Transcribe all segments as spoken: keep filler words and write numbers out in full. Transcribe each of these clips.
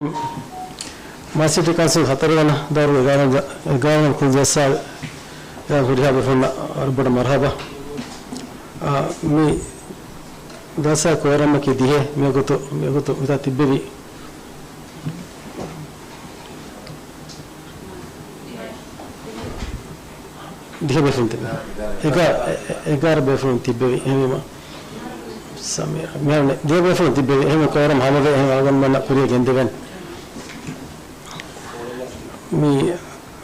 މާލެ ސިޓީ ކައުންސިލް ހަތަރުވަނަ ދައުރުގެ އެގާރަ، އެގާރަ ކުޅި ޖަލްސާގެ ހުރިހާ ބޭފުޅުންނަށް ވަރަށް ބޮޑަށް މަރުހަބާ. އާ، މި ޖަލްސާ ކޯރަމަކީ ދިހަ. މިވަގުތު، މިވަގުތު މިތާ ތިއްބެވި ދިހަ ބޭފުޅުން ތިބެ. އެގާ-، އެ-، އެ-، އެގާރަ ބޭފުޅުން ތިއްބެވި. އެހެންވީމަ، ސަމީރާ، މިހާރު ދިހަ ބޭފުޅުން ތިއްބެވި. އެހެންވީމަ ކޯރަމް ހަމަވެ، އެހެން އަޅުގަނޑުމެންނަށް ކުރިޔަށް ގެންދެވެން. މި،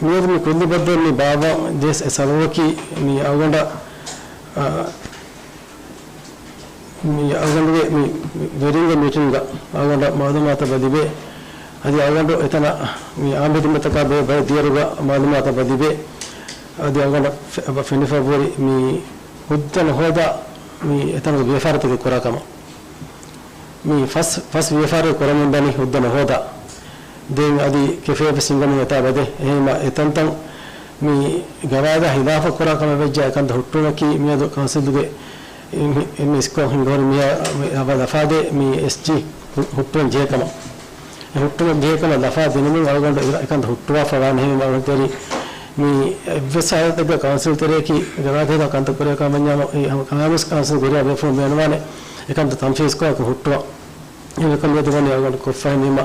މިއަދު މި ކުއްލި ބައްދަލު މި ބާއްވާ ދޭސް އެ ސަބަބަކީ މި އަޅުގަނޑަށް، އާ، މި އަޅުގަނޑުގެ މި ވެރިންގެ މީޓިންގަ އަޅުގަނޑަށް މައުލޫމާތަށް ލިބޭ. އަދި އަޅުގަނޑު އެތަނަށް މި އާންމު ހިދުމަތަކާ ބެ-، ބެ ދިޔައިރުގަ މައުލޫމާތަށް ލިބޭ. އަދި އަޅުގަނޑަށް ފެ-، ފެނިފައިވަރު މި ހުއްދަ ނުހޯދާ މި އެތަނުގެ ވިޔަފާރިތަކެއް ކުރާ ކަމަށް. މި ފަސް، ފަސް ވިޔަފާރި ކުރަމުން ދަނީ ހުއްދަ ނުހޯދާ. ދެން އަދި ކެފޭ ވެސް ހިނގަމުން އެތާ ބަދޭ. އެހެންވީމަ އެތަންތަން މި ގަވާއިދާ ހިލާފަށް ކުރާ ކަމެއް ވެއްޖެ. އެކަންތައް ހުއްޓުވުމަކީ މިއަދު ކައުންސިލުގެ އެން-، އެން-، އެން-، އިސްކޯ ހިނގަހުރި މި އަ-، މި އަވަ ލަފާދޭ މި އެސްޖީ ހު-، ހުއްޓުވަން ޖެހޭ ކަމަށް. އެ ހުއްޓުމަށް ޖެހޭ ކަމަށް ލަފާ ދިނުމުން އަޅުގަނޑު އެ-، އެކަންތައް ހުއްޓުވާފަ ވާނެ. އެހެންވީމަ އަޅުގަނޑު ތެރި މި އެއްވެސް ހާލަތެއްގަ ކައުންސިލް ތެރެއަކީ ގަވާއިދާ ކަންތައް ކުރޭ ކަމަށް ވަންޏާމު އެ ހަމަ ކަމާމެސް ކައުންސިލް ކުރިޔާ ބޭފުޅުން ބޭނުންވާނެ އެކަންތައް ތަންފީޒްކޮށް އެކަން ހުއްޓުވަން. އެކަން މިއަދު ވަނީ އަޅުގަނޑު ކޮށްފަ ހިނދީމަ،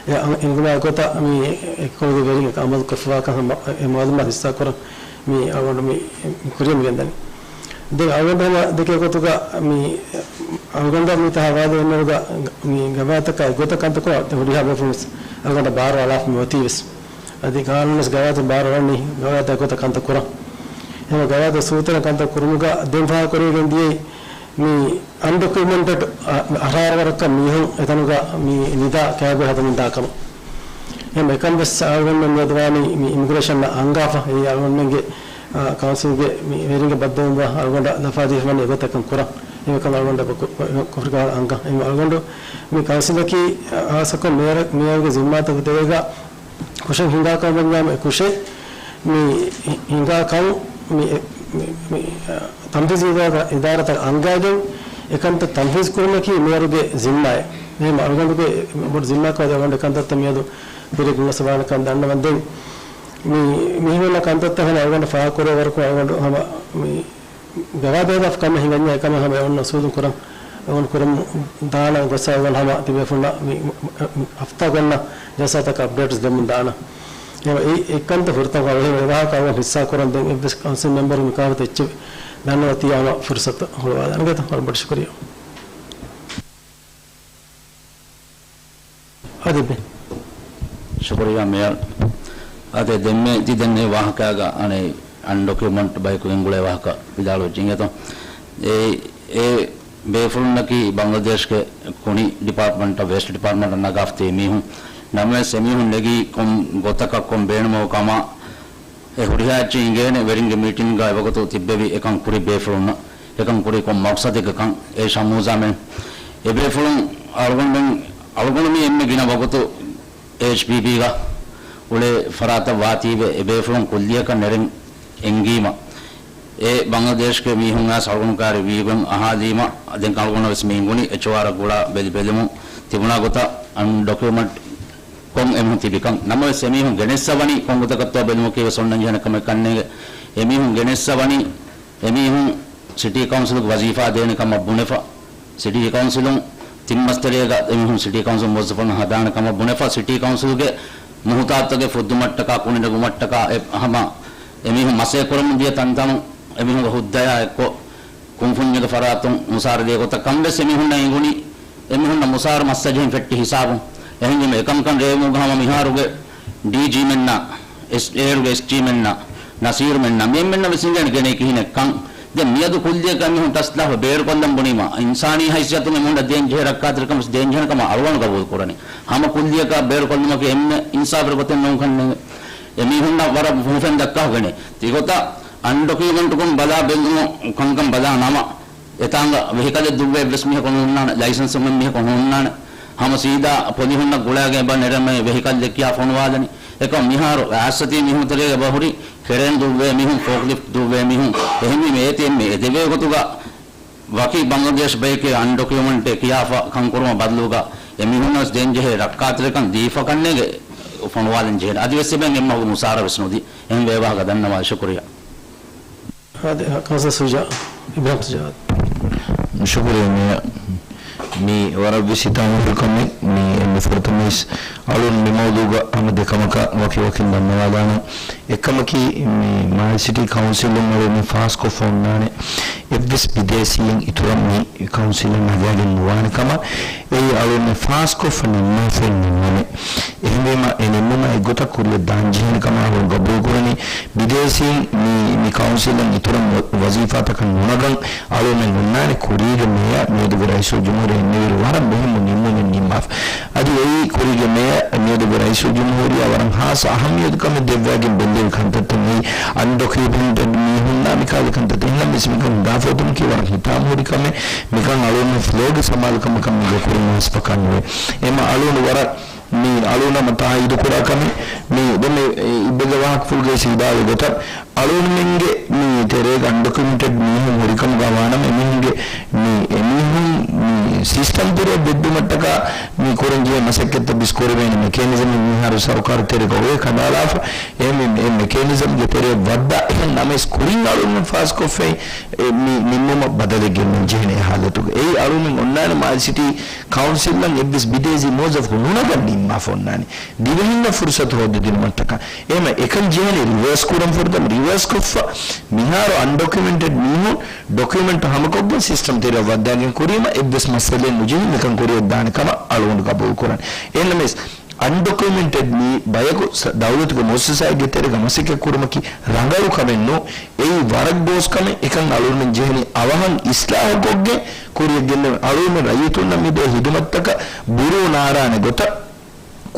އެ އަ-، އެންގުމާ ގޮތަށް މި އެކަކުގެ ވެރިން އަމަލު ކޮށްފަވާކަން ހަމަ އެ މައުލޫމާތު ހިއްސާ ކުރަން މި އަޅުގަނޑު މި ކުރިޔަށް މި ގެންދަނީ. ދެން އަޅުގަނޑު ހަމަ ދެކޭ ގޮތުގަ މި އަޅުގަނޑަށް މި ތަހާ ވާދަ އެންމެވުގަ މި ގަވާއިދުތަކާ އެއްގޮތަށް ކަންތައް ކުރާ ހުރިހާ ބޭފުޅުން ވެސް އަޅުގަނޑަށް ބާރު އަޅާފަ މި އޮތީ ވެސް. އަދި ގާނޫނު ވެސް ގަވާއިދުން ބާރު އަޅަނީ ގަވާއިދާ ގޮތަށް ކަންތައް ކުރަން. ހަމަ ގަވާއިދު ސޫތަރަށް ކަންތައް ކުރުމުގަ ދެން ފާހަގަ ކުރެވިގެން ދިޔައީ މި އަންޑޮކިއުމެންޓެޑް އަ-، އަށާރަ ވަރަކަށް މީހުން އެތަނުގަ މި ނިދާ ކާބެއް ހަދަމުން ދާ ކަމަށް. އެހެން އެކަން ވެސް އަޅުގަނޑުމެން މިއަދު ވާނީ މި އިމިގްރޭޝަންއަށް އަންގާފަ. އެއީ އަޅުގަނޑުމެންގެ، އާ، ކައުންސިލްގެ މި ވެރިންގެ ބައްދަލުވުމަށް އަޅުގަނޑަށް ލަފާދީފަ ވަނީ އެގޮތަކަށް ކުރަން. އެކަން އަޅުގަނޑަށް ކު-، ކު-، ކުފްރިކަން އަންގާ. އެހެން އަޅުގަނޑު މި ކައުންސިލަކީ، އާ، ހާއްސަކޮށް މޭޔަރ، މޭޔަރުގެ ޒިންމާތަކުގެ ތެރޭގަ ކުށެއް ހިނގާ ކަމަށް ވަންޏާމު އެ ކުށެއް މި ހި-، ހިނގާ ކަން މި، މި، މި، މި، އަ، ތަންފީޒު އިދާރާ-، އިދާރާތައް އަންގާގެން އެކަންތައް ތަންފީޒު ކުރުމަކީ މޭޔަރުގެ ޒިންމާއެއް. އެހެން އަޅުގަނޑުގެ ބޮޑު ޒިންމާއަކަށް އަޅުގަނޑު އެކަންތައްތައް މިއަދު ކުރިޔަށް ގެންގޮސްފަވާނެކަން ދަންނަވަން. ދެން މި، މި ހިމެނޭ ކަންތައްތައް ހަމަ އަޅުގަނޑަށް ފާހަގަކުރޭ ވަރަކުން އަޅުގަނޑު ހަމަ މި ގަވާއިދު ހަދާފަ ކަމެއް ހިނގަންޏާ އެކަމަށް ހަމަ އެއޮންނަ އުސޫލުން ކުރަން، އެއޮން ކުރަމުން ދާނަން ގޮސް އަޅުގަނޑު ހަމަ ތިބޭފުޅުންނަށް މި ހަފްތާގަ އޮންނަ ޖަލްސާތަކަށް އަޕްޑޭޓްސް ދެމުން ދާނަން. އެ، އެ، އެކަންތައް ފުރަތަމަ އެ ވާހަކަ އަޅުގަނޑު ހިއްސާ ކުރަން. ދެން އެއްވެސް ކައުންސިލް މެމްބަރު މި ކާފަތަ އެއްޗެއް ދަންނަވަ ތިޔާ ހަމަ ފުރުސަތު ހުޅުވާލާނެ. އިނގޭތަ؟ ވަރަށް ބޮޑަށް ޝުކުރިއްޔާ. އަދި ބެ. ޝުކުރިއްޔާ މޭޔަރ. އަދި ދެންމެ ތި ދެންނެވި ވާހަކައިގަ އަނެއް އަންޑޮކިއުމަންޓް ބަޔަކު ގެންގުޅޭ ވާހަކަ ވިދާޅުވެއްޖެ އިނގޭތޯ. އެ، އެ ބޭފުޅުންނަކީ ބަނގްލަދޭޝްގެ ކުނި ޑިޕާޓްމަންޓަށް، ވޭސްޓް ޑިޕާޓްމަންޓަށް ނަގާފަ ތިބި މީހުން. ނަމަވެސް އެމީހުން ނެގީ ކޮން ގޮތަކަށް ކޮން ބޭނުމަކު ކަމަށް އެ ހުރިހާ އެއްޗެއް އިނގޭނެ ވެރިންގެ މީޓިންގަ އެވަގުތު ތިއްބެވި އެކަން ކުރި ބޭފުޅުންނަށް. އެކަން ކުރީ ކޮން މަޤްޞަދެއްގަކަން އޭ ޝަމޫޒާމެން. އެ ބޭފުޅުން އަޅުގަނޑުމެން، އަޅުގަނޑު މި އެންމެ ގިނަ ވަގުތު އެޗްޕީބީގަ އުޅޭ ފަރާތަށް ވާތީވެ އެ ބޭފުޅުން ކުއްލިއަކަށް ނެރެން އެންގީމަ، އެ ބަނގްލަދޭޝްގެ މީހުން އައިސް އަޅުގަނޑު ކާރި ވީގޮތް އަހާލީމަ، ދެން އަޅުގަނޑަށް ވެސް މި އިނގުނީ އެޗްއޯއާރަށް ގުޅާ ބެލި ބެލުމުން ތިބުނާ ގޮތަށް އަންޑޮކިއުމަންޓް ކޮން އެމީހުން ތިބިކަން. ނަމަވެސް އެމީހުން ގެނެއްސަ ވަނީ ކޮން ގޮތަކަށްތޯ ބެލުމަކީ ވެސް އޮންނަން ޖެހޭނެ ކަމެއް ކަންނޭނގެ. އެމީހުން ގެނެއްސަ ވަނީ އެމީހުން ސިޓީ ކައުންސިލުގެ ވަޒީފާ ދޭނެ ކަމަށް ބުނެފަ، ސިޓީ ކައުންސިލުން ތިން މަސް ތެރޭގަ އެމީހުން ސިޓީ ކައުންސިލް މުވައްޒަފުން ހަދާނެ ކަމަށް ބުނެފަ، ސިޓީ ކައުންސިލުގެ މުހުތާޖުތަކެއް ފުއްދުމަށްޓަކާ، ކުނި ނެގުމަށްޓަކާ، އެ ހަމަ އެމީހުން މަސައްކަތް ކުރަމުން ދިޔަ ތަންތަނުން އެމީހުންގެ ހުއްދަޔާ އެއްކޮށް، ކުންފުންޏެއްގެ ފަރާތުން މުސާރަ ދޭ ގޮތަށް ކަން ވެސް އެމީހުންނަށް އެނގުނީ. އެމީހުންނަށް މުސާރަ މައްސަ ޖެހިން ފެއްޓި ހިސާބުން. އެހެންވީމަ އެކަންކަން ރޭވުމުގަ ހަމަ މިހާރުގެ ޑީޖީމެންނާ، އެސް، އޭރުގެ އެސްޖީމެންނާ، ނަސީރުމެންނާ، މި އެންމެންނަށް ވެސް އިނގޭނެ ގެނޭ ކިހިނެއްކަން. ދެން މިއަދު ކުއްލިއަކަށް އެމީހުން ޓަސް ލާފަ ބޭރުކޮށްލަން ބުނީމަ، އިންސާނީ ހައިސިއްޔަތުން އެމީހުންނަށް ދޭން ޖެހޭ ރައްކާތެރިކަން ވެސް ދޭން ޖެހޭނެ ކަމަށް އަޅުގަނޑު ގަބޫލު ކުރަނީ. ހަމަ ކުއްލިއަކަށް ބޭރުކޮށްލުމަކީ އެންމެ އިންސާފުވެރި ގޮތެއް ނޫން ކަންނޭނގެ. އެމީހުންނަށް ވަރަށް ހުންފެން ދައްކާ ހުގެނޭ. ތިގޮތަށް އަންޑޮކިއުމަންޓުކޮށް ބަލާ ބެލުމުން ކަންކަން ބަލާ ނަމަ، އެތާނގަ ވެހިކަލެއް ދުއްވޭ އެއްވެސް މީހަކު ނޯންނާނެ، ލައިސަންސް އުޅުނު މީހަކު ނޯންނާނެ. ހަމަ ސީދާ ޕޮލިހުންނަށް ގުޅާގެން އެބަ ނެރެމޭ ވެހިކަލްއެއް ކިޔާ ފޮނުވާލަނީ. އެކަމް މިހާރު ރާސްތަތީ މީހުން ތެރޭގަ އެބަ ހުރި ކެރޭން ދުއްވޭ މީހުން، ފޯކްލިފްޓް ދުއްވޭ މީހުން. އެހެންވީމަ އޭތި އެންމެ އެދެވޭ ގޮތުގަ ވަކި ބަނގްލަދޭޝް ބަޔެކޭ އަންޑޮކިއުމަންޓެއް ކިޔާފަ ކަން ކުރުމަށް ބަދަލުގަ، އެމީހުންނަށް ދޭންޖެހޭ ރައްކާތެރިކަން ދީފަކަންނޭގެ އުފަންވާލަން ޖެހޭނެ. އަދިވެސް އެބައިން އެއްމަހުގެ މުސާރަ ވެސް ނުދީ. އެހެން ވޭ ވާހަކަ ދަންނަވާލި. ޝުކުރިއްޔާ. އާދެ، ކައުންސިލަރ ސުޖާ، އިބްރާހިމް ސުޖާ. ޝުކުރިއްޔާ މޭޔަރ. މީ ވަރަށް ވެސް ހިތާމަހުރި ކަމެއް. މީ އެންމެ ފުރަތަމަވެސް އަޅުން މި މައުޟޫގަ ހަމަ ދެ ކަމަކަށް ވަކިވަކިން ދަންނަވާލާނަން. އެއްކަމަކީ، މި މާލެ ސިޓީ ކައުންސިލުން އަޅުގަނޑު ފާސްކޮށްފަ އޮންނާނެ އެއްވެސް ބިދޭސީން އިތުރަށް މި ކައުންސިލަށް ނަގާގެން ނުވާނެ ކަމަށް. އެއީ އަޅުގަނޑު ފާސްކޮށްފަ ނިންމާފައި ނިންމުމެއް. އެހެންވީމަ، އެ ނިންމުމަށް އެއްގޮތަށް ކުރިއަށް ދާން ޖެހޭނެ ކަމަށް އަޅުގަނޑު ގަބޫލުކުރަނީ. ބިދޭސީން މި، މި ކައުންސިލަށް އިތުރަށް ވަ-، ވަޒީފާތަކަށް ނުނަގަން އަޅުގަނޑުމެން އޮންނާނެ ކުރީގެ މޭޔަރ މިއަދުގެ ރައީސުލްޖުމްހޫރިއްޔާ އިންނެވިއިރު ވަރަށް މުހިއްމު ނިންމުމެއް ނިންމާފަ. އަދި އެއީ ކުރީގެ މޭޔަރ މިއަދުގެ ރައީސުލްޖުމްހޫރިއްޔާ ވަރަށް ހާއްސަ އަހައްމިޔަތު ކަމެއް ދެއްވައިގެން ބެއްލެވި ކަންތައްތައް ނެތް އަންޑޮކިއުމެންޓެޑް މީހުންނާ މިކަހަލަ ކަންތައްތައް. އެހެންނަމަވެސް މިކަން ހިނގާފަ އޮތުމަކީ ވަރަށް ހިތާމަހުރި ކަމެއް. މިކަން އަޅުގަނޑު ފްލޯގެ ސަމާލުކަމަކަށް މީގެ ކުރިން ވާސް ފަކާނުވޭ. އެމަ އަޅުގަނޑު ވަރަށް މި އަޅުގަނޑު ތާއީދު ކުރާ ކަމެއް. މި ދެން މި އިއްބެގެ ވާހަކަފުޅުގައި ވިދާޅުވި ގޮތަށް އަޅުގަނޑުމެންގެ މި ތެރޭގަ އަންޑޮކިއުމެންޓެޑް މީހުން ހުރިކަމުގަ ވާނަމަ، އެމީހުންގެ މި އެމީހުން މި ސިސްޓަމް ތެރެއަށް ވެއްދުމަށްޓަކާ މި ކުރަން ޖެހޭ މަސައްކަތްތައް ވެސް ކުރެވޭނެ މެކޭނިޒަމެއް މިހާރު ސަރުކާރު ތެރޭގަ އޮވޭ ކަނޑައަޅާފަ. އެ މި، އެ މެކޭނިޒަމްގެ ތެރެއަށް ވައްދާ އެހެން ނަމަވެސް ކުރިން އަޅުގަނޑުމެން ފާސްކޮށްފައި އެ މި ނިންމުމަށް ބަދަލެއް ގެންނަން ޖެހޭނެ އެ ހާލަތުގަ. އެއީ އަޅުގަނޑުމެން އޮންނާނެ މާލެ ސިޓީ ކައުންސިލަށް އެއްވެސް ބިދޭސީ މުވައްޒަފަކު ނުނަގަން ނިންމާފަ އޮންނާނެ. ދިވެހިންނަށް ފުރުސަތު ހޯދަދިނުމަށްޓަކާ. އެހެންވެ، އެކަން ޖެހޭނީ ރިވާސް ކުރަން. ފުރަތަމަ ރިވާސް ކޮށްފަ، މިހާރު އަންޑޮކިއުމެންޓެޑް މީހުން ޑޮކިއުމެންޓު ހަމަކޮށްގެން ސިސްޓަމް ތެރެއަށް ވައްދާގެން ކުރީމަ އެއްވެސް މައްސަލައެއް ނުޖެހި މިކަން ކުރިއަށް ދާނެ ކަމަށް އަޅުގަނޑު ގަބޫލު ކުރަން. އެހެންނަމަވެސް، އަންޑޮކިއުމެންޓެޑް މީ ބަޔަކު ސަ-، ދައުލަތުގެ މުއައްސަސާއެއްގެ ތެރޭގަ މަސައްކަތް ކުރުމަކީ ރަނގަޅު ކަމެއް ނޫން. އެއީ ވަރަށް ގޯސް ކަމެއް. އެކަން އަޅުގަނޑުމެން ޖެހެނީ އަވަހަށް އިސްލާހުކޮށްގެން ކުރިއަށް ގެންނަ އަޅުގަނޑުމެން ރައްޔިތުންނަށް މިދޭ ހިދުމަތްތަކަށް ބުރޫ ނާރާނެ ގޮތަށް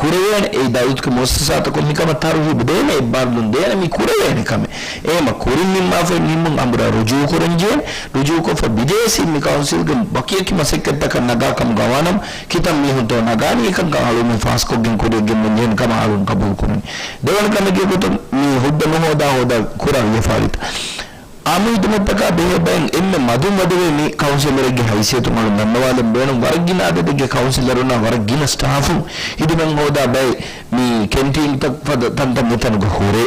ކުރެވޭނެ. އެއީ ދައުލަތުގެ މުއައްސަސާތަކުން މިކަމަށް ތަރުހީބު ދޭނެ، އެއްބާރުލުން ދޭނެ، މި ކުރެވޭނެ ކަމެއް. އެހެންމަ ކުރިން ނިންމާފައި ނިންމުން އަނބުރާ ރުޖޫ ކުރަން ޖެހޭނެ. ރުޖޫކޮށްފަ ބިދޭސީން މި ކައުންސިލްގެ ވަކިވަކި މަސައްކަތްތަކަށް ނަގާ ކަމުގަ ވާނަމަ، ކިތައް މީހުންތޯ ނަގާނީ އެކަންކަން އަޅުގަނޑުމެން ފާސްކޮށްގެން ކުރިއަށް ގެންދަން ޖެހޭނެ ކަމަށް އަޅުގަނޑު ގަބޫލު ކުރަނީ. ދެވަނަ ކަމެއްގެ ގޮތުން މި ހުއްދަ ނުހޯދާ ހޯދާ ކުރާ ވިޔަފާރިތައް އާއްމު ހިދުމަތްތަކާ ބެހޭ ބައެއް އެންމެ މަދުން ވަދެވޭ މި ކައުންސިލަރެއްގެ ހައިސިއްޔަތުން އަޅުން ދަންނަވާލަން ބޭނުން. ވަރަށް ގިނަ އަދަދެއްގެ ކައުންސިލަރުންނާ ވަރަށް ގިނަ ސްޓާފުން ހިދުމަތް ހޯދާ ބައެއް މި ކެންޓީންތައް ފަދަ ތަންތަން އެތަނުގަ ހުރޭ.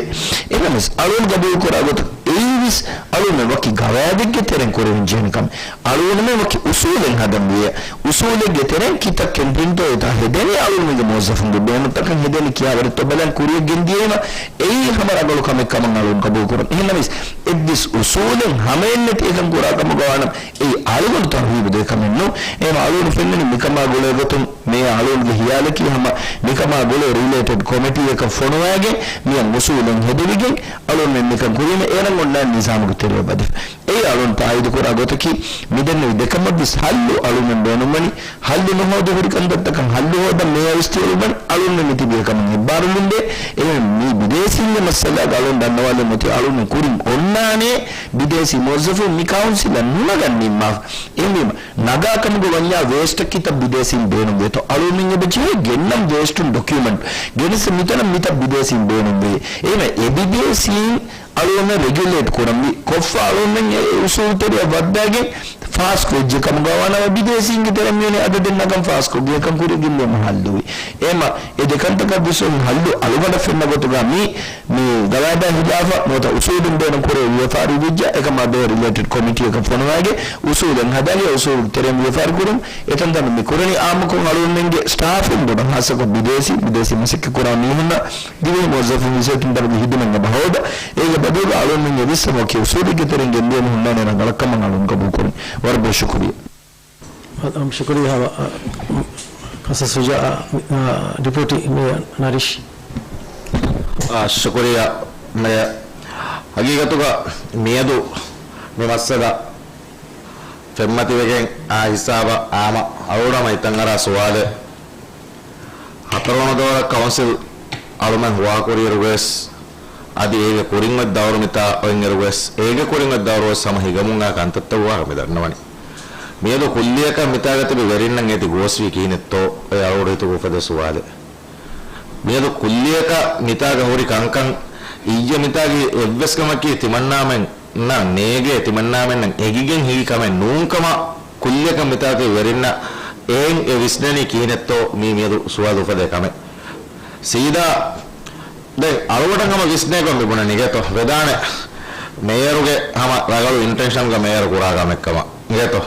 އެހެނަސް އަޅުން ގަބޫލު ކުރާ ގޮތަށް އެއީވެސް އަޅުން ވަކި ގަވާއިދެއްގެ ތެރެއިން ކުރެވެން ޖެހެނެ ކަމެއް. އަޅުގަނޑުމެން ވަކި އުސޫލެއް ހަދަން ވިއްޔާ، އުސޫލެއްގެ ތެރެއިން ކިތައް ކެންޓީންތޯ އެތާ ހެދެނީ އަޅުގަނޑުމެންގެ މުވައްޒަފުންގެ ބޭނުންތަކަށް ހެދެނީ ކިޔާވަރެއްތޯ ބަލަން ކުރިއަށް ގެންދިޔައީމަ، އެއީ ހަމަ ރަނގަޅު ކަމެއް ކަމަށް އަޅުގަނޑު ގަބޫލު ކުރަން. އެހެންނަމަވެސް، އެއްވެސް އުސޫލެއް ހަމައެއްނެތި އެކަން ކުރާ ކަމުގަ ވާނަމަ، އެއީ އަޅުގަނޑު ތަރުހީބު ދޭ ކަމެއް ނޫން. އެހެން އަޅުގަނޑު ފެންނަނީ މިކަމާ ގުޅޭ ގޮތުން މިއަށް އަޅުގަނޑުގެ ހިޔާލަކީ ހަމަ މިކަމާ ގުޅޭ ރިލޭޓެޑް ކޮމިޓީއަކަށް ފޮނުވައިގެން މިއަށް އުސޫލެއް ހެދެވިގެން އަޅުގަނޑުމެން މިކަން ކުރީމަ އޭރަށް އޮންނާނެ ނިޒާމުގެ ތެރެއަށް ވަދެފަ. އެއީ އަޅުން ތާއީދު ކުރާ ގޮތަކީ، މިދެންނެވި ދެކަމަށްވެސް ހައްލު އަޅުމެން ބޭނުންވަނީ، ހައްލު ނުހޯދި ހުރި ކަންތައްތަކަށް ހައްލު ހޯދަން މޭޔަރ ވެސް ތިޔަބައިން އަޅުންމެން މިތިބީ އެކަމަށް އެއްބާރުލުން ދޭ. އެހެން މި ބިދޭސީންގެ މައްސަލާގަ އަޅުން ދަންނަވާލެވުމަތީ އަޅުން ކުރިން އޮންނާނޭ ބިދޭސީ މުވައްޒަފުން މި ކައުންސިލަށް ނުނަގަން ނިންމާފަ. އެހެންވީމަ، ނަގާ ކަމުގަ ވަންޏާ ވޭސްޓަށް ކިތައް ބިދޭސީން ބޭނުންވޭތޯ؟ އަޅުންމެން އެބަ ޖެހޭ ގެންނަން ވޭސްޓުން ޑޮކިއުމެންޓް. ގެނެސް މިތަނަށް މިތައް ބިދޭސީން ބޭނުންވޭ. އެހެންވެ، އެ ބިދޭސީން އަޅުގަނޑުމެން ރެގިއުލޭޓް ކުރަންވީ. ކޮށްފަ އަޅުގަނޑުމެން އެ އުސޫލު ތެރެއަށް ވައްދާގެން ފާސްކުރެއްޖެ ކަމުގަ ވާނަމަ، ބިދޭސީންގެ ތެރެއިން މިވެނި އަދަދެއް ނަގަން ފާސްކޮށްގެން އެކަން ކުރިއަށް ގެންދިޔަމަ ހައްލުވީ. އެހެންމަ އެ ދެކަންތަކަށް ވެސް އޮތް ހައްލު އަޅުގަނޑަށް ފެންނަ ގޮތުގަ މި، މި ގަވާއިދާ ހިލާފަށް ނުވަތަ އުސޫލުން ބޭނުން ކުރެވޭ ވިޔަފާރި ވެއްޖެ، އެކަމާ ބެހޭ ރިލޭޓެޑް ކޮމިޓީއަކަށް ފޮނުވައިގެން އުސޫލެއް ހަދާގެން އުސޫލުގެ ތެރެއިން ވިޔަފާރި ކުރުން. އެތަންތަނުން މި ކުރަނީ އާއްމުކޮށް އަޅުގަނޑުމެންގެ ސްޓާފުން ބޮޑަށް ހާއްސަކޮށް ބިދޭސީ، ބިދޭސީ މަސައްކަތް ކުރާ މީހުންނަށް ދިވެހި މުވައްޒަފުން ވެސް އެތަންތަނުގެ ހިދުމަތް އެބަ ހޯދާ، އޭގެ ބަދަލުގަ އަޅުގަނޑުމެން އެ ވިއްސަން ވަކި އުސޫލެއްގެ ތެރެއިން ގެންދިޔަމަ ހުންނާނެ ރަނގަޅަށް ކަމަށް އަޅުގަނޑު ގަބޫލު ކުރަނީ. ވަރަށް ބޮޑަށް ޝުކުރިއްޔާ. އަ، އަ، ޝުކުރިއްޔާ، އަ، އަ، ކައުންސިލަރ ޝުޖާ، އަ، އަ، ޑެޕިއުޓީ މޭޔަރ ނަރީޝް. އާ، ޝުކުރިއްޔާ މޭޔަރ. ހަގީގަތުގަ މިއަދު މި މައްސަލަ ފެންމަތިވެގެން އާ ހިސާބަށް އާމަ އަޅުގަނޑަށް ހިތަށްއަރާ ސުވާލެއް. ހަތަރުވަނަ ދައުރަށް ކައުންސިލް އަޅުމެން ހުވާކުރިއިރުވެސް، އަދި އޭގެ ކުރިން އޮތް ދައުރު މިތާ އޮތްއިރުވެސް، އޭގެ ކުރިން އޮތް ދައުރުވެސް ހަމަ ހިގަމުން އާ ކަންތައްތައް ވާހަކަ މި ދަންނަވަނީ. މިއަދު ކުއްލިއަކަށް މިތާގަ ތިބި ވެރިންނަށް އޭތި ގޯސްވީ ކިހިނެއްތޯ؟ އެ އަޅުގަނޑު ހިތުގަ އުފެދޭ ސުވާލެއް. މިއަދު ކުއްލިއަކަށް މިތާގަ ހުރި ކަންކަން އިއްޔެ މިތާގެ އެއްވެސް ކަމަކީ ތިމަންނާމެންނަށް ނޭގޭ، ތިމަންނާމެންނަށް އެނގިގެން ހިނގި ކަމެއް ނޫންކަމަށް ކުއްލިއަކަށް މިތާގެ ވެރިންނަށް އެހެން އެ ވިސްނެނީ ކިހިނެއްތޯ މީ މިއަދު ސުވާލު އުފެދޭ ކަމެއް. ސީދާ ދެން އަޅުގަޑަށް ހަމަ ވިސްނޭގޮތް މި ބުނަނީ ގެތޯ ވެދާނެ. މޭޔަރުގެ ހަމަ ރަގަޅު އިންޓެންޝަންގަ މޭޔަރު ކުރާ ކަމެއް ކަމަށް ގެތޯ.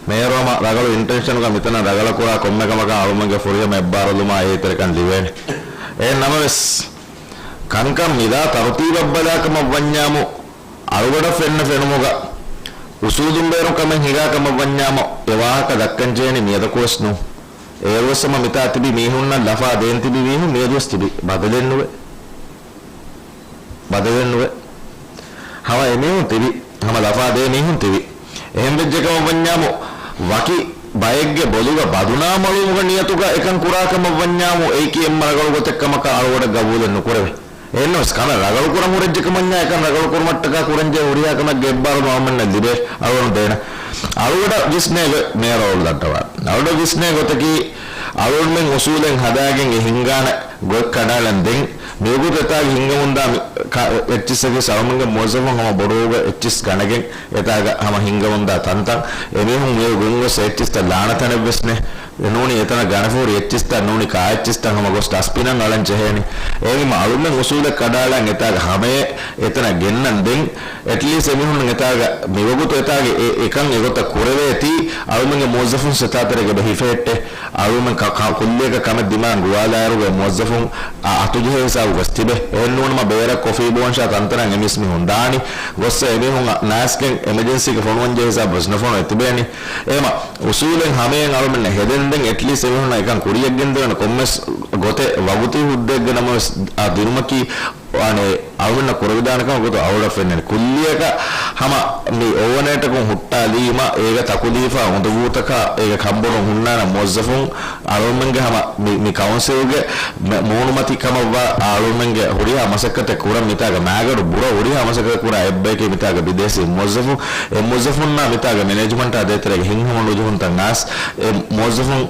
މޭޔަރު ހަމަ ރަގަޅު އިންޓެންޝަންގަ މިތަނަށް ރަގަޅަށް ކުރާ ކޮންމެ ކަމަކަށް އަޅުމެންގެ ފުރިހަމަ އެއްބާރުލުމާ އެހީތެރިކަން ލިބޭނެ. އެހެން ނަމަވެސް، ކަންކަން މިދާ ތަރުތީބަށް ބަލާ ކަމަށް ވަންޏާމު، އަޅުގަޑަށް ފެންނަ ފެނުމުގަ އުސޫލުން ބޭރު ކަމެއް ހިނގާ ކަމަށް ވަންޏާމު، އެ ވާހަކަ ދައްކަން ޖެހޭނީ މިއަދަކުވެސް ނޫން. އޭރުވެސް ހަމަ މިތާ ތިބި މީހުންނަށް ލަފާ ދޭން ތިބި މީހުން މިއަދުވެސް ތިބި. ބަދަލެއް ނުވޭ. ބަދަލެއް ނުވޭ. ހަމަ އެމީހުން ތިބި. ހަމަ ލަފާ ދޭ މީހުން ތިބި. އެހެން ވެއްޖެ ކަމަށް ވަންޏާމު، ވަކި ބައެއްގެ ބޮލުގަ ބަދުނާމަޅުވުމުގަ ނިޔަތުގަ އެކަން ކުރާ ކަމަށް ވަންޏާމު، އެއީކީ އެންމެ ރަގަޅު ގޮތެއް ކަމަކަށް އަޅުގަޑަށް ގަބޫލެއް ނުކުރެވޭ. އެހެންނަމަވެސް، ކަމެއް ރަގަޅު ކުރަން ހުރެއްޖެ ކަމަށް ވަންޏާ، އެކަން ރަގަޅު ކުރުމަށްޓަކާ ކުރަންޖެހޭ ހުރިހާ ކަމެއްގެ އެއްބާރުލުން އަޅުމެންނަށް ލިބޭ. އަޅުގަނޑު ދޭނަ. އަޅުގަޑަށް ވިސްނޭގޮތް މޭޔަރު އަޅުގަނޑު ދައްކަވާ. އަޅުގަޑަށް ވިސްނޭ ގޮތަކީ، އަޅުގަނޑުމެން އުސޫލެއް ހަދާގެން އެ ހިންގާނެ ގޮތް ކަނޑައަޅަން ދެން، މިވަގުތު އެތާގެ ހިންގަމުންދާ މި-، ކަ-، އެއްޗިއްސަކީ އަޅުމެންގެ މުވައްޒަފުން ހަމަ ބޮޑުވުގަ އެއްޗިސް ގަނެގެން، އެތާގަ ހަމަ ހިންގަމުންދާ ތަންތަން. އެމީހުން މިއަދު ގޮތްގޮސް އެއްޗިސްތައް ލާނަ ތަނެއްވެސް ނެ. އެ ނޫނީ އެތަނަށް ގަނެފަ ހުރި އެއްޗިސްތައް ނޫނީ ކާ އެއްޗިސްތައް ހަމަ ގޮސް ޑަސްބިނަށް އަޅަން ޖެހޭނީ. އެހެންވީމަ އަޅުމެން އުސޫލެއް ކަނޑައަޅަން އެތާގަ ހަމަޔަށް އެތަނަށް ގެންނަން ދެން، އެޓްލީސްޓް އެމީހުންނަށް އެތާގަ މިވަގުތު އެތާގެ އެ-، އެކަން އެގޮތަށް ކުރެވޭތީ، އަޅުމެންގެ މުވައްޒަފުން އެތާތެރޭގަ އެބަ ހިފެހެއްޓޭ. އަޅުމެން ކަ-، ކަ-، ކުއްލިއަކަށް ކަމެއް ދިމާއަށް ގޮވާލާއިރުގަ މުވައްޒަފުން އަ-، އަތުޖެހޭ ހިސާބު ގޮސް ތިބެ. އެހެންނޫނަމަ ބޭރަށް ކޮފީ ބޯންށާ ތަންތަނަށް އެމީސް މީހުން ދާނީ. ގޮއްސަ އެމީހުން ނާސްގެން އެމަޖެންސީގެ ފޮނުވަން ޖެހޭ ހިސާބު ވެސް ނުފޮނުވެ ތިބޭނީ. އެހެމަ އުސޫލެއް ހަމަޔަށް އަޅުމެންނަށް ހެދެންދެން އެޓްލީސްޓް އެމީހުންނަށް އެކަން ކުރިޔަށް ގެންދެވޭނެ ކޮންމެސް ގޮތެއް ވަގުތީ ހުއްދައެއްގަ ނަމަވެސް އާ ދިނުމަކީ ވާނެ އަޅުމެންނަށް ކުރެވިދާނެ ކަމަށް ގޮތު އަޅުގަޑަށް ފެންނަނީ. ކުއްލިއަކަށް ހަމަ މި އޯވަނައިޓަކުން ހުއްޓާލީމަ އޭގަ ތަކުލީފާ އުނދަގޫތަކާ އޭގެ ކަންބޮޑުން ހުންނާނެ މުވައްޒަފުން އަޅުމެންގެ ހަމަ މި، މި ކައުންސިލްގެ މެ-، މޫނުމަތި ކަމަށްވާ އަޅުމެންގެ ހުރިހާ މަސައްކަތެއް ކުރަން މިތާގަ މާގަޑު ބުރަ ހުރިހާ މަސައްކަތެއް ކުރާ އެއްބަޔަކީ މިތާގަ ބިދޭސީ މުވައްޒަފުން. އެ މުވައްޒަފުންނާ މިތާގަ މެނޭޖްމަންޓާ ދޭތެރޭގެ ހިތްހަމަނުޖެހުންތައް ނާސް، އެ މުވައްޒަފުން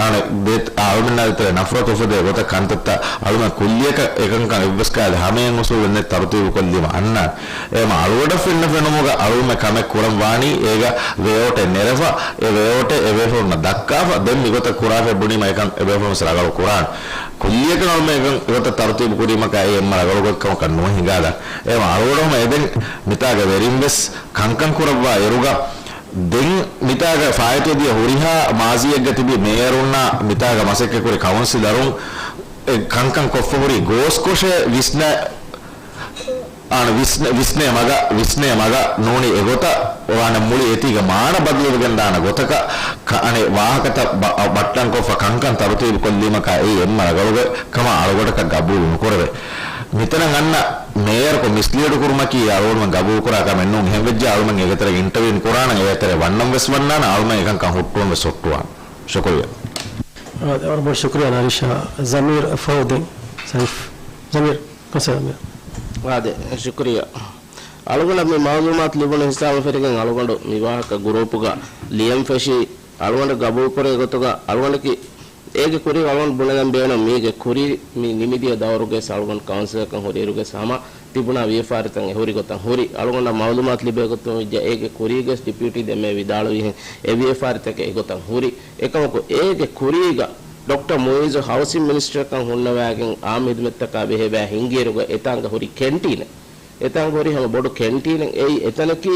އަނެއް ދޭތް އަޅުމެންނާ ދޭތެރޭ ނަފްރަތު އުފެދޭ ގޮތަށް ކަންތައްތައް އަޅުމެން ކުއްލިއަކަށް އެކަންކަން އެއްވެސް ކަހަލަ ހަމަޔަށް އުސޫލެއް ނެތް ތަރުތީބު ކޮށްލީމަ އަންނާނެ. އެހެމަ އަޅުގަޑަށް ފެންނަ ފެނުމުގަ އަޅުމެން ކަމެއް ކުރަން ވާނީ އޭގަ ވޭއޯޓެއް ނެރެފަ، އެ ވޭއޯޓެއް އެބޭފުޅުންނަށް ދައްކާފަ، ދެން މިގޮތަށް ކުރާފަ ބުނީމަ އެކަން އެބޭފުޅުން ވެސް ރަގަޅު ކުރާނެ. ކުއްލިއަކަށް އަޅުމެން އެކަން އެގޮތަށް ތަރުތީބު ކުރީމަކާ އެ އެންމެ ރަގަޅު ގޮތްކަމަކަށް ނުވެ ހިނގާލާނެ. އެހެމަ އަޅުގަޑު ހަމަ އެދެން މިތާގަ ވެރިން ވެސް ކަންކަން ކުރައްވާ އިރުގަ، ދެން މިތާގަ ފާއިތުވެދިޔަ ހުރިހާ މާޒީއެއްގަ ތިބި މޭޔަރުންނާ މިތާގަ މަސައްކަތްކުރި ކައުންސިލަރުން އެ ކަންކަން ކޮށްފަ ހުރި ގޯސްކޮށޭ ވިސްނަ، އާނ ވިސްނެ، ވިސްނޭ މަގަ، ވިސްނޭ މަގަ ނޫނީ އެގޮތަށް ވާނެ މުޅި އެތީގަ މާނަ ބަދަލުވެގެން ދާނެ ގޮތަކަށް ކަ-، އަނެއް ވާހަކަތައް ބަ-، ބައްޓަންކޮށްފަ ކަންކަން ތަރުތީބު ކޮށްލީމަކާ އެއީ އެންމެ ރަގަޅުގެ ކަމަށް އަޅުގަޑަކަށް ގަބޫލު ނުކުރެވޭ. މިތަނަށް އަންނަ މޭޔަރަކު މިސްލީޑު ކުރުމަކީ އަޅުގަނޑުމެން ގަބޫލުކުރާ ކަމެއް ނޫން. އެހެންވެއްޖެ އަޅުމެން އޭގެތެރޭގަ އިންޓަވީން ކުރާނަން، އޭގެތެރޭ ވަންނަން ވެސް ވަންނާނަން، އަޅުމެން އެކަންކަން ހުއްޓުވަން ވެސް ހުއްޓުވާނަން. ޝުކުރިއްޔާ. ވަރަށް ބޮޑަށް ޝުކުރިއްޔާ ނާރިޝާ. ޒަމީރު ފަހުދީން ސައިފް. ޒަމީރު، ކޮންސެ ޒަމީރު؟ ވާދެ، ޝުކުރިއްޔާ. އަޅުގަނޑަށް މި މައުލޫމާތު ލިބުނު ހިސާބުން ފެށިގެން އަޅުގަނޑު މި ވާހަކަ ގުރޫޕުގަ ލިޔަން ފެށީ، އަޅުގަނޑަށް ގަބޫލުކުރޭ ގޮތުގަ އަޅުގަނޑަކީ އޭގެ ކުރިން އަޅުގަނޑު ބުނެލަން ބޭނުން މީގެ ކުރިން މި ނިމިދިޔަ ދައުރުގައި އަޅުގަނޑު ކައުންސިލަކަށް ހުރިއިރުގައި ހަމަ ތިބުނާ ވިޔަފާރިތައް އެހުރި ގޮތަށް ހުރި. އަޅުގަނޑަށް މައުލޫމާތު ލިބޭ ގޮތުން ވިއްޔާ އޭގެ ކުރީގައި ޑިޕިއުޓީ ދެންމެ ވިދާޅުވިހެން އެ ވިޔަފާރިތަކެއް އެގޮތަށް ހުރި. އެކަމަކު އޭގެ ކުރީގަ ޑޮކްޓަރ މުއިއްޒު ހައުސިން މިނިސްޓަރަކަށް ހުންނަވާގެން އާއްމު ހިދުމަތްތަކާ ބެހޭ ބައި ހިންގިއިރުގަ އެތާނގަ ހުރި ކެންޓީނެއް. އެތާނގަ ހުރި ހަމަ ބޮޑު ކެންޓީނެއް. އެއީ އެތަނަކީ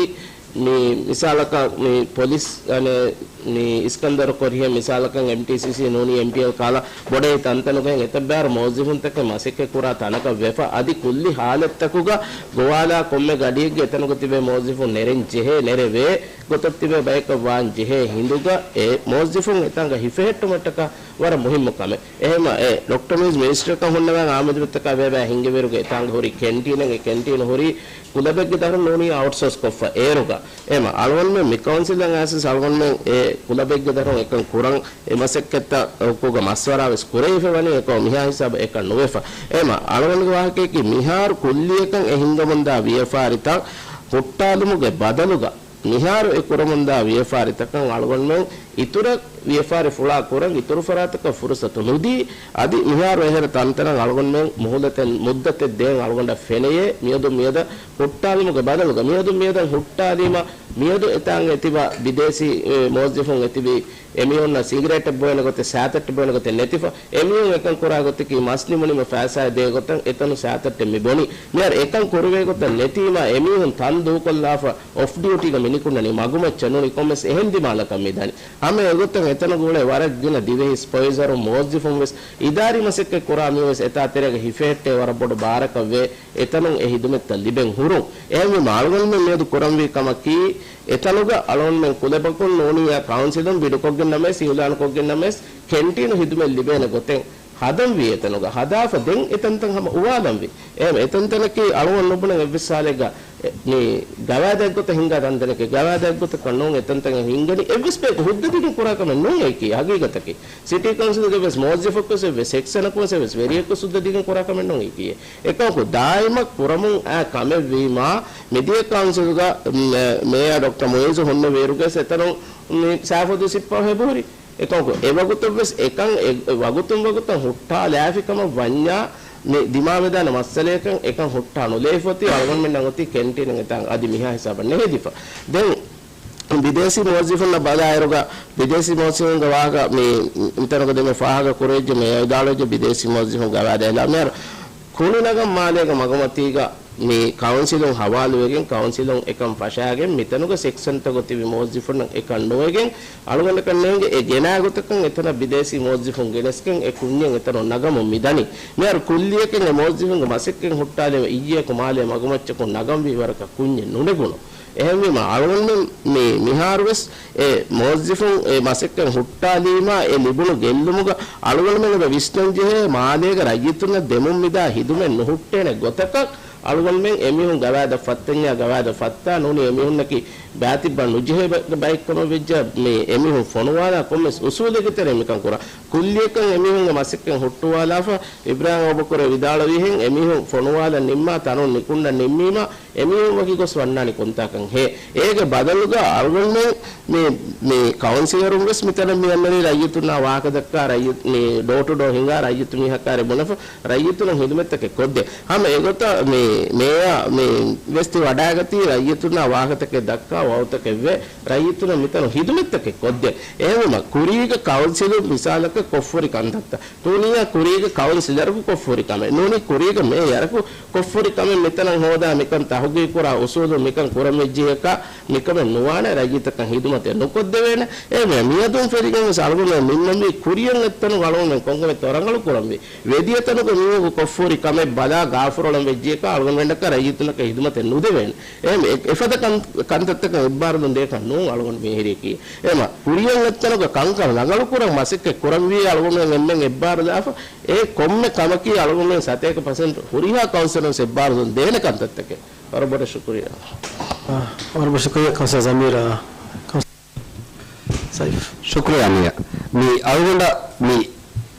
މި މިސާލަކަށް މި ޕޮލިސް އަނެއް މި އިސްކަންދަރު ކޮރިހެ މިސާލަކަށް އެމްޓީސީސީ ނޫނީ އެމްޓީއެލް ކާލަ ބޮޑޭ ތަންތަނުގައި އެތައް ބައިވަރު މުވައްޒަފުންތަކެއް މަސައްކަތް ކުރާ ތަނަކަށް ވެފަ އަދި ކުއްލި ހާލަތްތަކުގަ ގޮވާލާ ކޮންމެ ގަޑިއެއްގެ އެތަނުގަ ތިބޭ މުވައްޒަފުން ނެރެން ޖެހޭ ނެރެވޭ ގޮތަށް ތިބޭ ބަޔަކަށް ވާން ޖެހޭ ހިނދުގަ އެ މުވައްޒަފުން އެތާނގަ ހިފެހެއްޓުމަށްޓަކާ ވަރަށް މުހިއްމު ކަމެއް. އެހެމަ އެ ޑޮކްޓަރ މުއިއްޒު މިނިސްޓަރަކަށް ހުންނަވާ އާއްމު ހިދުމަތްތަކާ ބޭބާ ހިންގެވިއިރުގަ އެތާނގަ ހުރި ކެންޓީނެއް އެ ކެންޓީނު ހުރީ ކުލަބެއްގެ ދަށުން ނޫނީ އައުޓްސޯސް ކޮށްފަ އޭރުގަ. އެހެމަ އަޅުގަނޑުމެން މި ކައުންސިލަށް އައިސް އަޅުގަނޑުމެން އެ ކުލަބެއްގެ ދަށުން އެކަން ކުރަން އެ މަސައްކަތްތައް އުކުގަ މަޝްވަރާ ވެސް ކުރެވިފަ ވަނީ އެކަމަ މިހާ ހިސާބަށް އެކަން ނުވެފަ. އެހެމަ އަޅުގަނޑުގެ ވާހަކަޔަކީ މިހާރު ކުއްލިއަކަށް އެ ހިންގަމުންދާ ވިޔަފާރިތައް ހުއްޓާލުމުގެ ބަދަލުގަ މިހާރު އެ ކުރަމުންދާ ވިޔަފާރިތަކަށް އަޅުގަނޑުމެން އިތުރަށް ވިޔަފާރި ފުޅާ ކުރަން އިތުރު ފަރާތަކަށް ފުރުސަތު ނުދީ، އަދި މިހާރު އެހެރަ ތަންތަނަށް އަޅުގަނޑުމެން މުހުލަތެއް މުއްދަތެއް ދޭން އަޅުގަނޑަށް ފެނެޔޭ، މިއަދު މިއަދަށް ހުއްޓާލުމުގެ ބަދަލުގަ މިއަދު މިއަދަށް ހުއްޓާލީމަ މިއަދު އެތާނގަ ތިބާ ބިދޭސީ، އެ، މުވައްޒަފުން އެތިބީ އެމީހުންނަށް ސިގިރޭޓެއް ބޮއެނެ ގޮތެއް ސާތައްޓެއް ބޮއެނެ ގޮތެއް ނެތިފަ. އެމީހުން އެކަން ކުރާ ގޮތަކީ މަސް ނިމުނީމަ ފައިސާއެއް ދޭ ގޮތަށް އެތަނު ސާތައްޓެއް މި ބޮނީ. މިހާރު އެކަން ކުރެވޭ ގޮތަށް ނެތީމާ އެމީހުން ތަން ދޫކޮށްލާފަ އޮފް ޑިއުޓީގަ މި ނިކުންނަނީ މަގުމައްޗަށް ނޫނީ ކޮންމެސް އެހެން ދިމާލަކަށް މި ދަނީ. ހަމަ އެގޮތަށް އެތަނުގަ އުޅޭ ވަރަށް ގިނަ ދިވެހި ސްޕަވައިޒަރުން މުވައްޒަފުން ވެސް އިދާރީ މަސައްކަތް ކުރާ މީހުން ވެސް އެތާ ތެރޭގަ ހިފެހެއްޓޭ ވަރަށް ބޮޑު ބާރަކަށް ވޭ. އެތަނުން އެ ހިދުމަތްތައް ލިބެން ހުރުން. އެހެންވީމަ އަޅުގަނޑުމެން މިއަދު ކުރަންވީ ކަމަކީ، އެތަނުގަ އަޅުގަނޑުމެން ކުލަބަކުން ނޫނީ ކައުންސިލުން ބިޑުކޮށްގެންނަމަވެސް، އިއުލާނުކޮށްގެންނަމަވެސް، ކެންޓީނު ހިދުމަތް ލިބޭނެ ގޮތެއް ހަދަންވީ އެތަނުގަ. ހަދާފަ ދެން އެތަންތަން ހަމަ އުވާލަންވީ. އެހެން އެތަންތަނަކީ އަޅުގަނޑު ނުބުނަން އެއްވެސް ސާލެއްގަ އެ، މި ގަވާއިދެއްގޮތަށް ހިންގާ ތަންތަނެކޭ. ގަވާއިދެއްގޮތަކަށް ނޫން އެތަންތަން ހިންގަނީ. އެއްވެސް ބަޔަކު ހުއްދަ ދިގުން ކުރާ ކަމެއް ނޫން އެއީކީ ހަގީގަތަކީ. ސިޓީ ކައުންސިލުގެ ވެސް މުވައްޒަފަކުވެސް އެއްވެސް ސެކްޝަނަކުވެސް އެއްވެސް ވެރިޔަކު ހުއްދަ ދިގުން ކުރާ ކަމެއް ނޫން އެއީކީ. އެކަމަކު ދާއިމަށް ކުރަމުން އައި ކަމެއްވީމާ، މިދިޔަ ކައުންސިލުގަ، މެ-، މޭޔާ ޑޮކްޓަރ މުއިއްޒު ހުންނެވިއިރުގަސް އެތަނުން މި ސާފުދޫ ސިއްޕަވަހެއް ބުހުރި. އެކަމަކު އެވަގުތުވެސް އެކަން އެ ވަގުތުން ވަގުތަށް ހުއްޓާލާފި ކަމަށް ވަންޏާ، މި ދިމާވެދާނެ މައްސަލަޔަކަށް އެކަން ހުއްޓާ ނުލެވިފަ އޮތީ. އަޅުގަނޑުމެންނަށް އޮތީ ކެންޓީނެއް އެތާނގަ އަދި މިހާ ހިސާބަށް ނެހެދިފަ. ދެން ބިދޭސީ މުވައްޒަފުންނަށް ބަލާއިރުގަ، ބިދޭސީ މުވައްޒަފުންގެ ވާހަކަ މި މިތަނުގަ ދެމެ ފާހަގަ ކުރެވިއްޖެ، މޭޔާ ވިދާޅުވެއްޖެ ބިދޭސީ މުވައްޒަފުން ގަވާއިދާ އެލާމެއް ކުނިނަގަން މާލޭގެ މަގުމަތީގަ މި ކައުންސިލުން ހަވާލުވެގެން، ކައުންސިލުން އެކަން ފަށާގެން، މިތަނުގެ ސެކްޝަންތަކުގަ ތިބި މުވައްޒަފުންނަށް އެކަން ނުވެގެން، އަޅުގަނޑަކަށް ނޭނގެ އެ ގެނާ ގޮތަކަށް އެތަނަށް ބިދޭސީ މުވައްޒަފުން ގެނެސްގެން އެ ކުންޏެއް އެތަނުން ނަގަމުން މިދަނީ. މިހާރު ކުއްލިއަކަށް އެ މުވައްޒަފުންގެ މަސައްކަތް ހުއްޓާލެވެ އިއްޔެއަކު މާލޭ މަގުމައްޗަކުން ނަގަންވީ ވަރަކަށް ކުންޏެއް ނުނެގުނު. އެހެންވީމަ، އަޅުގަނޑުމެން މި މިހާރުވެސް އެ މުވައްޒަފުން އެ މަސައްކަތް ހުއްޓާލީމާ، އެ ލިބުނު ގެއްލުމުގަ އަޅުގަނޑުމެން އެބަ ވިސްނަންޖެހޭ، މާލޭގަ ރައްޔިތުންނަށް ދެމުން މިދާ ހިދުމަތް ނުހުއްޓޭނެ ގޮތަކަށް އަޅުގަނޑުމެން އެމީހުން ގަވާއިދަށް ފައްތަންޏާ ގަވާއިދަށް ފައްތާ ނޫނީ އެމީހުންނަކީ ބާތިއްބާ ނުޖެހޭ ބަ-، ބައެއްކަމަށް ވެއްޖެ މި އެމީހުން ފޮނުވާލާ ކޮންމެސް އުސޫލެއްގެ ތެރެއިން މިކަން ކުރާ. ކުއްލިއަކަށް އެމީހުންގެ މަސައްކަތް ހުއްޓުވާލާފަ، އިބްރާހިމް އަބޫބަކުރެ ވިދާޅުވިހެން އެމީހުން ފޮނުވާލަން ނިންމާ ތަނުން ނިކުންނަން ނިންމީމަ، އެމީހުން ވަކި ގޮސް ވަންނާނީ ކޮންތާކަން ހޭ؟ އޭގެ ބަދަލުގަ އަޅުގަނޑުމެން މި، މި ކައުންސިލަރުން ވެސް މިތަނަށް މި އަންނަނީ ރައްޔިތުންނާ ވާހަކަ ދައްކާ، ރައްޔިތު މި ޑޯ ޓު ޑޯ ހިނގާ ރައްޔިތު މީހަކާރެ ބުނެފަ، ރައްޔިތުންނަށް ހިދުމަތްތަކެއް ކޮށްދޭ. ހަމަ އެގޮތަށް މި މޭޔާ މި ވެސް ތި ވަޑާގަތީ ރައްޔިތުންނާ ވާހަކަތަކެއް ދައްކާ ވައުތަކެއްވެ، ރައްޔިތުންނަށް މިތަނު ހިދުމަތްތަކެއް ކޮށްދޭ. އެހެންވީމަ ކުރީގަ ކައުންސިލުން މިސާލަކަށް ކޮށްފުރި ކަންތައްތައް ނޫނީ ކުރީގެ ކައުންސިލަރަކު ކޮށްފުރި ކަމެއް ނޫނީ ކުރީގެ މޭޔަރަކު ކޮށްފުރި ކަމެއް މިތަނަށް ހޯދާ މިކަން ތަހުގީގުކުރާ އުސޫލުން މިކަން ކުރަންވެއްޖެއްޔަކާ މިކަމެއް ނުވާނެ ރައްޔިތަކަށް ހިދުމަތެއް ނުކޮށްދެވޭނެ. އެހެންވެ މިއަދުން ފެށިގެން ވެސް އަޅުގަނޑުމެން ނިންމަންވީ ކުރިޔަށް އެއްތަނުގަ އަޅުގަނޑުމެން ކޮންކަމެއްތޯ ރަނގަޅު ކުރަންވީ. ވެދިޔަ ތަނުގަ މީހަކު ކޮށްފުރި ކަމެއް ބަލާ ގާފުރޮޅަން ވެއްޖެއްޔަކާ އަޅުގަނޑުމެންނަކަށް ރައްޔިތުންނަކަށް ހިދުމަތެއް ނުދެވޭނެ. އެހެން އެ-، އެފަދަ ކަން-، ކަންތައްތަކަށް އެއްބާރުލުން ދޭކަށް ނޫން އަޅުގަނޑު މިހިރީކީ. އެމަ ކުރިޔަށް އެއްތަނުގަ ކަންކަން ރަނގަޅުކުރަން މަސައްކަތް ކުރަންވީ އަޅުގަނޑުމެން އެންމެން އެއްބާރުލާފަ. އެ ކޮންމެ ކަމަކީ އަޅުގަނޑުމެން ސަތޭކަ ޕަސެންޓް ހުރިހާ ކައުންސިލަރުން އެއްބާރުލުން ދޭނެ ކަންތައްތަކެއް. ވަރަށް ބޮޑަށް ޝުކުރިއްޔާ. އާ، ވަރަށް ބޮޑަށް ޝުކުރިއްޔާ ކައުންސިލަރ ޒަމީރާ. ކައުންސިލަރ ސައިފް. ޝުކުރިއްޔާ މިޔާ. މި އަޅުގަނޑަށް މި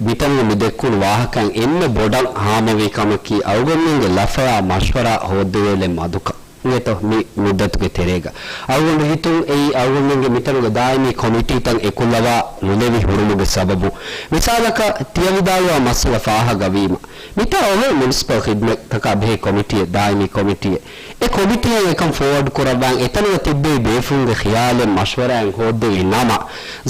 މިތަނުގަ މި ދެއްކުނު ވާހަކައިން އެންމެ ބޮޑަށް ހާމަވި ކަމަކީ އަޅުގަނޑުމެންގެ ލަފަޔާ މަޝްވަރާ ހޯއްދެވޭލެއް މަދުކަން. އިނގޭތޯ މި މުއްދަތުގެ ތެރޭގަ އަޅުގަނޑު ހިތުން އެއީ އަޅުގަނޑުމެންގެ މިތަނުގެ ދާއިމީ ކޮމިޓީތައް އެކުލަވާ ނުލެވި ހުރުމުގެ ސަބަބުން. މިސާލަކަށް ތިޔަ ވިދާޅުވާ މައްސަލަ ފާހަގަވީމަ، މިތާ އޮހޮ މުނިސިޕަލް ޚިދްމަތްތަކާ ބެހޭ ކޮމިޓީއެއް، ދާއިމީ ކޮމިޓީއެއް. އެ ކޮމިޓީއަށް އެކަން ފޯވަޑް ކުރައްވާން އެތަނުގަ ތިއްބެވި ބޭފުޅުންގެ ޚިޔާލެއް މަޝްވަރާއެއް ހޯއްދެވި ނަމަ،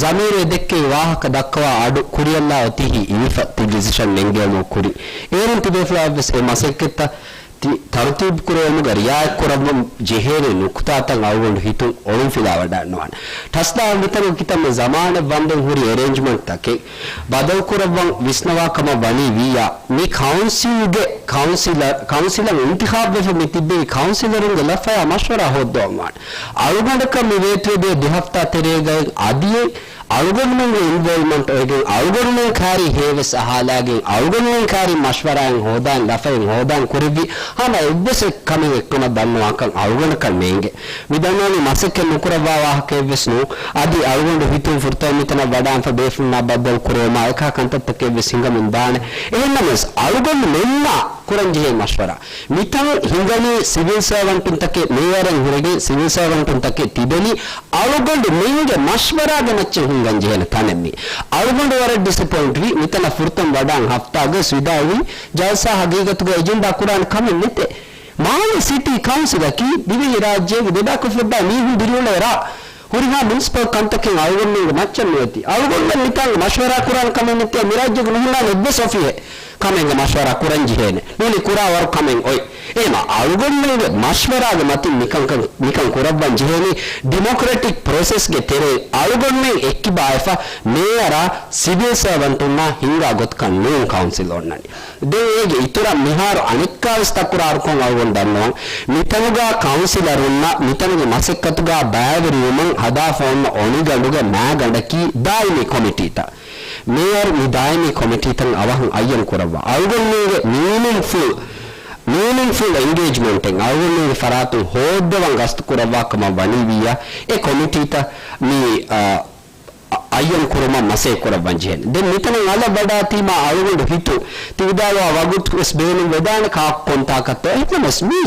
ޒަމީރު އެ ދެއްކެވި ވާހަކަ ދައްކަވާ އަޑު ކުރިޔަށްލާ އޮތީ އިވިފަ ތި ޑިސިޝަން ނެންގެވުމުގެ ކުރިން. އޭރުން ތިބޭފުޅާއަށްވެސް އެ މަސައްކަތްތައް ތި-، ތަރުތީބު ކުރެވުމުގަ ރިއާޔަތް ކުރައްވަން ޖެހޭނެ ނުކުތާތައް އަޅުގަނޑު ހިތުން އޮޅުންފިލާވަޑައިގަންނަވާނެ. ޓަސްލާ މިތަނުގަ ކިތަންމެ ޒަމާނެއް ވަންދެން ހުރި އެރޭންޖްމަންޓްތަކެއް ބަދަލުކުރައްވަން ވިސްނަވާ ކަމަށް ވަނީ ވިއްޔާ، މި ކައުންސިލްގެ ކައުންސިލަރ، ކައުންސިލަށް އިންތިޚާބުވެފަ މި ތިއްބެވި ކައުންސިލަރުންގެ ލަފަޔާ މަޝްވަރާ ހޯއްދަވަންވާނެ. އަޅުގަނޑަކަށް މި ވޭތުވެދިޔަ ދެ ހަފްތާ ތެރޭގައި އަދިއެއް އަޅުގަނޑުމެންގެ އިންވޮލްވްމަންޓް އޮތްގެން އަޅުގަނޑުމެން ކާރި ހޭވެސް އަހާލާގެން އަޅުގަނޑުމެން ކާރި މަޝްވަރާއެއް ހޯދާން ލަފައެއް ހޯދާން ކުރެއްވި ހަމަ އެއްވެސް އެއް ކަމެއް އެއްކަމަށް ދަންނަވާކަން އަޅުގަނޑަކަށް ނޭނގެ. މި ދަންނަވަނީ މަސައްކަތް ނުކުރައްވާ ވާހަކައެއްވެސް ނޫން. އަދި އަޅުގަނޑު ހިތުން ފުރަތަމަ މިތަނަށް ވަޑާންފަ ބޭފުޅުންނާ ބައްދަލު ކުރެވުމާ އެކާ ކަންތައްތަކެއްވެސް ހިނގަމުން ދާނެ. އެހެންނަމަވެސް އަޅުގަނޑުމެންނާ ކުރަންޖެހޭ މަޝްވަރާ. މިތަން ހިނގަނީ ސިވިލް ސަރވަންޓުންތަކެއް، މޭޔަރެއް ހުރެގެން ސިވިލް ސަރވަންޓުންތަކެއް ތިބެނީ އަޅުގަނޑުމެންގެ މަޝްވަރާގެ މައްޗަށް ހިނގަން ޖެހޭނެ ތަނެއް މީ. އަޅުގަނޑު ވަރަށް ޑިސެޕޮއިންޓް ވީ، މިތަނަށް ފުރަތަމަ ވަޑާން ހަފްތާގަ ވިދާޅުވީ، ޖަލްސާ ހަގީގަތުގަ އެޖެންޑާ ކުރާނެ ކަމެއް ނެތޭ. މާލެ ސިޓީ ކައުންސިލަކީ ދިވެހިރާއްޖޭގެ ދެބައިކުފައި މީހުން ދިރިއުޅޭ ރާ. ހުރިހާ މުނިސިޕަލް ކަންތަކެއް އަޅުގަނޑުމެންގެ މައްޗަށް ނުވެތި. އަޅުގަނޑުމެން މިތާނގެ މަޝްވަރާ ކުރާނެ ކަމެއް ނެތި. މިރާއްޖޭގެ ނުހުންނާނެ އެއްވެސް އޮފީހެއް ކަމެއްގެ މަޝްވަރާ ކުރަން ޖެހޭނެ. ނޫނީ ކުރާވަރު ކަމެއް އޮތް. އެހެމަ އަޅުގަނޑުމެންގެ މަޝްވަރާގެ މަތިން މިކަންކަން، މިކަން ކުރައްވަން ޖެހޭނީ ޑިމޮކްރެޓިކް ޕްރޮސެސްގެ ތެރެއިން އަޅުގަނޑުމެން އެއްކިބާވެފަ މޭޔަރާ ސިވިލް ސަރވަންޓުންނާ ހިންގާ ގޮތަކަށް ނޫން ކައުންސިލް އޮންނަނީ. ދެން އޭގެ އިތުރަށް މިހާރު އަނެއްކާވެސް ތަކުރާރުކޮށް އަޅުގަނޑު ދަންނަވަން. މިތަނުގާ ކައުންސިލަރުންނަށް މިތަނުގެ މަސައްކަތުގާ ބައިވެރިވުމަށް ހަދާފަ އޮންނަ އޮނިގަނޑުގެ މާގަނޑަކީ ދާއިމީ ކޮމިޓީތައް. މޭޔަރު މި ދާއިމީ ކޮމިޓީތައް އަވަހަށް އައްޔަން ކުރައްވާ. އަޅުގަނޑުމެންގެ މީނިންފުލް، މީނިންފުލް އެންގޭޖްމަންޓެއް އަޅުގަނޑުމެންގެ ފަރާތުން ހޯއްދަވަން ގަސްތު ކުރައްވާ ކަމަށް ވަނީވިއްޔާ، އެ ކޮމިޓީތައް މި، އަ، އައްޔަން ކުރުމަށް މަސައްކަތް ކުރައްވަން ޖެހޭނެ. ދެން މިތަނަށް އަލަށް ވަޑާތީމާ އަޅުގަނޑު ހިތު ތި ވިދާޅުވާ ވަގުތު ވެސް ބޭނުން ވެދާނެ ކާކު ކޮންތާކަށްތޯ. އެހެންނަމަވެސް މީ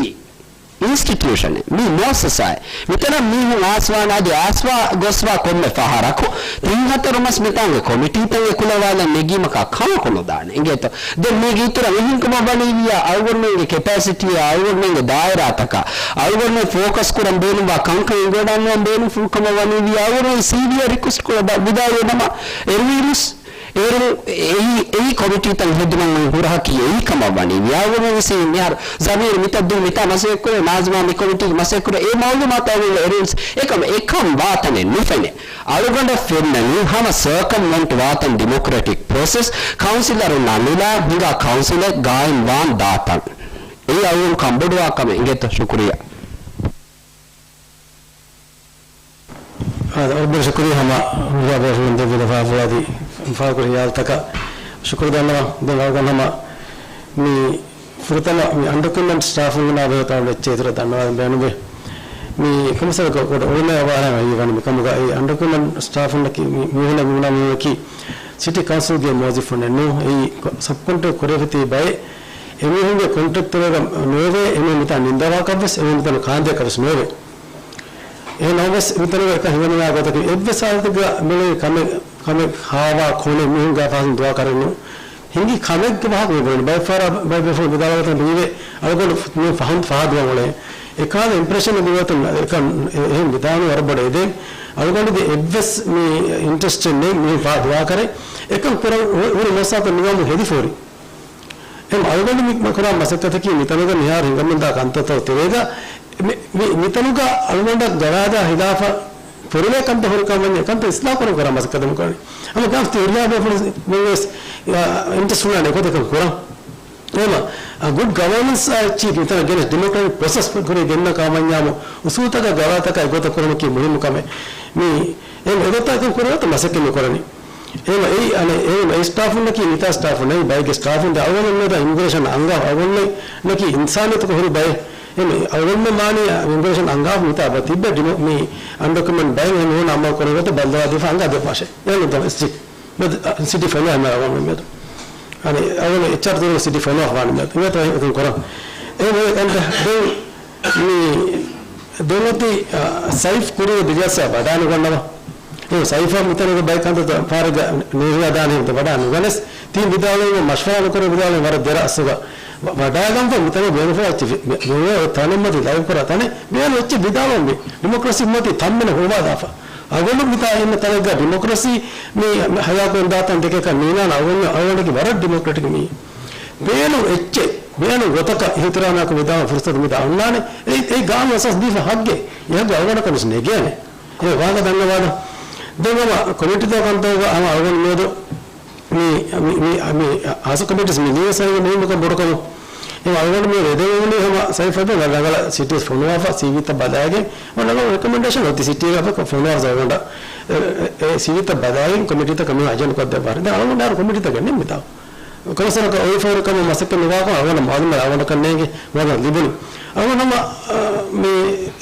އިންސްޓިޓިއުޝަނެއް، މީ މުއައްސަސާއެއް. މިތަނަށް މީހުން އައިސްވާނެ އަދި އައިސްވާ ގޮސްވާ ކޮންމެ ފަހަރަކު ތިން ހަތަރު މަސް މިތާނގެ ކޮމިޓީތައް އެކުލަވާލަން ނެގީމަކާ ކަމަކު ނުދާނެ. އިނގޭތޯ؟ ދެން މީގެ އިތުރަށް އެހެންކަމަށް ވަނީވިއްޔާ އަޅުގަނޑުމެންގެ ކެޕޭސިޓީއާ އަޅުގަނޑުމެންގެ ދާއިރާތަކާ އަޅުގަނޑުމެން ފޯކަސް ކުރަން ބޭނުންވާ ކަންކަން އެނގިވަޑައިގަންނަވަން ބޭނުންފުޅު ކަމަށް ވަނީވިއްޔާ އަޅުގަނޑުމެން ސީވީއާ ރިކުއެސްޓް ކުރައްވާ ވިދާޅުވި ނަމަ އެރުވީމުސް އޭރު އެއީ، އެއީ ކޮމިޓީތައް ހެދުމަށް ހުރަހަކީ އެއީ ކަމަށް ވަނީ. ވިޔާގުނަވެސް މިހާރު ޒަމީރު މިތައް ދުވަހު މިތާ މަސައްކަތް ކުރޭ، ނާޒިމާ މި ކޮމިޓީގެ މަސައްކަތް ކުރޭ، އެ މައުލޫމާތު އަޅުގަނޑު އެރުވިސް އެކަމަށް އެކަން ވާތަނެއް ނުފެނޭ. އަޅުގަނޑަށް ފެންނަނީ ހަމަ ސަރކަމްވެންޓް ވާތަން ޑިމޮކްރެޓިކް ޕްރޮސެސް، ކައުންސިލަރުންނާ ނުލާ ހިނގާ ކައުންސިލެއް ގާއިމް ވާން ދާތަން. އެއީ އަޅުގަނޑު ކަންބޮޑުވާ ކަމެއް. އިނގޭތޯ؟ ޝުކުރިއްޔާ. އާދެ، ވަރަށް ބޮޑަށް ޝުކުރިއްޔާ ހަމަ ހުރިހާ ބޭފުޅުން ދެއްވި ލަފާފުޅާ އަދި ފާހަގަކުރި ހިޔާލުތަކަށް ޝުކުރު ދަންނަވަން. ދެން އަޅުގަނޑު ހަމަ މި ފުރަތަމަ މި އަންޑޮކިއުމެންޓް ސްޓާފުންނާ ބެހޭ ތަން އެއްޗެއް އިތުރަށް ދަންނަވާލަން ބޭނުންވޭ. މި ކޮންމެސް ވަރަކަށް ކުޑަ އުޅުނެ އަވާހަން ހީވަނީ މިކަމުގަ އެ އަންޑޮކިއުމެންޓް ސްޓާފުންނަކީ މި، މީހުންނަށް މި ބުނާ މީހުންނަކީ ސިޓީ ކައުންސިލްގެ މުވައްޒަފުންނެއް ނޫން. އެއީ ކޮ-، ސަބް ކޮންޓްރެކްޓް ކުރެވިފައި ތިބި ބައެއް. އެމީހުންގެ ކޮންޓްރެކްޓްތަކުގަ ނޯވޭ، އެމީހުން މިތާ ނިންދަވާކަށްވެސް، އެމީހުން މިތަނު ކާންދޭކަށްވެސް ނޯވޭ. އެހެން ނަމަވެސް، މިތަނުގަ އެކަން ހިމެނުނާ ގޮތަކީ، އެއްވެސް ހާލަތެއްގަ މި ކަމެއް، ކަމެއް ހާވާ ކޯނެ މީހުންގެ ފަހަސް ދުވާ ކަރެއް ނޫން. ހިނގި ކަމެއްގެ ވާހަކަ މި ބުނަނީ. ބައެއް ފަހަރަށް ބައެއް ބޭފުޅުން ވިދާޅުވާތަން ބީވޭ، އަޅުގަނޑު މި ފަހުން ފަހަ ދުވަން އުޅޭ. އެކަހަލަ އިމްޕްރެޝަނެއް މި ގޮތުން އެކަން އެ-، އެހެން ވިދާޅުވީ ވަރަށް ބޮޑަށް އެދެން. އަޅުގަނޑުގެ އެއްވެސް މި އިންޓްރެސްޓެއް ނެތް މީ ފަހަ ދުވާ ކަރެއް. އެކަން ކުރަން ހު-، ހުރި މައްސަލަތައް މި ގައުމު ހެދިފަ ހުރި. އެހެން އަޅުގަނޑު މި ކުރާ މަސައްކަތަކީ މިތަނުގަ މިހާރު ހިނގަމުންދާ ކަންތައްތައް ތެރޭގަ މި، މި، މިތަނުގަ އަޅުގަނޑަށް ގަވާއިދާ ހިލާފަށް ފުރިވޭ ކަންތައް ހުރިކަމަށް ވަންޏާ ކަންތައް އިސްލާހު ކުރަން ކުރާ މަސައްކަތެއް ކުރަނީ. ހަމަ ގާމް ތި ހުރިހާ ބޭފުޅުން ވެސް، އާ، އިންޓްރެސްޓް ހުންނާނެ އެގޮތަކަށް ކުރަން. އެހެންވީމަ، އާ، ގުޑް ގަވަނަންސް އާ އެއްޗެހި މިތަނަށް ގެނެސް ޑިމޮކްރެޓިކް ޕްރޮސެސް ކުރި ގެންނަ ކަމަށް ވަންޏާމު އުސޫލުތަކާ ގަވާއިދުތަކާ އެގޮތަށް ކުރުމަކީ މުހިންމު ކަމެއް. މި އެ، އެގޮތަށް އެކަން ކުރެވޭތޯ މަސައްކަތް މި ކުރަނީ. އެހެންވީމަ އެއީ އަނެއް، އެހެންވީމަ އެ ސްޓާފުންނަކީ މިތާ ސްޓާފުން ނެތް ބައެއްގެ ސްޓާފުން ދެ އަޅުގަނޑު މިއަދު އިމިގްރޭޝަން އަންގާ އަޅުގަނޑު ނަކީ އިންސާނިއްޔަތުގެ ހުރި ބައެއް. އެހެންވީމަ އަޅުގަނޑު މާނީ އިމިގްރޭޝަން އަންގާ މިތާ ބަ ތިއްބެ ޑިމޮ-، މި އަންޑޮކިއުމެންޓް ބައެއް އެހެން ނޫން އަމަލު ކުރަން ގޮތަށް ބައްލަވާ ދީފަ އަންގާ ދެއްވާށޭ. އެހެން ސްޓްރިކްޓް. ސިޓީ ފޮލޯ އެހެން އަޅުގަނޑު މިއަދު. އަނެއް އަޅުގަނޑު އެއްޗާ ދުރު ސިޓީ ފޮލޯ ވާނެ މިއަދު. އިނގޭތޯ އެކަން ކުރަން. އެހެންވީމަ އެކަން ދެން މި ދެން އޮތީ، އާ، ސައިފް ކުރީ ބިޒްނަސްއާ ވަޑާނުގަންނަވާ. އެ ސައިފަށް މިތަނުގެ ބައެއް ކަންތައްތައް ފާރެއްގަ ނޭހިޔާ ދާނެ ހިނދު ވަޑާ ނުގަނެސް. ތީ ވިދާޅުވީމަ މަޝްވަރާ ނުކުރެ ވިދާޅުވީ ވަރަށް ދެރަ އަސްލުގަ ވަ-، ވަޑާގަންފަ މިތަނުގެ ބޭނުންފުޅާ އެއްޗެއް ވެ-، ވެ-، ވެ-، ތަނެއް މަތި ލައިވް ކުރާ ތަނެއް ބޭނުން އެއްޗެއް ވިދާޅުވަންވީ. ޑިމޮކްރަސީ މަތި ތަންމެނަށް ހޮވާލާފަ. އަޅުގަނޑު މިތާ އިންނަ ތަނެއްގަ ޑިމޮކްރަސީ މި ހަޔާކޮށް ދާތަން ދެކޭކަށް ނީނާނަ އަޅުގަނޑަކީ ވަރަށް ޑިމޮކްރެޓިކް މީ. ބޭނުން އެއްޗެއް، ބޭނުން ގޮތަކަށް އިހުތިރާމާކޮށް ވިދާޅުވާ ފުރުސަތު މިދާ އޮންނާނެ. އެ، އެ ގާނޫނު އަސާސް ދީފަ ހައްގެއް. އެ ހައްގު އަޅުގަނޑަކަށް ވެސް ނެގޭނެ. އެ ވާހަކަ ދަންނަވާލަ. ދެން ހަމަ ކޮމިޓީތައް ކަންތައް ހަމަ އަޅުގަނޑު މިއަދު މި، މި، މި، މި އާސަ ކޮމިޓީސް މި ލިޔެސް މުހިންމުކަން ބޮޑުކަމު. އެ އަޅުގަނޑު މި ރެދެވުނީ ހަމަ ސައިފަދު ރަނގަޅަށް ސިޓީސް ފޮނުވާފަ ސީވީތައް ބަލާގެން ރަނގަޅު ރެކޮމެންޑޭޝަން އޮތީ ސިޓީގަ ފޮނުވާފަ އަޅުގަނޑަށް އެ، އެ، އެ ސީވީތައް ބަލާގެން ކޮމިޓީތަކަށް މި އަޖެންޑް ކޮށްދެއްވާ. ދެން އަޅުގަނޑު އަހަރު ކޮމިޓީތަކަށް ނެތް މިތާ. ކޮންމެސް ވަރަކަށް އޮތް ފޯރުކަމަށް މަސައްކަތް ނުވާކަމަށް އަޅުގަނޑަށް މައުލޫމާތު އަޅުގަނޑަކަށް ނޭނގެ މަގަށް ލިބުނީ. އަޅުގަނޑު ހަމަ، އަ، މި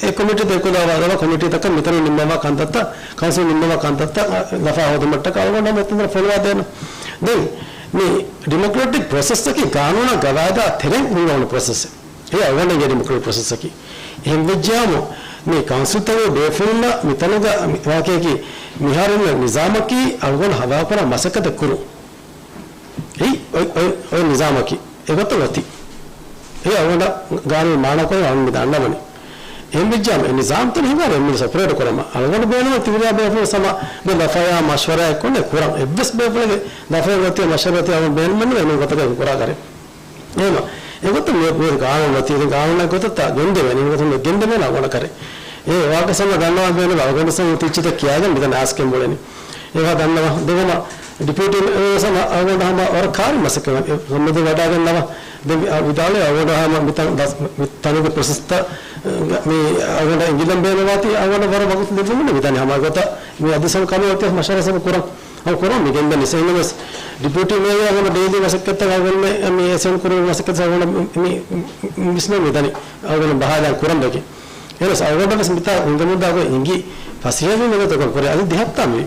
އެ ކޮމިޓީތައް އެކުލަވާ ކޮމިޓީތަކަށް މިތަނުން ނިންމަވާ ކަންތައްތައް، ކައުންސިލް ނިންމަވާ ކަންތައްތައް، އަ، ލަފާ ހޯދުމަށްޓަކައި އަޅުގަނޑު ހަމަ އެތަންތަނަށް ފޮނުވާ ދޭނަ. ދެން މި ޑިމޮކްރެޓިކް ޕްރޮސެސްއަކީ ގާނޫނާ ގަވާއިދާ ތެރެއިން ހިނގައުނު ޕްރޮސެސެއް. އެ އަޅުގަނޑުގެ ޑިމޮކްރެޓިކް ޕްރޮސެސްއަކީ. އެހެން ވެއްޖެއްޔާމު މި ކައުންސިލްތަކުގެ ބޭފުޅުންނަށް މިތަނުގަ މި ވާހަކައަކީ މިހާރު އިންނަ ނިޒާމަކީ އަޅުގަނޑު ހަވާކުރާ މަސައްކަތެއް ކުރުން. އެއީ އޮތް، އޮތް، އޮތް ނިޒާމަކީ. އެގޮތަށް އޮތީ. އެ އަޅުގަނޑަށް ގާނޫނު މާނަކޮށް އަޅުގަނޑު މި ދަންނަވަނީ. އެހެންވެއްޖާމަ އެ ނިޒާމްތައް ހިނގާ އެ މި ސަޕަރޭޓް ކުރަމަ. އަޅުގަނޑު ބޭނުމަށް ތިބިރާ ބޭފުޅުން ސަމަ މި ލަފަޔާ މަޝްވަރާއެއް ކޮށްނެ ކުރަން. އެއްވެސް ބޭފުޅެއްގެ ލަފަޔަށް އޮތީ މަޝްވަރާ އޮތީ އަޅުގަނޑު ބޭނުމަށް ނުވޭ އެމީހުން ގޮތަކަށް ކުރާ ކަރެއް. އެހެންވީމަ، އެގޮތަށް މި، މި ގާނޫނު އޮތީ، އިތިން ގާނޫނާ ގޮތަށް ތާ ގެންދެވޭނެ، އެގޮތަށް މި ގެންދެވޭނެ އަޅުގަނޑަށް ކަރެއް. އެ ވާހަކަ ސަމަ ދަންނަވާ ބޭނުން އަޅުގަނޑު ސަމަ ތިއްޗިތައް ކިޔާގެން މިތަނަށް އައިސްގެން ބުނެނީ. އެވާ ދަންނަވާ. ދެން ހަމަ ޑިޕިއުޓީ މޭޔަރ ސަމަ އަޅުގަނޑު ހަމަ ވަރަށް ކާރި މަސައްކަތް ކުރަން. އެ ސަމަދު ވަޑާގަންނަވާ. ދެން ވިދާޅުވި އަޅުގަނޑު ހަމަ މިތަން ދަސް، މި ތަނުގެ ޕްރޮސެސްތައް މި އަޅުގަނޑަށް އެނގިލަން ބޭނުންވާތީ އަޅުގަނޑަށް ވަރަށް ވަގުތު ލިބުމުން ވިދާނީ ހަމަ ގޮތަށް މި އަދި ސަމަ ކަމަށް އޮތީ މަޝްވަރާ ސަމަ ކުރަން. ހަމަ ކުރަން މި ގެންދަނީ. އެހެންވެސް ޑިޕިއުޓީ މޭޔަރ ހަމަ ޑެއިލީ މަސައްކަތްތައް އަޅުގަނޑުމެ މި އެސެން ކުރުމުގެ މަސައްކަތް އަޅުގަނޑު މި، މި، މި ވިސްނަން މި ދަނީ. އަޅުގަނޑު ބަހާލާން ކުރަން ވެގެން. އެހެނަސް އަޅުގަނޑަށް ވެސް މިތާ އުނދަމުންދާ ގޮތް އިނގި ފަސޭހަވީމަ ގޮތަކަށް ކުރޭ އަދި ދެ ހަފްތާ މިވީ.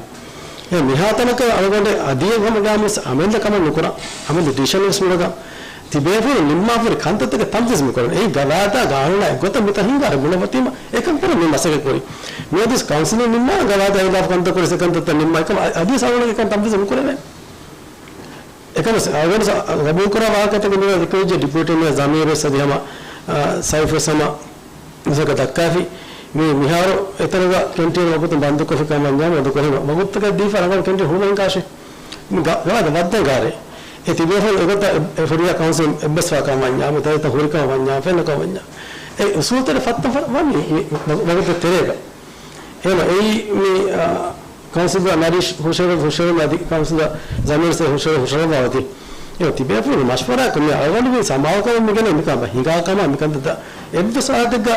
އެ މިހާތަނަކަށް އަޅުގަނޑެއް އަދި އެއް ހަމަ ގާމުސް އަމަލް ކަމަށް ނުކުރާ. އަމަލް ޑިސިޝަން ވެސް މިވަގާ. ތިބޭފުޅުން ނިންމާފައި ކަންތައްތަކެއް ތަންފީޒް މިކުރަން. އެއީ ގަވާއިދާ ގާނޫނާ އެއްގޮތަށް މިތަން ހިނގާ ބުނެފަތީމަ އެކަން ކުރަން މި މަސައްކަތް ކުރީ. މިއަދިސް ކައުންސިލުން ނިންމާ ގަވާއިދާ ހިލާފު ކަންތައް ކުރި ސެކަންތައްތައް ނިންމާ އެކަމަށް އަ-، އަދިސް އަޅުގަނޑު އެކަން ތަންފީޒް ނުކުރެވޭނެ. އެކަމަސް އަޅުގަނޑު ސަ-، ގަބޫލުކުރާ ވާހަކަތަކެއް ނުވެ ދެކެވިއްޖެ ޑިޕިއުޓީ މޭޔަރ ޒަމީރު ވެސް އަދި ހަމަ، އާ، ސައިފް ވެސް ހަމަ މިސަކަ ދައްކާފި. މި މިހާރު އެތަނުގަ ކެންޓީން ވަގުތު ބަންދުކޮށްފި ކަމަށް ވަންޏާ މެދުކޮށް ވަގުތުތަކަށް ދީފަ ރަނގަޅު ކެންޓީން ހުޅުމަށް ހިނގާށޭ. މި ގަ-، ގަވާއިދަށް ވައްދަން ގާރޭ. އެ ތިބޭފުޅުން އެގޮތަށް އެ، އެ ފުރިހާ ކައުންސިލް އެއްބަސްވާ ކަމަށް ވަންޏާ މި ތަންތަން ހުރި ކަމަށް ވަންޏާ ފެންނަ ކަމަށް ވަންޏާ. އެ އުސޫލުތެރެ ފައްތަފަ ވަނީ މި ވަ-، ވަގުތު ތެރޭގަ. އެހެން އެއީ މި، އާ، ކައުންސިލަރ ނަރީޝް ހުށަހެޅު-، ހުށަހެޅުމުން އަދި ކައުންސިލަރ ޒަމީރު ހުށަހެޅު-، ހުށަހެޅުއްވާ އޮތީ. އެ ތިބޭފުޅުން މަޝްވަރާކޮށް މި އަޅުގަނޑުގެ ސަމާލުކަމަށް މިގެނައި މިކަން ހިނގާ ކަމަށް މިކަންތައް އެއްވެސް އާދައެއްގަ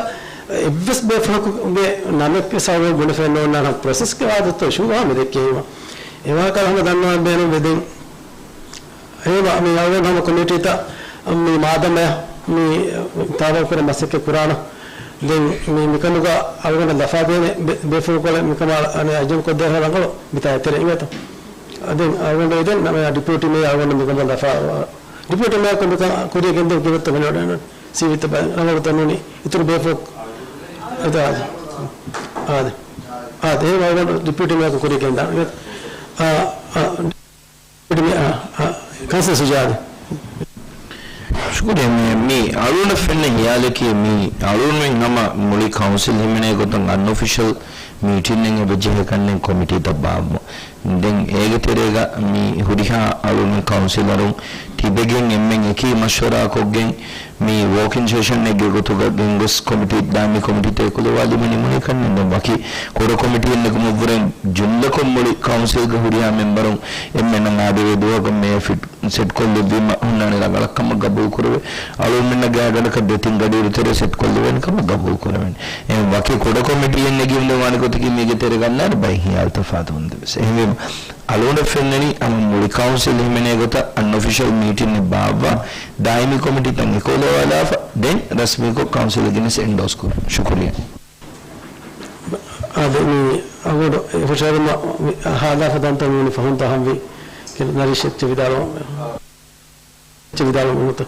އެއްވެސް ބޭފުޅަކުގެ ނަމެއްވެސް އަޅުގަނޑު ބުނެފައެއް ނޯންނާނެ ޕްރޮސެސްގެ ވާދަތޯ އިޝޫ ހަމަ ދެއްކެވީމަ. އެ ވާހަކަ ހަމަ ދަންނަވަން ބޭނުން ވެދެން. އެހެންވީމަ މި އަޅުގަނޑު ހަމަ ކޮމިޓީތައް މި މާދަމަޔަށް މި ތާވަލް ކުރަން މަސައްކަތް ކުރާނަ. ދެން މި، މިކަމުގަ އަޅުގަނޑަށް ލަފާދޭނެ ބޭ-، ބޭފުޅުކޮޅެއް މިކަމާ އަނެއް އަޖަން ކޮށްދޭހަ ރަނގަޅު މިތާ އެތެރެ އިނގޭތަ؟ ދެން އަޅުގަނޑު ދެން ނަމަ ޑިޕިއުޓީ މޭޔަރ އަޅުގަނޑު މިކަމަށް ލަފާ، ޑިޕިއުޓީ މޭޔަރ ކޮން މިކަން ކުރިޔަށް ގެންދެވި ގެންދައްތަ ބަނެވަޑައިނު ސީވީތައް ބައި ރަނގަޅު ތަނުނި އިތުރު ބޭފުޅު އެދާ. އާދެ. އާދެ. އެހެން އަޅުގަނޑު ޑިޕިއުޓީ މޭޔަރ ކުރިޔަށް ގެންދާނެ. އާ، އާ. ކައުންސިލަރ ސުޖާދު. ޝުކުރިއްޔާ. މި، މި އަޅުގަނޑަށް ފެންނަ ހިޔާލަކީ މި އަޅުގަނޑުމެން ހަމަ މުޅި ކައުންސިލް ހިމެނޭ ގޮތަށް އަންއޮފިޝަލް މީޓިންއެއް އެބަޖެހޭ ކަންނޭނގެ ކޮމިޓީތައް ބާއްވަން. ދެން އޭގެ ތެރޭގަ މި ހުރިހާ އަޅުގަނޑު ކައުންސިލަރުން ތިބެގެން އެންމެން އެކީ މަޝްވަރާކޮށްގެން މި ވޯކިން ސެޝަންއެއްގެ ގޮތުގަ ގެންގޮސް ކޮމިޓީ، ދާއިމީ ކޮމިޓީތައް އެކުލަވާލީމަ ނިމުނީ ކަންނޭނގެ. ދެން ވަކި ކުޑަ ކޮމިޓީއެއް ނެގުމަށްވުރެ ޖުމްލަކޮށް މުޅި ކައުންސިލްގެ ހުރިހާ މެމްބަރުން އެންމެންނަށް އާދެވޭ ދުވަހަކަށް މޭ ފިޓް ސެޓްކޮށްލެއްވީމަ ހުންނާނެ ރަނގަޅަށްކަމަށް ގަބޫލުކުރެވޭ. އަޅުގަނޑުމެންނަށް ގާތްގަނޑަކަށް ދެތިން ގަޑިއިރު ތެރޭ ސެޓްކޮށްލެވޭނެ ކަމަށް ގަބޫލުކުރެވޭނެ. އެހެން ވަކި ކުޑަ ކޮމިޓީއެއް ނެގިއުނދެވާނެ ގޮތަކީ މީގެ ތެރޭގަ އަންނާނެ ބައެއް ހިޔާލު ތަފާތު އުނދަވެސް. އެހެންވީމަ އަޅުގަނޑަށް ފެންނަނީ ހަމަ މުޅި ކައުންސިލް ހިމެނޭ ގޮތަށް އަންއޮފިޝަލް މީޓިންއެއް ބާއްވާ، ދާއިމީ ކޮމިޓީތައް އެކުލަވާލާފަ، ދެން ރަސްމީކޮށް ކައުންސިލަށް ގެނެސް އެންޑޯސް ކުރުން. ޝުކުރިއްޔާ. އާދެ، މި އަޅުގަނޑު ހުށަހެޅުމަށް ހާލާފަ ދަންތަ މިވަނީ ފަހުން ތާ ހަމަވީ. ނަރީޝް އެއްޗެއް ވިދާޅުވަން. އެއްޗެއް ވިދާޅުވަން ނުތަ؟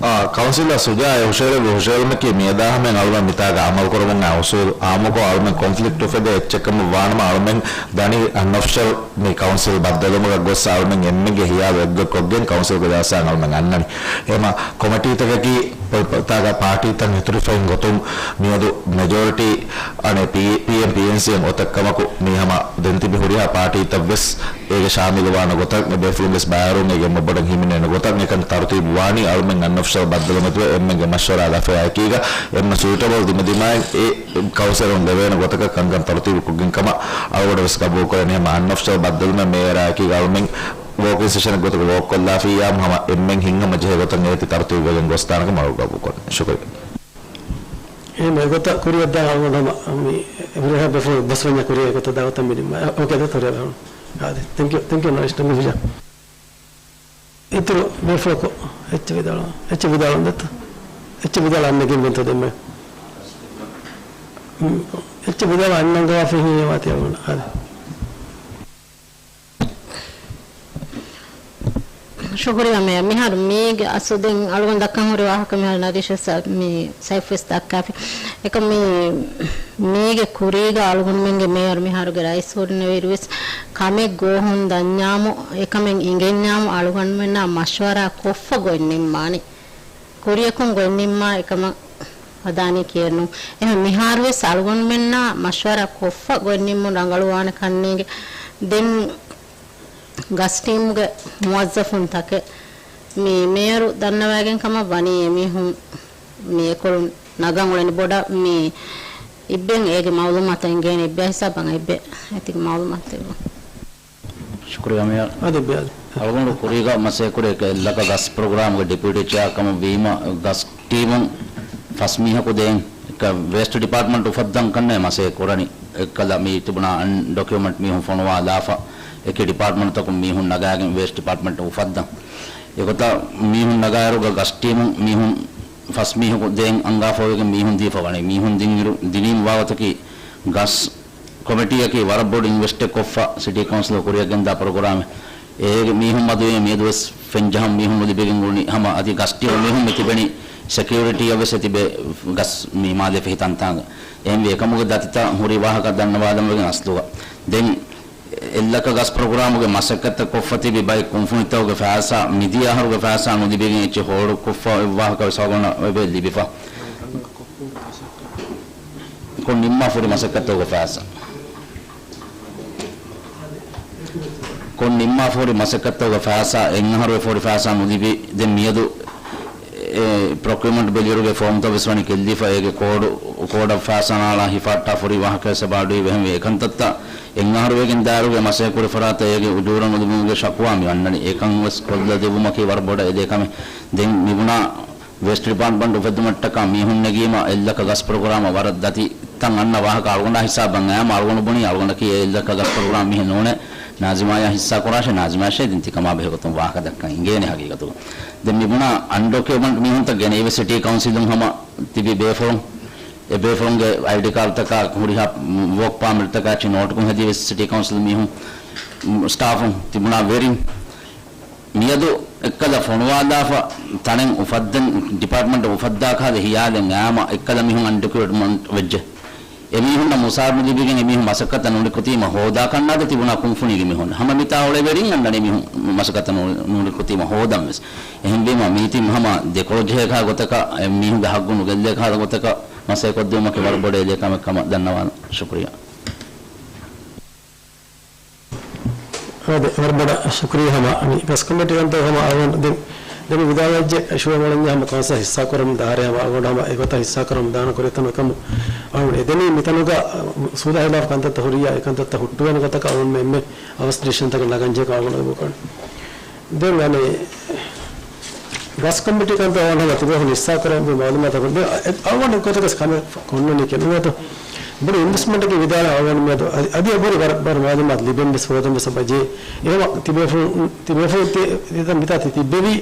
އާ، ކައުންސިލަރ ސުޖާ އެ ހުށަހެޅުއްވި ހުށަހެޅުމަކީ މިއަދާ ހަމައިން އަޅުގަނޑު މިތާގަ އަމަލުކުރަމުން އައި އުސޫލު އާއްމުކޮށް އަޅުމެން ކޮންފްލިކްޓް އުފެދޭ އެއްޗެއްކަމަށް ވާނަމަ އަޅުމެން ދަނީ އަންއޮފިޝަލް މި ކައުންސިލް ބައްދަލުވުމަކަށް ގޮސް އަޅުމެން އެންމެންގެ ހިޔާލު އެއްގޮތްކޮށްގެން ކައުންސިލްގެ ޖަލްސާއިން އަޅުމެން އަންނަނީ. އެހެންވީމަ ކޮމިޓީތަކަކީ ތާގަ ޕާޓީތައް އިތުރުވެފައި ގޮތުން މިއަދު މެޖޯރިޓީ އަނެއް ޕީ-، ޕީއެމް ޕީއެންސީއެއް އޮތަށް ކަމަކު މީ ހަމަ ދެން ތިބި ހުރިހާ ޕާޓީތައް ވެސް އޭގެ ޝާމިލުވާނެ ގޮތަށް އެ ބޭފުޅުން ވެސް ބައިވެރިވުން އޭގެ އެންމެ ބޮޑަށް ހިމެނޭނެ ގޮތަށް އެކަން ތަރުތީބު ވާނީ އަޅުމެން އަންއޮފިޝަލް ބައްދަލުމެތުވެ އެންމެންގެ މަޝްވަރާ ލަފަޔާއެކީގަ އެންމެ ސުއިޓަބަލް ދިމަދިމާއިން އެ ކައުންސިލުން ލެވޭނެ ގޮތަކަށް ކަންކަން ތަރުތީބު ކޮށްގެން ކަމަށް އަޅުގަނޑު ވެސް ގަބޫލުކުރަނީ. ހަމަ އަންއޮފިޝަލް ބައްދަލުމެއް މޭޔަރާއެކީގަ އަޅުމެން ވޯކިން ސެޝަނެއް ގޮތުގަ ވޯކް ކޮށްލާފިއްޔާ ހަމަ އެންމެން ހިތްހަމަޖެހޭ ގޮތަށް އޭތި ތަރުތީބުވެގެން ގޮސްދާނެކަމަށް ގަބޫލުކުރަން. ޝުކުރިއްޔާ. އެހެން އެގޮތަށް ކުރިއަށްދާ އަޅުގަނޑު ހަމަ މި ހުރިހާ ބޭފުޅުން ބަސްވަންޏާ ކުރިއަށް އެގޮތަށް ދާވަތަށް މި ނިންމާ. އޯކޭ ދޯ ތޮރިއަށް ދާނަން. އާދެ. ތެންކް ޔޫ. ތެންކް ޔޫ ނަރީޝް ޓަނގިފިޒާ. އިތުރު ބޭފުޅަކު އެއްޗެއް ވިދާޅު، އެއްޗެއް ވިދާޅު ދެއްތަ؟ އެއްޗެއް ވިދާޅު އަންނަ ގެންގެންތޯ ދެންމެ. އެއްޗެއް ވިދާޅު އަންނަން ގޮވާފަ ހިނގި ވާތީ އަޅުގަނޑު. އާދެ. ޝުކުރިއްޔާ މޭޔަރ. މިހާރު މީގެ އަސްލު ދެން އަޅުގަނޑު ދައްކަން ހުރި ވާހަކަ މިހާރު ނަރީޝް ވެސް މި ސައިފް ވެސް ދައްކާފި. އެކަމް މި، މީގެ ކުރީގަ އަޅުގަނޑުމެންގެ މޭޔަރު މިހާރުގެ ރައީސް ހުރިނެވިއިރު ވެސް ކަމެއް ގޯހުން ދަންޏާމު، އެކަމެއް އިނގެންޏާމު އަޅުގަނޑުމެންނާ މަޝްވަރާ ކޮށްފަ ގޮތް ނިންމާނެ. ކުރިޔަކުން ގޮތް ނިންމާ އެކަމަށް ހަދާނީ ކިޔެއްނޫން. އެހެން މިހާރުވެސް އަޅުގަނޑުމެންނާ މަޝްވަރާ ކޮށްފަ ގޮތް ނިންމުން ރަނގަޅުވާނެ ކަންނޭނގެ. ދެން ގަސް ޓީމުގެ މުވައްޒަފުން ތަކެއް މި މޭޔަރު ދަންނަވައިގެން ކަމަށް ވަނީ އެމީހުން މި އެކޮޅުން ނަގަން އުޅެނީ ބޮޑަށް މި އިއްބެން އޭގެ މައުލޫމާތަށް އިނގޭނެ އިއްބެ ހިސާބަށް އިއްބެ އޭތިގެ މައުލޫމާތު ދެއްވުން. ޝުކުރިއްޔާ މޭޔަރ. އަދި ބިޔާދި. އަޅުގަނޑު ކުރީގަ މަސައްކަތް ކުރި އެއްލަކަ ގަސް ޕްރޮގްރާމްގެ ޑެޕިއުޓީ ޗެއާ ކަމަށް ވީމަ، ގަސް ޓީމުން ފަސް މީހަކު ދޭން އެއްކަ ވޭސްޓް ޑިޕާޓްމަންޓް އުފައްދަން ކަންނޭ މަސައްކަތް ކުރަނީ. އެއްކަލަ މި ތިބުނާ އަންޑޮކިއުމަންޓް މީހުން ފޮނުވާލާފަ، އެކި ޑިޕާޓްމަންޓްތަކުން މީހުން ނަގާގެން ވޭސްޓް ޑިޕާޓްމަންޓް އުފައްދަން. އެގޮތަށް މީހުން ނަގާއިރުގަ ގަސް ޓީމުން މީހުން ފަސް މީހަކު ދޭން އަންގާފަ ވެގެން މީހުން ދީފަ ވަނީ. މީހުން ދިންއިރު، ދިނީމަ ބާވަތަކީ ގަސް ކޮމިޓީއަކީ ވަރަށް ބޮޑު އިންވެސްޓެއް ކޮށްފަ ސިޓީ ކައުންސިލުން ކުރިއަށް ގެންދާ ޕްރޮގްރާމެއް. އޭގެ މީހުން މަދުވެ މިއަދުވެސް ފެންޖަހަން މީހުން ނުލިބިގެން އުޅުނީ. ހަމަ އަދި ގަސް ޓީމު މީހުން މި ތިބެނީ ސެކިއުރިޓީއަށް ވެސް ތިބޭ ގަސް މި މާލެ ފެހި ތަންތާނގަ. އެހެންވެ އެކަމުގެ ދަތިތައް ހުރި ވާހަކަ ދަންނަވާލަން ވެގެން އަސްލުގަ. ދެން އެއްލަކަ ގަސް ޕްރޮގްރާމުގެ މަސައްކަތްތައް ކޮށްފަ ތިބި ބައެއް ކުންފުނިތަކުގެ ފައިސާ މިދިޔަ އަހަރުގެ ފައިސާ ނުލިބިގެން އެއްޗެއް ހޯލުކޮށްފަ އޮތް ވާހަކަ ވެސް އަޅުގަނޑަށް އެބަ ލިބިފަ. ކޮން ނިންމާފަ ހުރި މަސައްކަތްތަކުގެ ފައިސާ. ކޮން ނިންމާފަ ހުރި މަސައްކަތްތަކުގެ ފައިސާ، އެއް އަހަރު އެ ހުރި ފައިސާ ނުލިބި، ދެން މިއަދު އެ ޕްރޮކިއުމަންޓް ބެލިއިރުގެ ފޯމްތައް ވެސް ވަނީ ކެއްލިފަ، އޭގެ ކޯޑު، ކޯޑަށް ފައިސާ ނާޅާ ހިފާއްޓާ ހުރި ވާހަކަ ވެސް އެބަ އަޑުއިވި. އެހެންވެ އެކަންތައްތައް އެއް އަހަރު ވެގެން ދާއިރުގެ މަސައްކަތް ކުރި ފަރާތަށް އޭގެ އުޖޫރަ ނުލިބުމުގެ ޝަކުވާ މި އަންނަނީ. އެކަން ވެސް ކޮށްލަ ދެއްވުމަކީ ވަރަށް ބޮޑަށް އެދޭ ކަމެއް. ދެން މިބުނާ ވޭސްޓް ޑިޕާޓްމަންޓް އުފެއްދުމަށްޓަކާ މީހުން ނެގީމަ އެއްލަކަ ގަސް ޕްރޮގްރާމަށް ވަރަށް ދަތި ތަން އަންނަ ވާހަކަ އަޅުގަނޑާ ހިސާބަށް އައިމަ އަޅުގަނޑު ބުނީ އަޅުގަނޑަކީ އެއްލަކަ ގަސް ޕްރޮގްރާމް މީހެއް ނޫނޭ، ނާޒިމާޔާ ހިއްސާ ކުރާށޭ، ނާޒިމާޔާ ދެން ތި ކަމާ ބެހޭގޮތުން ވާހަކަ ދައްކަން އިނގޭނެ ހަގީގަތުގަ. ދެން މިބުނާ އަންޑޮކިއުމަންޓް މީހުންތައް ގެނެވި ސިޓީ ކައުންސިލުން ހަމަ ތިބި ބޭފުޅުން، އެ ބޭފުޅުންގެ އައިޑީ ކާޑުތަކާ ހުރިހާ ވޯކް ޕާމިޓްތަކާ އެއްޗެއް ނޯޓުކުން ހެދިވެސް ސިޓީ ކައުންސިލް މީހުން، ސްޓާފުން ތިބުނާ ވެރިން މިއަދު އެއްކަލަ ފޮނުވާލާފަ ތަނެއް އުފައްދަން ޑިޕާޓްމަންޓް އުފައްދާ ކާލެ ހިޔާލެއް އައިމަ އެއްކަލަ މީހުން އަންޑޮކިއުމަންޓް ވެއްޖެ. އެމީހުންނަށް މުސާރަ ނުލިބިގެން އެމީހުން މަސައްކަތަށް ނުނިކުތީމަ ހޯދާ ކަންނާދެ ތިބުނާ ކުންފުނީގެ މީހުން. ހަމަ މިތާ އުޅޭ ވެރިން އަންނަނީ މީހުން މަސައްކަތަށް ނު-، ނުނިކުތީމަ ހޯދަން ވެސް. އެހެންވީމަ މީތި ހަމަ ދެކޮޅު ޖެހޭ ކާ ގޮތަކަށް އެ މީހުންގެ ހައްގު ނުގެއްލޭ ކާ ގޮތަކަށް މަސައްކަތް ކޮށްދިއުމަކީ ވަރަށް ބޮޑަށް އެދޭ ކަމެއް ކަމަށް ދަންނަވާނަން. ޝުކުރިއްޔާ. އާދެ، ވަރަށް ބޮޑަށް ޝުކުރިއްޔާ ހަމަ މި ގަސް ކޮމިޓީ ކަންތައް ހަމަ އަޅުގަނޑު ދެން، ދެން ވިދާޅުވެއްޖެ ޝުވަ މޮޅެންޏާ ހަމަ ކައުންސިލް ހިއްސާ ކުރަމުން ދާރޭ ހަމަ އަޅުގަނޑު ހަމަ އެގޮތަށް ހިއްސާ ކުރަމުން ދާނަ ކުރިތަނު އެކަމު އަޅުގަނޑު އެދެނީ މިތަނުގަ ސޫދާ ހިލާފު ކަންތައްތައް ހުރިއްޔާ އެ ކަންތައްތައް ހުއްޓުވޭނެ ގޮތަކަށް އަޅުގަނޑު އެންމެ އަވަސް ޑިސިޝަންތަކެއް ނަގަންޖެހޭ ކަމަށް އަޅުގަނޑު ދެން އަނެއް ގަސް ކޮމިޓީ ކަންތައް އަޅުގަނޑު ތިބޭފުޅުން ހިއްސާ ކުރަމުން މައުލޫމާތު އަޅުގަނޑު އެ-، އަޅުގަނޑު އެއްގޮތަކަސް ކަމެއް ކޮންނަނީ ކިޔަން ނުވޭތޯ. ބޮޑު އިންވެސްޓްމަންޓެއްގެ ވިދާޅު އަޅުގަނޑު މިއަދު އަދި، އަދި އެބަހުރި ވަރަށް، ވަރަށް މައުލޫމާތު ލިބެން ވެސް ހޯދަން ވެސް އެބަޖެހޭ. އެހެންވީމަ ތިބޭފުޅުން، ތިބޭފުޅުން ތި-، ތި-، މިތާ ތި-، ތިއްބެވި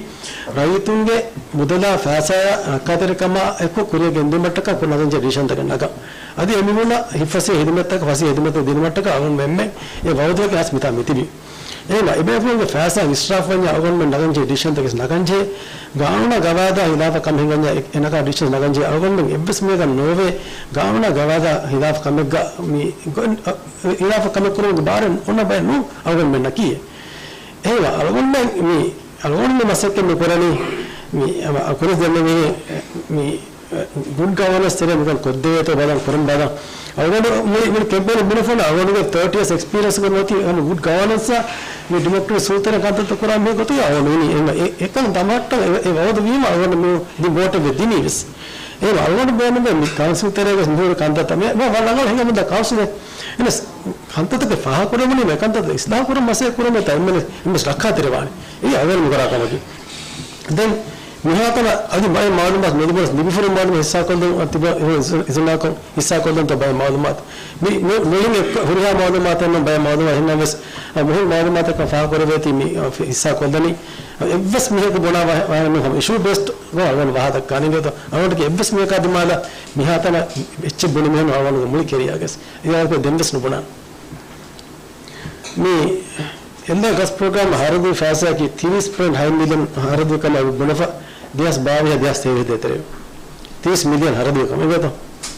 ރައްޔިތުންގެ މުދަލާ ފައިސާއާ ރައްކާތެރިކަމާ އެކު ކުރިއަށް ގެންދިއުމަށްޓަކާ ކުރި ނަގަންޖެހޭ ޑިސިޝަންތަކެއް ނަގަން. އަދި އެމީހުންނަށް ހިތްފަސޭހަ ހިދުމަތްތަކަށް، ފަސޭހަ ހިދުމަތެއް ދިނުމަށްޓަކާ އަޅުގަނޑު އެންމެ އެ ވައުދުވެގެން އައިސް މިތާ މިތިބީ. އެހެންވީމަ އެބޭފުޅުންގެ ފައިސާ އިސްރާފުވެންޏާ އަޅުގަނޑުމެން ނަގަންޖެހޭ ޑިސިޝަންތަކެއް ނަގަންޖެހޭ. ގާނޫނާ ގަވާއިދާ ހިލާފަށް ކަމެއް ހިނގަންޏާ އެ-، އެ ނަގާ ޑިސިޝަން ނަގަންޖެހޭ. އަޅުގަނޑުމެން އެއްވެސް މީހަކަށް ނޯވޭ ގާނޫނާ ގަވާއިދާ ހިލާފަށް ކަމެއްގަ މި ގޮ-، އަ، ހިލާފަށް ކަމެއް ކުރުމުގެ ބާރެއް އޮންނަ ބައެއް ނޫން އަޅުގަނޑުމެންނަކީ. އެހެންވީމަ އަޅުގަނޑުމެން މި، އަޅުގަނޑު މި މަސައްކަތް މި ކުރަނީ މި، އަ، ކުރި ދެންނެވީ މި ގުޑް ގަވަނަންސް ތެރޭ މިކަން ކޮށްދެވޭތޯ ބަލަން ކުރަން ބަލަން. އަޅުގަނޑު މި، މި ކެމްޕޭން ބުނެފަން އަޅުގަނޑުގެ ތާޓީ އިޔާސް އެކްސްޕީރިއަންސްގެ ނޯތީ ހަމަ ގުޑް ގަވަނަންސްއާ މި ޑިމޮކްރެޓިކް ސުލްތަނެއް ކަންތައްތައް ކުރާ މީހަކު ގޮތުގަ އަޅުގަނޑު އިނީ. އެ، އެ، އެކަން ދަމަހައްޓަން އެ، އެ ވައުދު ވީމަ އަޅުގަނޑު މި ދިން ވޯޓެއް ވެ ދިނީ ވެސް. އެ އަޅުގަނޑު ބޭނުންވޭ މި ކައުންސިލް ތެރޭގަ މިހުރި ކަންތައްތައް މި، މި ވަރަށް ރަނގަޅު ހިނގަމުންދާ ކައުންސިލެއް. އެނަސް ކަންތައްތަކެއް ފާހަގަކުރެވުނީ މި ކަންތައް އިސްލާހު ކުރަން މަސައްކަތް ކުރަމޭ ތާ އެންމެ، އެންމެ ރައްކާތެރިވާނެ. އެއީ އަޅުގަނޑު މި ކުރާ ކަމަކީ. ދެން މިހާތަނަ އަދި ބައެއް މައުލޫމާތު ނުލިބުނަސް ލިބިފަ ހުރި މައުލޫމާތު ހިއްސާކޮށްލަން ތިބަ އިޒުނާކޮށް ހިއްސާކޮށްލަންތޯ ބައެއް މައުލޫމާތު. މި ނު-، ނުހިނގި އެއްކޮށް ހުރިހާ މައުލޫމާތެއް ނޫން ބައެއް މައުލޫމާތު ހިންނަން ވެސް، އަ، މުހިން މައުލޫމާތަކަށް ފާހަގަކުރެވޭތީ މި، އަ، ހިއްސާކޮށްލަނީ. އަ، އެއްވެސް މީހަކު ބުނާ ވަ-، ވާހަކަ ނޫން ހަމަ އިޝޫ ބޭސްޑް ގޮ އަޅުގަނޑު ވާހަކަ ދައްކާނީ ގޮތަށް. އަޅުގަނޑުގެ އެއްވެސް މީހަކާ ދިމާލަށް މިހާތަނަށް އެއްޗެއް ބުނި މީހުން އަޅުގަނޑުގެ މުޅި ކެރިއާގަސް. އެ ވާހަކަ ދެން ވެސް ނުބުނާނެ. މި އެއްލަ ގަސް ޕްރޮގްރާމް ހަރަދު ފައިސާއަކީ ތިރީސް ޕޮއިންޓް ހަތް މިލިއަން ހަރަދު ކަމަށް ބުނެފަ، ދެހާސް ބާވީސް ދެހާސް ތޭވީސް ދޭތެރޭ. ތިރީސް މިލިއަން ހަރަދު ކަމަށް އެގޮތަށް.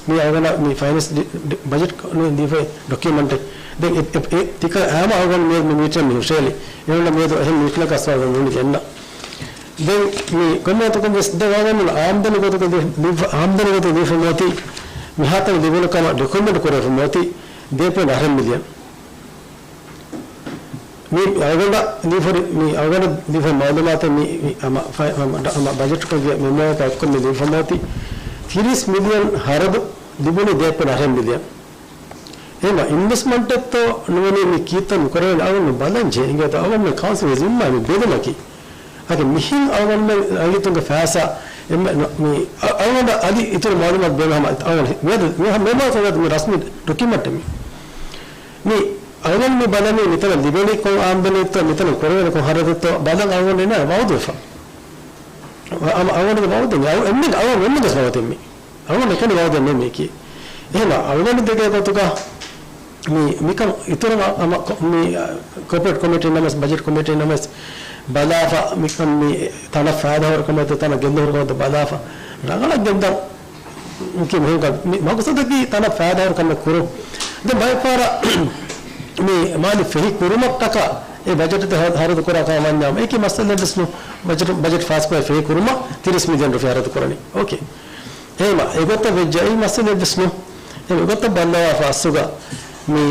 މި އަޅުގަނޑަށް މި ފައިނޭންސް ޑި-، ޑި-، ބަޖެޓް ނު ދީފައި ޑޮކިއުމަންޓެއް. ދެން އެ، އެ، އެ، ތިކަ އާމަ އަޅުގަނޑު މި، މި މީޓިން މި ހުށައެޅި. އެހެން މިއަދު އެހެން މީޓިނަކަށް އަސްވާ ނޫނީ ގެންނަ. ދެން މި ކޮންމެ އަތަކުން ވެސް ދެ ވާގަނޑު އާމްދަނީ ގޮތުގަ ލިބި-، ލިބި-، އާމްދަނީ ގޮތުގަ ލިބިފަ މިއޮތީ މިހާތަނަށް ލިބުނު ކަމަށް ރިކޮމެންޑް ކުރެވިފަ މިއޮތީ ދޭ ޕޮއިންޓް އަށެއް މިލިއަން. މި އަޅުގަނޑަށް ލިބިފަ މި އަޅުގަނޑަށް ލިބިފަ މައުލޫމާތެއް މި، މި ހަމަ ފަ-، ހަމަ ޑ-، ހަމަ ބަޖެޓްކޮށްގެ މެމޯއަކާ އެއްކޮށް މި ލިބިފަ މިއޮތީ ތިރީސް މިލިއަން ހަރަދު ލިބުނީ ދޭ ޕޮއިންޓް އަށެއް މިލިއަން. އެހެންވީމަ އިންވެސްޓްމަންޓެއްތޯ ނުވަނީ މި ކީއްތައް މި ކުރެވޭނެ އަޅުގަނޑު ބަލަން ޖެހޭ އިނގޭތޯ އަޅުގަނޑު ކައުންސިލްގެ ޒިންމާ މި ބެލުމަކީ. އަދި މިހެން އަޅުގަނޑުމެން ރައްޔިތުންގެ ފައިސާ އެންމެ ނު-، މި އަ-، އަޅުގަނޑަށް އަދި އިތުރު މައުލޫމާތު ބޭނުން ހަމަ އަޅުގަނޑު މިއަދު މި ހަ-، މި މައުލޫމާތު މި ރަސްމީ ޑޮކިއުމެންޓެއް މި. މި އަޅުގަނޑު މި ބަލަނީ މިތަނަށް ލިބޭނީ ކޮން އާމްދަނީތޯ މިތަނަށް ކުރެވޭނީ ކޮން ހަރަދެއްތޯ ބަލަން އަޅުގަނޑު އިނާ ވައުދުވެފަ. އަ-، އަ-، އަޅުގަނޑުގެ ވައުދެއް އަޅު-، އެންމެ އަޅުގަނޑު އެންމެ ގެސް ވައުދެއް މި. އަޅުގަނޑު އެކަނި ވައުދެއް ނޫން މީކީ. އެހެން އަޅުގަނޑު ދެކޭ ގޮތުގަ މި، މިކަން އިތުރަށް އަ-، އަމަ ކޮ-، މި، އަ، ކޯޕަރޭޓް ކޮމިޓީން ނަމަސް، ބަޖެޓް ކޮމިޓީން ނަމަސް ބަލާފަ، މިކަން މި ތަނަށް ފައިދާހުރި ކަމެއްތޯ، ތަނަށް ގެއްލުހުރި ކަމެއްތޯ ބަލާފަ، ރަނގަޅަށް ގެންދަން. މިކި މިހެންކަން މި މަގުސަދަކީ ތަނަށް ފައިދާހުރި ކަމެއް ކުރުން. ދެން ބައެއްފަހަރަށް މި މާލެ ފެހި ކުރުމަށްޓަކާ އެ ބަޖެޓްތައް ހަ-، ހަރަދު ކުރާ ކަމަށް ވަންޏާމަ، އެކި މައްސަލައެއް ވެސް ނޫން. ބަޖެޓް، ބަޖެޓް ފާސްކުރާ ފެހި ކުރުމަށް ތިރީސް މިލިއަން ރުފިޔާ ހަރަދު ކުރަނީ. އޯކޭ. އެހެންވީމަ އެގޮތަށް ވެއްޖެ އެއީ މައްސަލައެއް ވެސް ނޫން. އެ އެގޮތަށް ބައްލަވާފަ އަސްލުގަ މި،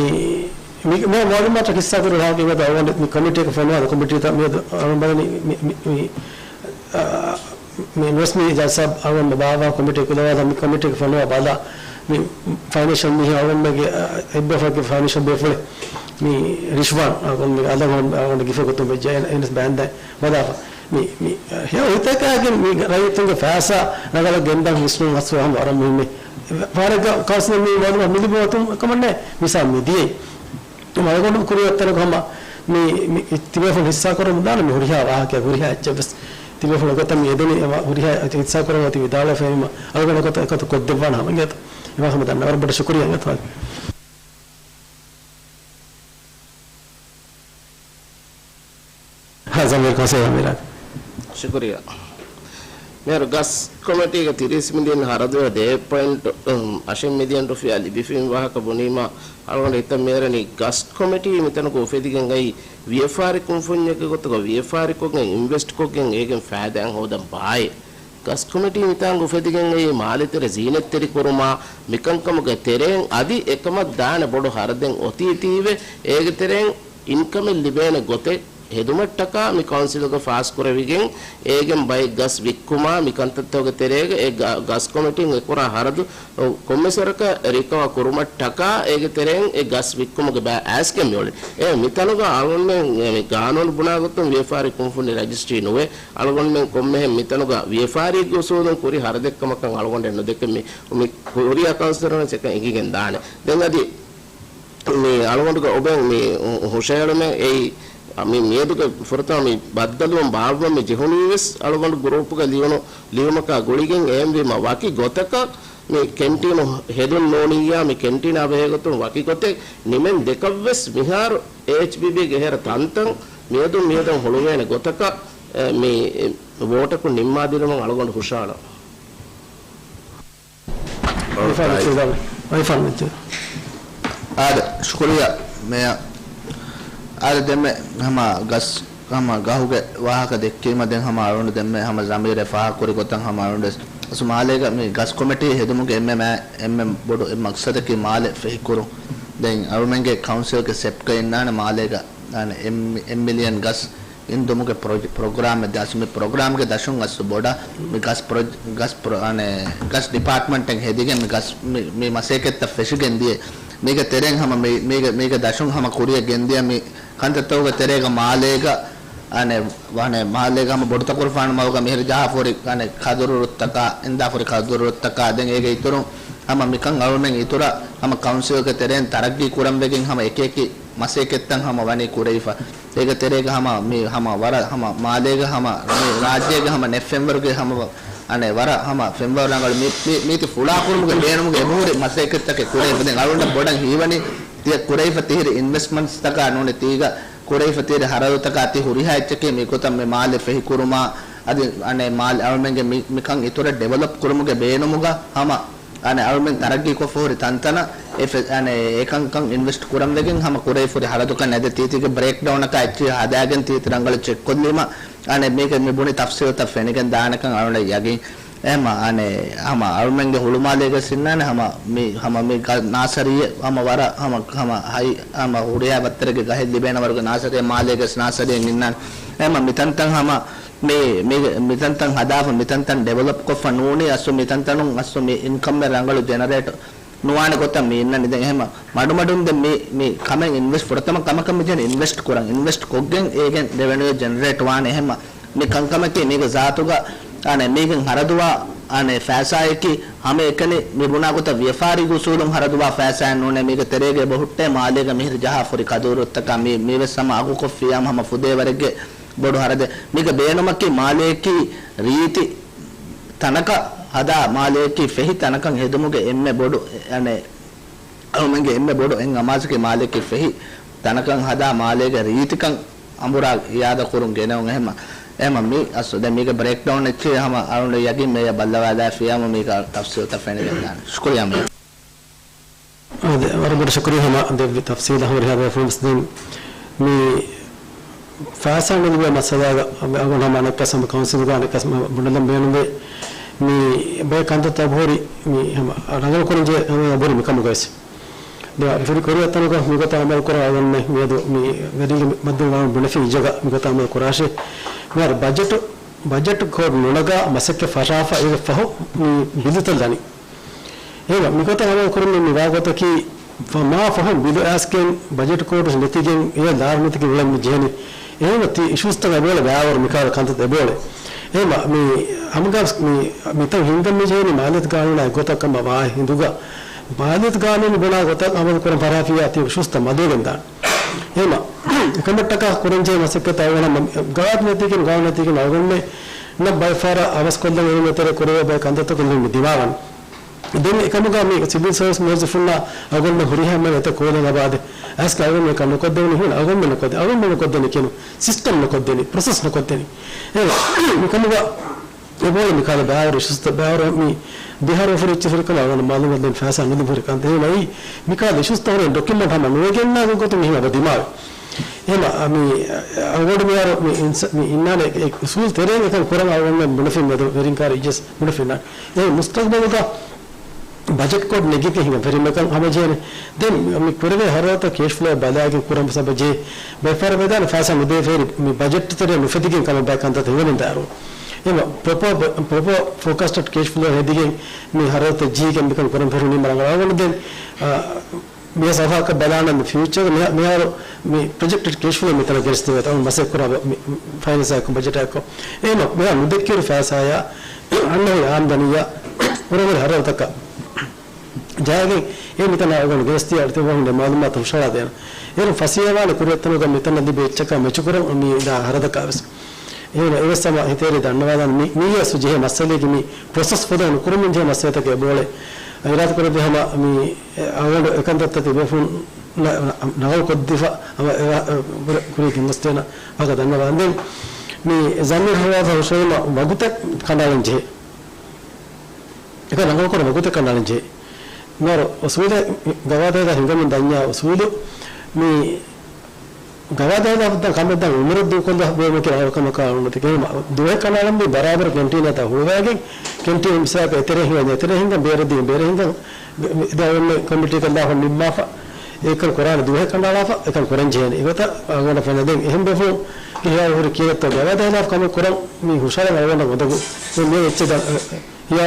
މި، މި މައުލޫމާތު ހިއްސާކުރު ހާކި މިއަދު އަޅުގަނޑު މި ކޮމިޓީއަކަށް ފޮނުވާ ކޮމިޓީތައް މިއަދު އަޅުގަނޑު ބަލަނީ މި، މި، މި، އާ، މި ނުވެސް މި ޖަލްސާ އަޅުގަނޑު ބާއްވާ ކޮމިޓީ ކުލަވާލާ މި ކޮމިޓީއަކަށް ފޮނުވާ ބަލާ މި ފައިނޭންޝަލް މީހުން އަޅުގަނޑުގެ، އާ، އެއްބަފައިގެ ފައިނޭންޝަލް ބޭފުޅެއް މި ރިޝްވާން އަޅުގަނޑު މި އަލަށް އަޅުގަނޑު ގިފަ ގޮތުން ވެއްޖެ އެ-، އެނަސް ބައިންދައި ބަލާފަ. މި، މި، ހެޔޮ ހިތަކާގެން މި ރައްޔިތުންގެ ފައިސާ ރަނގަޅަށް ގެންދަން ވިސްނުން ހަސްވާ ހަމަ ވަރަށް މުހިއްމޭ. ފާރެއްގަ ކައުންސިލަށް މި މައުލޫމާތު މި ލިބުމަތުން ކަމަށް ނެތް މިސާލް މި ދިޔައީ. އަޅުގަނޑު ކުރިއަށް ތަނަކު ހަމަ މި، މި ތިބޭފުޅުން ހިއްސާކުރަމުން ދާނެ މި ހުރިހާ ވާހަކަ ހުރިހާ އެއްޗެއް ވެސް ތިބޭފުޅުން ގޮތަށް މި އެދެނީ އެ ހުރިހާ ހިއްސާކުރަމުން ތި ވިދާޅުވެފައި ހަމަ އަޅުގަނޑު ގޮތަށް އެކަތު ކޮށްދެއްވާނެ ހަމަ އިނގޭތަ؟ އެވާ ހަމަ ދަންނަ ވަރަށް ބޮޑަށް ޝުކުރިއްޔާ އިނގޭތަ؟ ހާ، ޒަމީރު ކައުންސިލަރ ޒަމީރާ. ޝުކުރިއްޔާ. މިހާރު ގަސް ކޮމިޓީގެ ތިރީސް މިލިއަން ހަރަދުވެ ދޭ ޕޮއިންޓް އަށެއް މިލިއަން ރުފިޔާ ލިބިފިން ވާހަކަ ބުނީމާ، އަޅުގަނޑު ހިތަށް މިއަރަނީ ގަސް ކޮމިޓީ މިތަނުގަ އުފެދިގެން އައީ ވިޔަފާރި ކުންފުންޏެއްގެ ގޮތުގަ ވިޔަފާރިކޮށްގެން އިންވެސްޓްކޮށްގެން އޭގެން ފައިދާއެއް ހޯދަން ބާއޭ. ގަސް ކޮމިޓީ މިތާނގަ އުފެދިގެން އެއީ މާލެތެރެ ޒީނަތްތެރިކުރުމާ، މިކަންކަމުގެ ތެރެއިން އަދި އެކަމަށް ދާނެ ބޮޑު ހަރަދެއް އޮތީތީވެ، އޭގެ ތެރެއިން އިންކަމެއް ލިބޭނެ ގޮތެއް ހެދުމަށްޓަކާ މި ކައުންސިލުގަ ފާސްކުރެވިގެން، އޭގެން ބައެއް ގަސް ވިއްކުމާ، މިކަންތައްތަކުގެ ތެރޭގަ އެ ގަ-، ގަސް ކޮމިޓީން އެކުރާ ހަރަދު ކޮންމެސް ވަރަކަށް ރިކަވަރ ކުރުމަށްޓަކާ އޭގެ ތެރެއިން އެ ގަސް ވިއްކުމުގެ ބައި އައިސްގެން މިއުޅެނީ. އެ މިތަނުގަ އަޅުގަނޑުމެން މި ގާނޫނު ބުނާ ގޮތުން ވިޔަފާރި ކުންފުނި ރަޖިސްޓްރީ ނުވޭ. އަޅުގަނޑުމެން ކޮންމެހެން މިތަނުގަ ވިޔަފާރީގެ އުސޫލުން ކުރި ހަރަދެއްކަމަކަށް އަޅުގަނޑެއް ނުދެކެ މި، މި ހުރިހާ ކައުންސިލަރުން ވެސް އެކަން އެނގިގެން ދާނެ. ދެން އަދި މި އަޅުގަނޑުގެ އޮބެން މި ހުށައެޅުމެއް އެއީ، މި މިއަދުގެ ފުރަތަމަ މި ބައްދަލުވުން ބާއްވަން މި ޖެހުނީ ވެސް އަޅުގަނޑު ގްރޫޕުގަ ލިޔުނު ލިޔުމަކާ ގުޅިގެން އެހެންވީމަ ވަކި ގޮތަކަށް މި ކެންޓީނު ހެދުން ނޫނިއްޔާ، މި ކެންޓީނާ ބެހޭގޮތުން ވަކި ގޮތެއް ނިމެން ދެކަށްވެސް މިހާރު އޭއެޗްބީބީގެ އެހެރަ ތަންތަން މިއަދުން މިއަދުން ހުޅުވޭނެ ގޮތަކަށް، އެ، މި ވޯޓަކުން ނިންމާދިނުމަށް އަޅުގަނޑު ހުށަހަޅަން. އައިފާން އައިފާން. އާދެ، ޝުކުރިއްޔާ މޭޔަރ. އާދެ، ދެންމެ ހަމަ ގަސް ހަމަ ގަހުގެ ވާހަކަ ދެއްކީމަ ދެން ހަމަ އަޅުގަނޑު ދެންމެ ހަމަ ޒަމީރެ ފާހަގަކުރި ގޮތަށް ހަމަ އަޅުގަނޑު އަސް މާލޭގަ މި ގަސް ކޮމިޓީ ހެދުމުގެ އެންމެ މާ-، އެންމެ ބޮޑު އެއް މަގްސަދަކީ މާލެ ފެހިކުރުން. ދެން އަޅުމެންގެ ކައުންސިލްގެ ސެޕްގަ އިންނާނެ މާލޭގަ އަނެއް އެއް މި-، އެއް މިލިއަން ގަސް ގެންދުމުގެ ޕްރޮޖެ-، ޕްރޮގްރާމެއް ދާސް. މި ޕްރޮގްރާމްގެ ދަށުން އަސް ބޮޑަށް މި ގަސް ޕްރޮ-، ގަސް ޕްރޮ-، އަނެއް ގަސް ޑިޕާޓްމަންޓެއް ހެދިގެން މި ގަސް މި، މި މަސައްކަތްތައް ފެށިގެން ދިޔަ. މީގެ ތެރެއިން ހަމަ މި، މީގެ، މީގެ ދަށުން ހަމަ ކުރިއަށް ގެންދިޔަ މި ކަންތައްތަކުގެ ތެރޭގަ މާލޭގަ އަނެއް ވަނެ މާލޭގަ ހަމަ ބޮޑުތަކުރުފާނު މަގުގަ މިހިރި ޖަހާފަ ހުރި އަނެއް ކަދުރު ރުއްތަކާ، އިންދާފަ ހުރި ކަދުރު ރުއްތަކާ، ދެން އޭގެ އިތުރުން ހަމަ މިކަން އަޅުމެން އިތުރަށް ހަމަ ކައުންސިލްގެ ތެރެއިން ތަރައްގީ ކުރަން ވެގެން ހަމަ އެކި އެކި މަސައްކަތްތައް ހަމަ ވަނީ ކުރެވިފަ. އޭގެ ތެރޭގަ ހަމަ މި ހަމަ ވަރަށް ހަމަ މާލޭގަ ހަމަ މި ރާއްޖޭގެ ހަމަ ނެތް ފެންވަރުގެ ހަމަ އަނެއް ވަރަށް ހަމަ ފެންވަރު ރަނގަޅު މި، މި، މީތި ފުޅާކުރުމުގެ ބޭނުމުގެ އެބަހުރި މަސައްކަތްތަކެއް ކުރެވިފަ. ދެން އަޅުގަނޑަށް ބޮޑަށް ހީވަނީ ތިޔަ ކުރެވިފަ ތިހިރި އިންވެސްޓްމަންޓްސްތަކާ ނޫނީ ތީގަ ކުރެވިފަ ތިހިރި ހަރަދުތަކާ ތި ހުރިހާ އެއްޗެކޭ މިގޮތަށް މި މާލެ ފެހިކުރުމާ އަދި އަނެއް މާލެ އަޅުމެންގެ މި، މިކަން އިތުރަށް ޑިވެލޮޕް ކުރުމުގެ ބޭނުމުގަ ހަމަ އަނެއް އަޅުމެން ތަރައްގީކޮށްފަ ހުރި ތަންތަނަށް އެ ފެ-، އަނެއް އެކަންކަން އިންވެސްޓް ކުރަން ވެގެން ހަމަ ކުރެވިފަ ހުރި ހަރަދުކަން ނެދެ ތީތީގެ ބްރޭކްޑައުނަކާ އެއްޗިހި ހަދާގެން ތީތި ރަނގަޅު ޗެކްކޮށްލީމަ އަނެއް މީގެ މި ބުނި ތަފްސީލުތައް ފެނިގެން ދާނެކަން އަޅުގަނޑަށް ޔަގީން. އެހެމަ އަނެއް ހަމަ އަޅުމެންގެ ހުޅުމާލޭގަ ސިންނާނެ ހަމަ މި ހަމަ މި ގަ-، ނާސަރީ ހަމަ ވަރަށް ހަމަ ހަމަ ހައި ހަމަ ހުރިހާ ބައްތަރެއްގެ ގަހެއް ލިބޭނެ ވަރުގެ ނާސަރީ މާލޭގަ ނާސަރީ އިންނާނެ. އެހެމަ މިތަންތަން ހަމަ މި، މި، މިތަންތަން ހަދާފަ، މިތަންތަން ޑިވެލޮޕް ކޮށްފަ ނޫނީ އަސްލު މިތަންތަނުން އަސްލު މި އިންކަމެއް ރަނގަޅު ޖެނަރޭޓް ނުވާނެ ގޮތަށް މި އިންނަނީ. ދެން އެހެމަ މަޑުމަޑުން ދެން މި، މި ކަމެއް އިންވެސްޓް، ފުރަތަމަ ކަމަކަށް މި ޖެހެނީ އިންވެސްޓް ކުރަން. އިންވެސްޓް ކޮށްގެން އޭގެން ރެވެނިއު ޖެނަރޭޓް ވާނެ. އެހެމަ މި ކަންކަމަކީ މީގެ ޒާތުގަ، އަނެއް މީގެން ހަރަދުވާ، އަނެއް ފައިސާއަކީ ހަމައެކަނި މި ބުނާ ގޮތަށް ވިޔަފާރީ އުސޫލުން ހަރަދުވާ ފައިސާއެއް ނޫނޭ. މީގެ ތެރޭގަ އެބަހުއްޓޭ މާލޭގަ މިހިރި ޖަހާ ފުރި ކަދޫރުތަކާ މި، މިވެސް ހަމަ އަގުކޮށްފިއްޔާމު ހަމަ ފުދޭވަރެއްގެ ބޮޑު ހަރަދެއް. މީގެ ބޭނުމަކީ މާލެއަކީ ރީތި ތަނަކަށް ހަދާ، މާލެއަކީ ފެހި ތަނަކަށް ހެދުމުގެ އެންމެ ބޮޑު، އަނެއް، އަޅުމެންގެ އެންމެ ބޮޑު އެއް އަމާޒަކީ މާލެއަކީ ފެހި ތަނަކަށް ހަދާ މާލޭގެ ރީތިކަން އަނބުރާ އިއާދަ ކުރުން ގެނެވުން. އެހެމަ، އެހެމަ މި އަސް-، ދެން މީގެ ބްރޭކްޑައުން އެއްޗެއް ހަމަ އަޅުގަނޑު ޔަގީން މޭޔަ ބައްލަވާލާފިޔާމު މީގަ ތަފްސީލްތައް ފެނިގެންދާނެ. ޝުކުރިއްޔާ މޭޔަ. އާދެ، ވަރަށް ބޮޑަށް ޝުކުރިއްޔާ ހަމަ ދެއްވި ތަފްސީލަށް. ހުރިހާ ބޭފުޅުން ވެސް ދެން މި ފައިސާ ނުލިބޭ މައްސަލާގަ އަޅުގަނޑު ހަމަ އަނެއްކާ ހަމަ ކައުންސިލްގަ އަނެއްކާ ހަމަ ބުނެލަން ބޭނުންވޭ. މި ބައެއް ކަންތައްތައް އަބަހުރި މި ހަމަ ރަނގަޅު ކުރަން ޖެހޭ ހަމަ އަބަހުރި މިކަމުގައިސް. ދެން ފުރި ކުރިއަށް ތަނުގަ މިގޮތަށް އަމަލު ކުރާ އަޅުގަނޑުމެން މިއަދު މި ވެރިންގެ މައްދުން ވާން ބުނެފި އިޖަގަ މިގޮތަށް އަމަލު ކުރާށޭ. މިހާރު ބަޖެޓު، ބަޖެޓް ކޯޑް ނުނަގާ މަސައްކަތް ފަށާފަ އޭގެ ފަހު މި ބިލުތައް ދަނީ. އެހެންވެ، މިގޮތަށް އަމަލު ކުރުމުން މި ވާގޮތަކީ، ފަ-، މާ ފަހުން ބިލު އައިސްގެން ބަޖެޓް ކޯޑު ނެތިގެން އެ ލާރު ނެތިގެން އުޅެން މި ޖެހެނީ. އެހެންވެ، ތި އިޝޫސްތައް އެބައުޅޭ ބައިވަރު މިކަހަލަ ކަންތައް އެބައުޅޭ. އެހެންވެ، މި ހަމަގަސް މި، މިތަން ހިންގަން މި ޖެހެނީ މާލިޔަތު ގާނޫނާ އެއްގޮތަށް ކަމަށް ވާ ހިނދުގަ، މާލިޔަތު ގާނޫނު ބުނާ ގޮތަށް އަމަލު ކުރަން ފަށާފިއްޔާ ތި އިޝޫސްތައް މަދުވެގެން ދާނެ. އެހެންވެ، އެކަމަށްޓަކާ ކުރަންޖެހޭ މަސައްކަތް އަޅުގަނޑަށް ގާތް ނެތިގެން، ގާތް ނެތިގެން އަޅުގަނޑުމެންނަށް ބައެއް ފަހަރަށް އަވަސްކޮށްލަން އެންމެ ތެރޭ ކުރެވޭ ބައެއް ކަންތައްތަކުން މި ދިމާވަނީ. ދެން އެކަމުގަ މި ސިވިލް ސަރވިސް މުވައްޒަފުންނާ އަޅުގަނޑު ހުރިހާ މެން އެތައް ކޯލެއް އަބާދެ. އައިސް އަޅުގަނޑު މިކަން ނުކޮށްދެވުނީ ހުން އަޅުގަނޑު ނުކޮށްދެ، އަޅުގަނޑު ނުކޮށްދެނީ ކިޔަނު ސިސްޓަމް ނުކޮށްދެނީ، ޕްރޮސެސް ނުކޮށްދެނީ. އެ މިކަމުގަ އެބައުޅޭ މިކަހަލަ ބައިވަރު އިޝޫސްތައް ބައިވަރު މި ބިހާރު ފުރިއްޗި ފުރިކަމަށް އަޅުގަނޑު މައުލޫމާތު ދެން ފައިސާ ނުލިބުނު ކަން ދެން އައީ މިކަހަލަ އިޝޫސްތައް ހުރެން ޑޮކިއުމެންޓް ހަމަ ނުވެގެންނާ ގޮތުން މިހިން އެބަ ދިމާވެ. އެހެންވެ، މި އަޅުގަނޑު މިހާރު މި އިންސަ-، މި އިންނާނެ އެ އުސޫލް ތެރޭން އެކަން ކުރަން އަޅުގަނޑުމެން ބުނެފިން މެދު ވެރިން ކާރި އިޖަސް ބުނެފިންނާނެ. އެ މުސްތަގްބަލުގަ ބަޖެޓް ކޯޑް ނެގިގެން ހިނގަން ފެރިމަކަން ހަމަޖެހޭނެ. ދެން މި ކުރެވޭ ހަރަދުތައް ކޭޝް ފްލޯ ބަލާގެން ކުރަން ސަބަ ޖެހޭ. ބައެއް ފަހަރަށް ވެދާނެ ފައިސާ ނުދޭ ފޭރި މި ބަޖެޓް ތެރެއަށް ނުފެދިގެން ކަމަށް ބައެއް ކަންތައް ހިނގަމުން ދާއިރު. އެމަ ޕްރޮޕާ، ޕްރޮޕާ ފޯކާސްޓަޑް ކޭޝް ފްލޯ ހެދިގެން މި ހަރަދުތައް ޖެހިގެން މިކަން ކުރަން ފެށުނީމަ ރަނގަޅު އަޅުގަނޑު ދެން، އާ، މި ސަފާކަށް ބަލާނަން މި ފިއުޗަރ މި-، މިހާރު މި ޕްރޮޖެކްޓެޑް ކޭޝް ފްލޯ މިތަނަށް ގެނެސްދެވޭތޯ މަސައްކަތް ކުރާ މި ފައިނޭންސާއެކު ބަޖެޓާއެކު. އެހެންވެ، މިހާރު ނުދެއްކިއިރު ފައިސާޔާ އަންނަ ހުރި އާމްދަނީއާ ހުރެހުރި ހަރަދުތަކަށް ޖަހައިގެން އެ މިތަނަށް އަޅުގަނޑު ގެނެސްދިޔަ އަޑިތައް ވަހުން މައުލޫމާތު ހުށަހަޅާދޭނަން. އޭރުން ފަސޭހަވާނެ ކުރިއަށް ތަނުގަ މިތަނަށް ލިބޭ އެއްޗަކާ މެޗުކުރަން މި ދާ ހަރަދަކާ ވެސް. އެހެންވެ، އެވެސް ހަމަ ހިތޭރި ދަންނަވާލަން މި، މީ އަސްލު ޖެހޭ މައްސަލައަކީ މި ޕްރޮސެސް ފޮލޯ ނުކުރުމުން ޖެހޭ މައްސަލަތަކެއް އެބައުޅޭ. އިރާދަކުރެއްވި ހަމަ މި އަޅުގަނޑު އެކަންތައްތަކެއް ބޭފުޅުން ނަ-، ނަ-، ނަގަލު ކޮށްދީފަ ހަމަ އެ ވާ-، ކުރި-، ކުރިޔަށް ގެންގޮސްދޭނަ ވާހަކަ ދަންނަވާ. ދެން މި ޒަމީރު ހަރަދު ހުށަހެޅުމަށް ވަގުތެއް ކަނޑައަޅަން ޖެހޭ. އެކަން ރަނގަޅުކޮށް ވަގުތެއް ކަނޑައަޅަން ޖެހޭ. މިހާރު އުސޫލެއް ގަވާއިދާ ހިނގަމުން ދަންޏާ އުސޫލު މި ގަވާއިދާ ކަމެއް ދާން އުމުރެއް ދޫކޮށްލާ ބޭނުމަކީ ރަނގަޅު ކަމަކާ ނުވަތަ ދުވަހެއް ކަނޑައަޅަންވީ ބަރާބަރަށް ކެންޓީނާ ތާ ހުޅުވައިގެން ކެންޓީން މިސާލަކަށް އެތެރެ ހިނގަން އެތެރެ ހިނގަން ބޭރަށް ދިޔަ ބޭރަށް ހިނގަން ދެ-، ދެ-، އޮންނަ ކޮމިޓީ ކަން ދާފަ ނިންމާފަ އެކަން ކުރާނެ ދުވަހެއް ކަނޑައަޅާފަ އެކަން ކުރަން ޖެހޭނެ. އެގޮތަށް އަޅުގަނޑަށް ފެނޭ. ދެން އެހެން ބޭފުޅުންގެ ހިޔާލު ހުރި ކިޔަވައްތަ ގަވާއިދާ ކަމެއް ކުރަން މި ހުށަހަޅަން އަޅުގަނޑަށް އުނދަގޫ. ދެން މި އެއްޗެއް ދަ-، ހިޔާ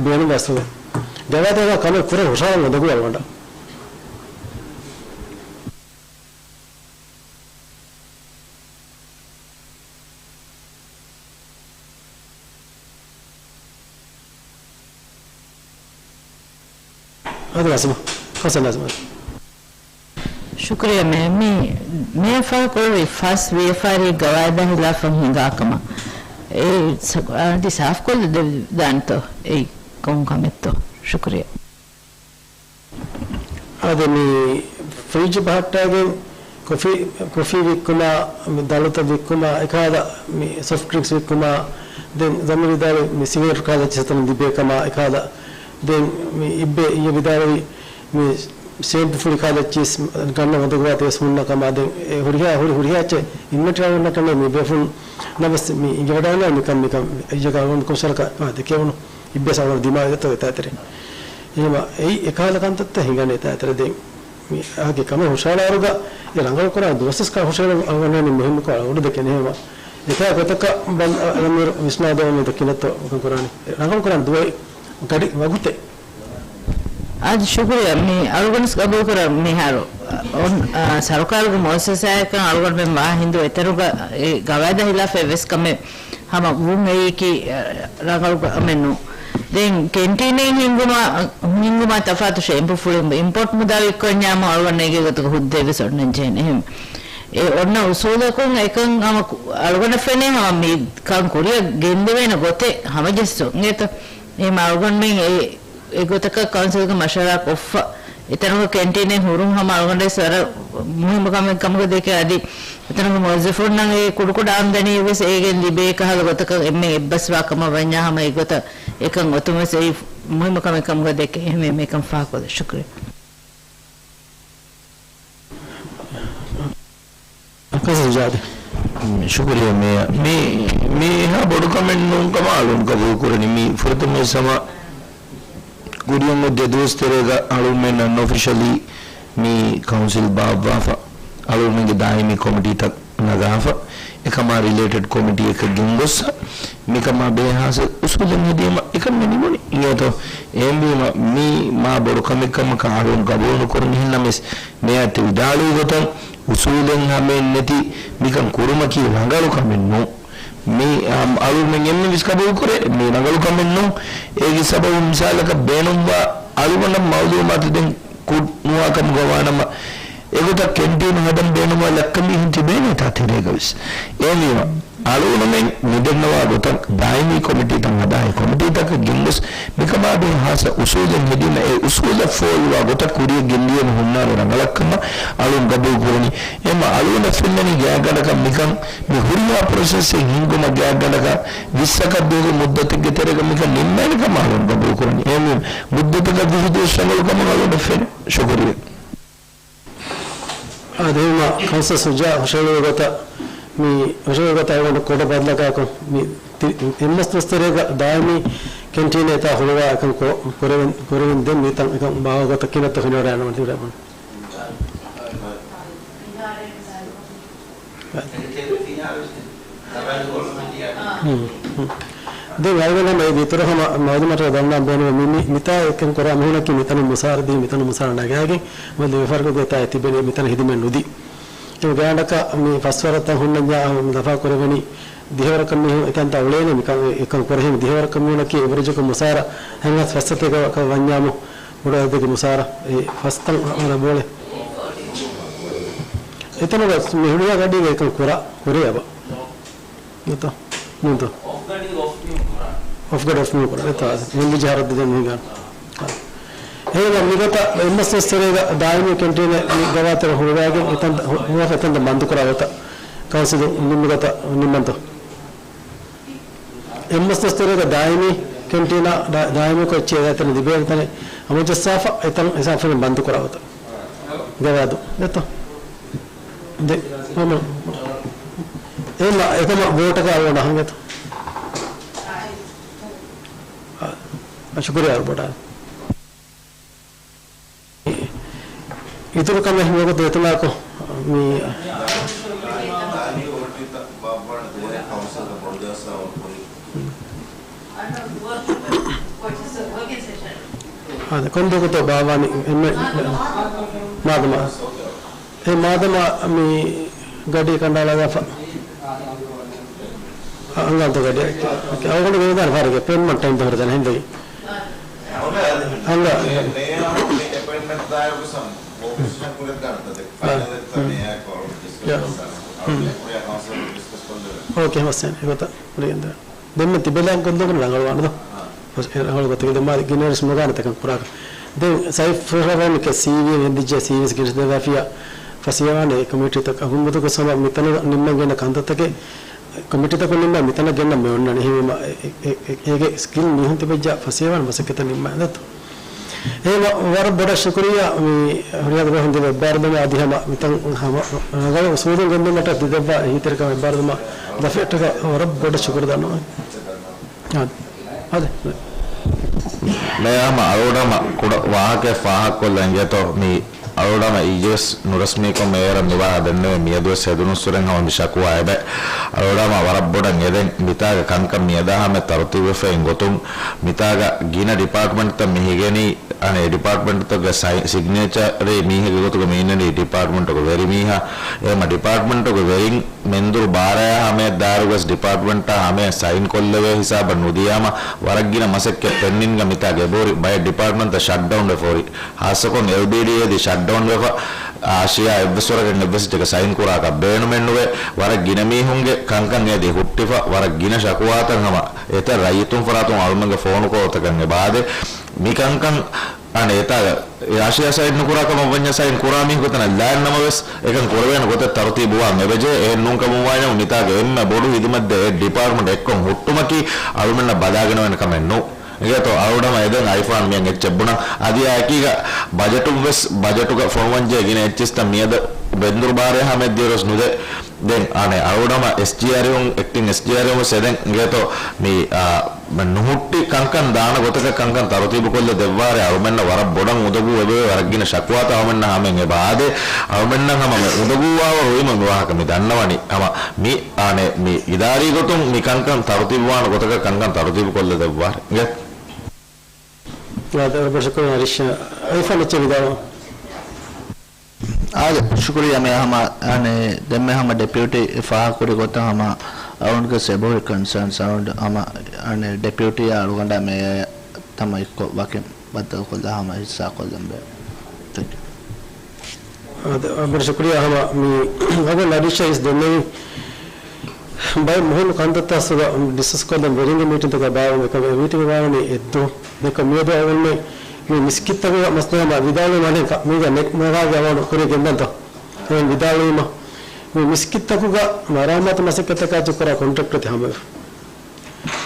ބޭނުން ވެސް ގަވާއިދާ ކަމެއް ކުރަން ހުށަހަޅަން އުނދަގޫ އަޅުގަނޑަށް. އަދި ނާޒިމާ، ކޮންސަން ނާޒިމާ؟ ޝުކުރިއްޔާ މޭ، މި، މޭ ފާހަގަކުރެއްވި ފަސް ވިޔަފާރީ ގަވާއިދާ ހިލާފަށް ހިނގާ ކަމަށް. އެ ސަ-، އަދި ސާފުކޮށްލަ ދެވިދާނެތޯ؟ އެއީ ކޮން ކަމެއްތޯ؟ ޝުކުރިއްޔާ. އަދި މި ފްރިޖް ބަހައްޓާގެން ކޮފީ، ކޮފީ ވިއްކުމާ، މި ދަޅުތައް ވިއްކުމާ، އެކަހަލަ މި ސޮފްޓް ޑްރިންކްސް ވިއްކުމާ، ދެން ޒަމީރު ވިދާޅުވި މި ސިގަރެޓް ކަހަލަ އެއްޗިހިތައް ލިބޭ ކަމާ، އެކަހަލަ ދެން މި އިއްބެ އިއްޔެ ވިދާޅުވި މި ސޭމްޕު ފުޅި ކާލައްޗިސް ގަންނަ ވަދެގޮވާތެވެސް ހުންނަ ކަމާ ދެން އެ ހުރިހާ، ހުރި، ހުރިހާ އެއްޗެއް އިންވެންޓްރީ އަޅުގަނޑަކަށް ނެތް މި ބޭފުޅުން ނަމަވެސް މި އިނގިވަޑައިގަންނަވާ މިކަން، މިކަން އެއްޗަކަށް އަޅުގަނޑު ކޮންސަލަކަ ދެކެވުނު އިއްބެސް އަޅުގަނޑު ދިމާވި ދެތޯ އެތާތެރެ. އެހެމަ އެއީ އެކަހަލަ ކަންތައްތައް ހިނގާނެ އެތާތެރެ ދެން. މި އާގެ ކަމެއް ހުށަހަޅާއިރުގަ އެ ރަނގަޅުކުރާ ދުވަސްވެސް ކާ ހުށަހެޅުން އަޅުގަނޑު މުހިންމުކޮށް އަޅުގަނޑު ދެކެން. އެހެމަ އެތާ ގޮތަކަށް ބަން އަ، އަމީރު ވިސްނާދެވުނީ ދެކިނަތޯ ކަން ކުރާނީ. ރަނގަޅުކުރާނެ ދުވަހެއް ގަޑި ވަގުތެއް. އާދެ، ޝުކުރިއްޔާ. މި އަޅުގަނޑު ގަބޫލުކުރާ މިހާރު، އަ، އޮން، އަ، ސަރުކާރުގެ މުއައްސަސާއަކަށް އަޅުގަނޑުމެން ވާ ހިނދު އެތަނުގަ އެ ގަވާއިދާ ހިލާފަށް އެއްވެސް ކަމެއް ހަމަ ވުން އެއީކީ، އަ، ރަނގަޅު ކަމެއް ނޫން. ދެން ކެންޓީނެއް ހިންގުމާ، ހިންގުމާ ތަފާތު ޝޭމްޕު ފުޅި އިމްޕޯޓް މުދާ ވިއްކޮންޏާމު އަޅުގަނޑު އޭގެ ގޮތުގަ ހުއްދައެއްވެސް އޮންނަން ޖެހޭނެ. އެހެން އެ އޮންނަ އުސޫލަކުން އެކަން ހަމަ ކު-، އަޅުގަނޑަށް ފެނޭ ހަމަ މި ކަން ކުރިއަށް ގެންދެވޭނެ ގޮތެއް ހަމަޖެއްސުން އެތަ؟ އެހެން އަޅުގަނޑުމެން އެ އެގޮތަކަށް ކައުންސިލްގެ މަޝްވަރާ ކޮށްފަ، އެތަނުގަ ކެންޓީނެއް ހުރުން ހަމަ އަޅުގަނޑަށް ވަރަށް މުހިއްމު ކަމެއް ކަމުގަ ދެކެ، އަދި އެތަނުގެ މުވައްޒަފުންނަށް އެ ކުޑަކުޑަ އާމްދަނީއެއްވެސް އޭގެން ލިބޭ ކަހަލަ ގޮތަކަށް އެންމެން އެއްބަސްވާ ކަމަށް ވަންޏާ ހަމަ އެގޮތަށް އެކަން އޮތުންވެސް އެއީ މުހިއްމު ކަމެއް ކަމުގަ ދެކެ. އެހެންވެ މިކަން ފާހަގަކޮށްލަ. ޝުކުރިއްޔާ. ކައުންސިލް ޖާދެ. ޝުކުރިއްޔާ މޭޔަރ. މި، މީ އެހާ ބޮޑު ކަމެއް ނޫން ކަމަށް އަޅުން ގަބޫލު ކުރަނީ. މީ ފުރަތަމަވެސް ހަމަ ކުރިއަށް އޮތް ދެ ދުވަސް ތެރޭގަ އަޅުމެން އަންއޮފިޝަލީ މި ކައުންސިލް ބާއްވާފަ، އަޅުމެންގެ ދާއިމީ ކޮމިޓީތައް ނަގާފަ، އެކަމާ ރިލޭޓެޑް ކޮމިޓީއަކަށް ގެންގޮއްސަ، މިކަމާ ބެހޭ ހާސަ އުސޫލެއް ހެދީމަ އެކަން މި ނިމުނީ އިނގޭތޯ؟ އެހެންވީމަ މީ މާ ބޮޑު ކަމެއް ކަމަކަށް އަޅުން ގަބޫލު ނުކުރަން. އެހެންނަމަވެސް މޭޔަރ ވިދާޅުވި ގޮތަށް އުސޫލެއް ހަމައެއް ނެތި މިކަން ކުރުމަކީ ރަނގަޅު ކަމެއް ނޫން. މީ، އަމް، އަޅުމެން އެންމެން ވެސް ގަބޫލު ކުރޭ، މީ ރަނގަޅު ކަމެއް ނޫން. އޭގެ ސަބަބު މިސާލަކަށް ބޭނުންވާ އަޅުގަނޑަށް މައުލޫމާތު ދެން ކުށް ނުވާ ކަމުގަ ވާނަމަ، އެގޮތަށް ކެންޓީނު ހަދަން ބޭނުންވާ ލައްކަ މީހުން ތިބޭނެތާ ތެރޭގަވެސް. އެހެންވީމަ، އަޅުގަނޑުމެން މިދެންނަވާ ގޮތަށް ދާއިމީ ކޮމިޓީތައް ހަދާ، އެ ކޮމިޓީތަކަށް ގެންގޮސް، މިކަމާ ބެހޭ ހާސަ އުސޫލެއް ހެދީމަ، އެ އުސޫލަށް ފޯރުވާ ގޮތަށް ކުރިއަށް ގެންދިޔައިމަ ހުންނާނެ ރަނގަޅަށްކަމަށް އަޅުން ގަބޫލު ކުރަނީ. އެހެންމަ އަޅުގަނޑަށް ފެންނަނީ ގާތްގަނޑަކަށް މިކަން މި ހުރިހާ ޕްރޮސެސްއެއް ހިންގުމަށް ގާތްގަނޑަކަށް ވިއްސަކަށް ދުވަހުގެ މުއްދަތެއްގެ ތެރޭގަ މިކަން ނިންމޭނެ ކަމަށް އަޅުން ގަބޫލު ކުރަނީ. އެހެންވީމަ މުއްދަތަކަށް ވިހި ދުވަސް ރަނގަޅު ކަމަށް އަޅުގަނޑަށް ފެނޭ. ޝުކުރިއްޔާ. އާދެ، އެހެންމަ ކައުންސިލް ޝުޖާ ހުށަހެޅުވި ގޮތަށް، މި ހުށަހެޅުވި ގޮތަށް އަޅުގަނޑު ކުޑަ ބަދަލަކާކު، މި ތި-، އެއްމަސް ދުވަސް ތެރޭގަ ދާއިމީ ކެންޓީން އެތާ ހުޅުވާ އެކަން ކު-، ކުރެވެން، ކުރެވެން ދެން މިތަން އެކަން ބާވާ ގޮތަށް ކިނަތަ ފިނިވަޑައިގަންނަވަން ތިބެ. ދެން އަޅުގަނޑަށް މި ދިތުރު ހަމަ މައުލޫމާތު ދަންނަ ބޭނުމެއް މި، މި، މިތާ އެކަން ކުރާ މީހުނަކީ މިތަނުން މުސާރަ ދީ، މިތަނުން މުސާރަ ނަގާގެން މައުލޫމާތު ދިވެފަރުގެ ގޮތާ ތިބެނީ މިތަނަށް ހިދުމަތް ނުދީ. އެ ގާނޑަކަށް މި ފަސްވަރަށް ތަން ހުންނަންޏާ ދަފާ ކުރެވެނީ ދިހަވަރަކަށް މީހުން އެތަންތާ އުޅޭނެ މިކަން، އެކަން ކުރެހެން ދިހަވަރަކަށް މީހުނަކީ އެވްރެޖަކަށް މުސާރަ ހަތް ހާސް ފަސްސަތޭކަ ވަންޏާމު ހުޑު އަދަދެއްގެ މުސާރަ އެ ފަސްތަން ވަރަށް ބޯޅެ. އެތަނުގަ މި ހުޅުވާ ގަޑީގަ އެކަން ކުރާ، ކުރޭ އަބަ. ނޫންތޯ؟ ނޫންތޯ؟ އޮފް ގަޑި އޮފް މި ކުރާ. އޮފް ގަޑި އޮފް މި ކުރާ. އެތާ، މި ޖަހަރަށް ދެން މި ގާން. އެހެން މިގޮތަށް އެއްމަސް ދުވަސް ތެރޭގަ ދާއިމީ ކެންޓީނެއް މި ގަވާތެރެ ހުޅުވާގެން އެތަން ހު-، ހުޅުވާފަ އެތަންތައް ބަންދު ކުރާ ގޮތަށް ކައުންސިލު ނިންމި ގޮތަށް ނިންމަންތޯ؟ އެއްމަސް ދުވަސް ތެރޭގަ ދާއިމީ ކެންޓީނާ ދާ-، ދާއިމީކޮށް އެއްޗެއް އެތަނަށް ލިބޭނެ ތަނެއް ހަމަޖައްސާފަ އެތަން ހިސާބުން ބަންދު ކުރާ ގޮތަށް. ގަވާއިދު. ދެތޯ؟ ދެ-، ހަމަ-، އެހެންމަ އެކަމަށް ވޯޓަކަށް އަޅުގަނޑު އަހަން އެތޯ؟ އާ، ޝުކުރިއްޔާ ބޮޑާ. އިތުރު ކަމެއް ނުވަތަ އެތަނާކޮ މި އާދެ، ކޮން ދުވަހަކުތޯ ބާއްވާނީ އެންމެ މާދަމާ. އެ މާދަމާ މި ގަޑި ކަނޑައަޅާލާފަ. އަ، އަނގާންތޯ ގަޑި. އަވަގަނޑު ވެދާނެ ފާރެގެ ޕެން މަން ޓައިމް ދަހުރަ ދަން ހިންދަގި. ހަނގާ. އާ. އޯކޭ، ހަމަ ސޭން އެގޮތަށް ކުރިގެންދާ. ދެންމެ ތިބެލަން ކޮންދޯކަން ރަނގަޅުވާނެތޯ؟ އާ. އެ ރަނގަޅު ގޮތަކީ ދެން މާ ގިނައިރުސް ނުގާނެ ތަކަން ކުރާކަށް. ދެން ސައިފް ފުރަވަނިކެ ސީވީ އެންދިއްޖެ ސީވީސް ގިނަސް ދެވާފިޔާ ފަސޭވާނެ ކޮމިޓީތަކަށް އަގުންބަދުކޮށް ސަމަ މިތަނަށް ނިންމަން ގެންނަ ކަންތައްތަކެއް ކޮމިޓީތަކުން ނިންމާ މިތަނަށް ގެންނަ މެ އޮންނަނީ. އެހެންވީމަ އެ-، އެ-، އެ-، އޭގެ ސްކިލް މީހުން ތިބެއްޖާ ފަސޭވާން މަސައްކަތަށް ނިންމާ ދެތޯ. އެހެން ވަރަށް ބޮޑަށް ޝުކުރިއްޔާ މި ހުރިހާ ދުވަހުން ދެ އެއްބާރުލުމާ އަދި ހަމަ މިތަން ހަމަ ރަނގަޅު ސޫދުން ގެންދުން މަޓަށް ދެ ދެއްވާ އެހީތެރިކަމަށް އެއްބާރުލުމާ ދަފެއްޓަކަށް ވަރަށް ބޮޑަށް ޝުކުރު ދަންނަވަން. އާދެ. އާދެ. މޭ ހަމަ އަޅުގަނޑު ހަމަ ކުޑަ ވާހަކައެއް ފާހަގަކޮށްލަން އިނގޭތޯ މި އަޅުގަނޑު ހަމަ އީޖީއެސް ނުރަސްމީކޮށް މޭ އޭރަށް މި ވާހަކަ ދެންނެވޭ މިއަދުވެސް ހެދުނުއްސުރެން ހަމަ މި ޝަކުވާ އެބަ އަޅުގަނޑު ހަމަ ވަރަށް ބޮޑަށް އެދެން މިތާގަ ކަންކަން މިއަދާ ހަމަ ތަރުތީބުވެފައި ގޮތުން މިތާގަ ގިނަ ޑިޕާޓްމަންޓްތައް މި ހިގެނީ އަނެއް ޑިޕާޓްމަންޓްތަކުގެ ސައި-، ސިގްނޭޗަރީ މީހެއްގެ ގޮތުގަ މި އިންނަނީ ޑިޕާޓްމަންޓުގެ ވެރިމީހާ. އެހެމަ ޑިޕާޓްމަންޓުގެ ވެރިން މެންދުރު ބާރަޔާ ހަމަޔަށް ދާއިރުގަސް ޑިޕާޓްމަންޓާ ހަމަޔަށް ސައިން ކޮށްލެވޭ ހިސާބަށް ނުދިޔާމަ، ވަރަށް ގިނަ މަސައްކަތް ޕެންޑިންގ މިތާ ގެބޯރި ބައެއް ޑިޕާޓްމަންޓްތައް ޝަޓްޑައުން ވެފަ ހުރި. ހާއްސަކޮށް އެލްޑީޑީއޭ އެދި ޝަޓްޑައުން ވެފަ، އާޝިޔާ އެއްވެސް ވަރަކަށް އެއްވެސް އެއްޗެއް ސައިން ކުރާކަށް ބޭނުމެއްނުވޭ. ވަރަށް ގިނަ މީހުންގެ ކަންކަން އެދި ހުއްޓިފަ، ވަރަށް ގިނަ ޝަކުވާތައް ހަމަ އެތައް ރައްޔިތުން ފަރާތުން އަޅުމެންގެ ފޯނު ކޯލްތަކަށް އެބަ އާދޭ. މި ކަންކަން އަނެއް އެތާގަ އާޝިޔާ ސައިން ނުކުރާ ކަމަށް ވަންޏާ ސައިން ކުރާ މީހަކު އެތަނަށް ލާން ނަމަވެސް، އެކަން ކުރެވޭނެ ގޮތެއް ތަރުތީބުވާން އެބަޖެހޭ. އެހެން ނޫން ކަމުން ވާނަމަ މިތާގަ އެންމެ ބޮޑު ހިދުމަތް ދޭ އެއް ޑިޕާޓްމަންޓް އެއްކޮށް ހުއްޓުމަކީ އަޅުމެންނަށް ބަލާގަނެވޭނެ ކަމެއް ނޫން. އިނގޭތޯ އަޅުގަނޑު އެދެން އައިފާން މިއަށް އެއްޗެއް ބުނަން. އަދި އާއެކީގަ ބަޖެޓުން ވެސް، ބަޖެޓުގަ ފޮނުވަންޖެހޭ ގިނަ އެއްޗިސްތައް މިއަދު ބެންދުރު ބާރޭ ހަމައެއް ދިޔަރުވެސް ނުދޭ. ދެން އަނެއް އަޅުގަނޑު އެސްޖީއާރް އެކްޓިން އެސްޖީއާރް ވެސް އެދެން އިނގޭތޯ މި، އާ، ނުހުއްޓި ކަންކަން ދާނެ ގޮތަކަށް ކަންކަން ތަރުތީބު ކޮށްލަ ދެއްވާރޭ އަޅުމެންނަށް ވަރަށް ބޮޑަށް އުނދަގޫ އެބަވޭ. ވަރަށް ގިނަ ޝަކުވާތައް އަޅުމެންނަށް ހަމައިން އެބަ އާދޭ. އަޅުމެންނަށް ހަމަ މި އުނދަގޫވާވަރު ވީމަ މި ވާހަކަ މި ދަންނަވަނީ. ހަމަ މި އާނެ މި އިދާރީ ގޮތުން މި ކަންކަން ތަރުތީބުވާނެ ގޮތަކަށް ކަންކަން ތަރުތީބު ކޮށްލަ ދެއްވާރޭ. އާދެ، ވަރަށް ބޮޑަށް ޝުކުރިއްޔާ އަރިޝް. އައިފާން އެއްޗެއް ވިދާޅުވާ. އާދެ، ޝުކުރިއްޔާ މޭ ހަމަ، އަނެއް، ދެންމެ ހަމަ ޑެޕިއުޓީ ފާހަގަކުރި ގޮތަށް ހަމަ އަޅުގަނޑުގެ ސެބޯހި ކޮންސާންސް އަރައުންޑް ހަމަ، އަނެއް، ޑެޕިއުޓީއާ އަޅުގަނޑާ މޭޔާ ތަމަ އެއްކޮށް ވަކިން ބައްދަލުކޮށްލާ ހަމަ ހިއްސާކޮށްލަން ބޭ. ތެންކް ޔޫ. އާދެ، ވަރަށް ޝުކުރިއްޔާ ހަމަ މި އަގު ނަރީޝާ އިސް ދެންނެވި ބައެއް މުހިންމު ކަންތައްތައް ސުގަ ޑިސްކަސް ކޮށްލަން ވެރިންގެ މީޓިންތަކާ ބާވަން އެކަމަށް އެ މީޓިން ވާނީ އެއްދު. ދެކޮށް މިއަދު އަވަންމެ މި މިސްކިތްތަކުގަ މަސްދަމާ ވިދާޅުވީމަ އަނެއް މީގަ ނެޓް މަރާގެ އަވަން ކުރި ގެންދަންތޯ؟ އެހެން ވިދާޅުވީމަ މި މިސްކިތްތަކުގަ މަރާމާތު މަސައްކަތްތަކާ ޗުކުރާ ކޮންޓްރެކްޓް ތި ހަމަވެފަ.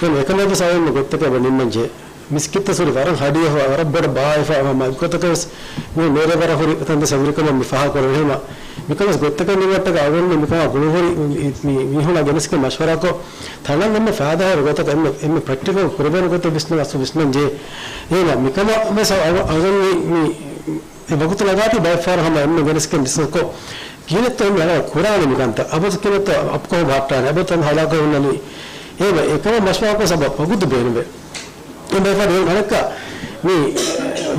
ދެން އެކަމަކު ސަބަބުން ގޮތްތަކެއް އެބަ ނިންމަން ޖެހޭ. މިސްކިތްތައް ސުރި ވަރަށް ހަޑިއެފަ، ވަރަށް ބޮޑަށް ބާއެފަ، އަވަ މައިގޮތަކަށް ވެސް މި ނޭރޭ ވަރަށް ހުރި ތަންތަ ސަބިރުކަމަށް މި ފާހަގަކުރެވޭ ހަމަ. މިކަން ވެސް ގޮތްތަކަށް ނިންމައްޓަކަ އަވަން މިކަމާ ގުޅުހުރި މި، މި، މީހުނާ ގެނެސްގެން މަޝްވަރާކޮށް، ތަނަށް އެންމެ ފައިދާހުރި ގޮތަކަށް އެންމެ، އެންމެ ޕްރެކްޓިކަލް ކުރެވޭނެ ގޮތެއް ވިސްނަން އަސްލު ވިސްނަން ޖެހޭ. އޭނާ މިކަމަށް ވެސް އަވަ-، އަވަން މި، މި އެ ވަގުތު ނަގާތީ ބައެއްފަހަރު ހަމަ އެންމެ ގެނެސްގެން ޑިސްކަސްކޮށް، ކިހިނެއްތޯ މި އަޅާ ކުރާނެ މިކަންތައް؟ އަބަދު ކިހިނެއްތޯ އަޕްކޮހު ބަހައްޓާނެ؟ އަބަދު ތަން ހަލާކު ހުންނަނީ؟ އޭ ބަ، އެކަމަށް މަޝްވަރާކޮށް ސަބަބު ވަގުތު ބޭނުމޭ. އެ ބައެއްފަހަރު އަނެއްކާ މި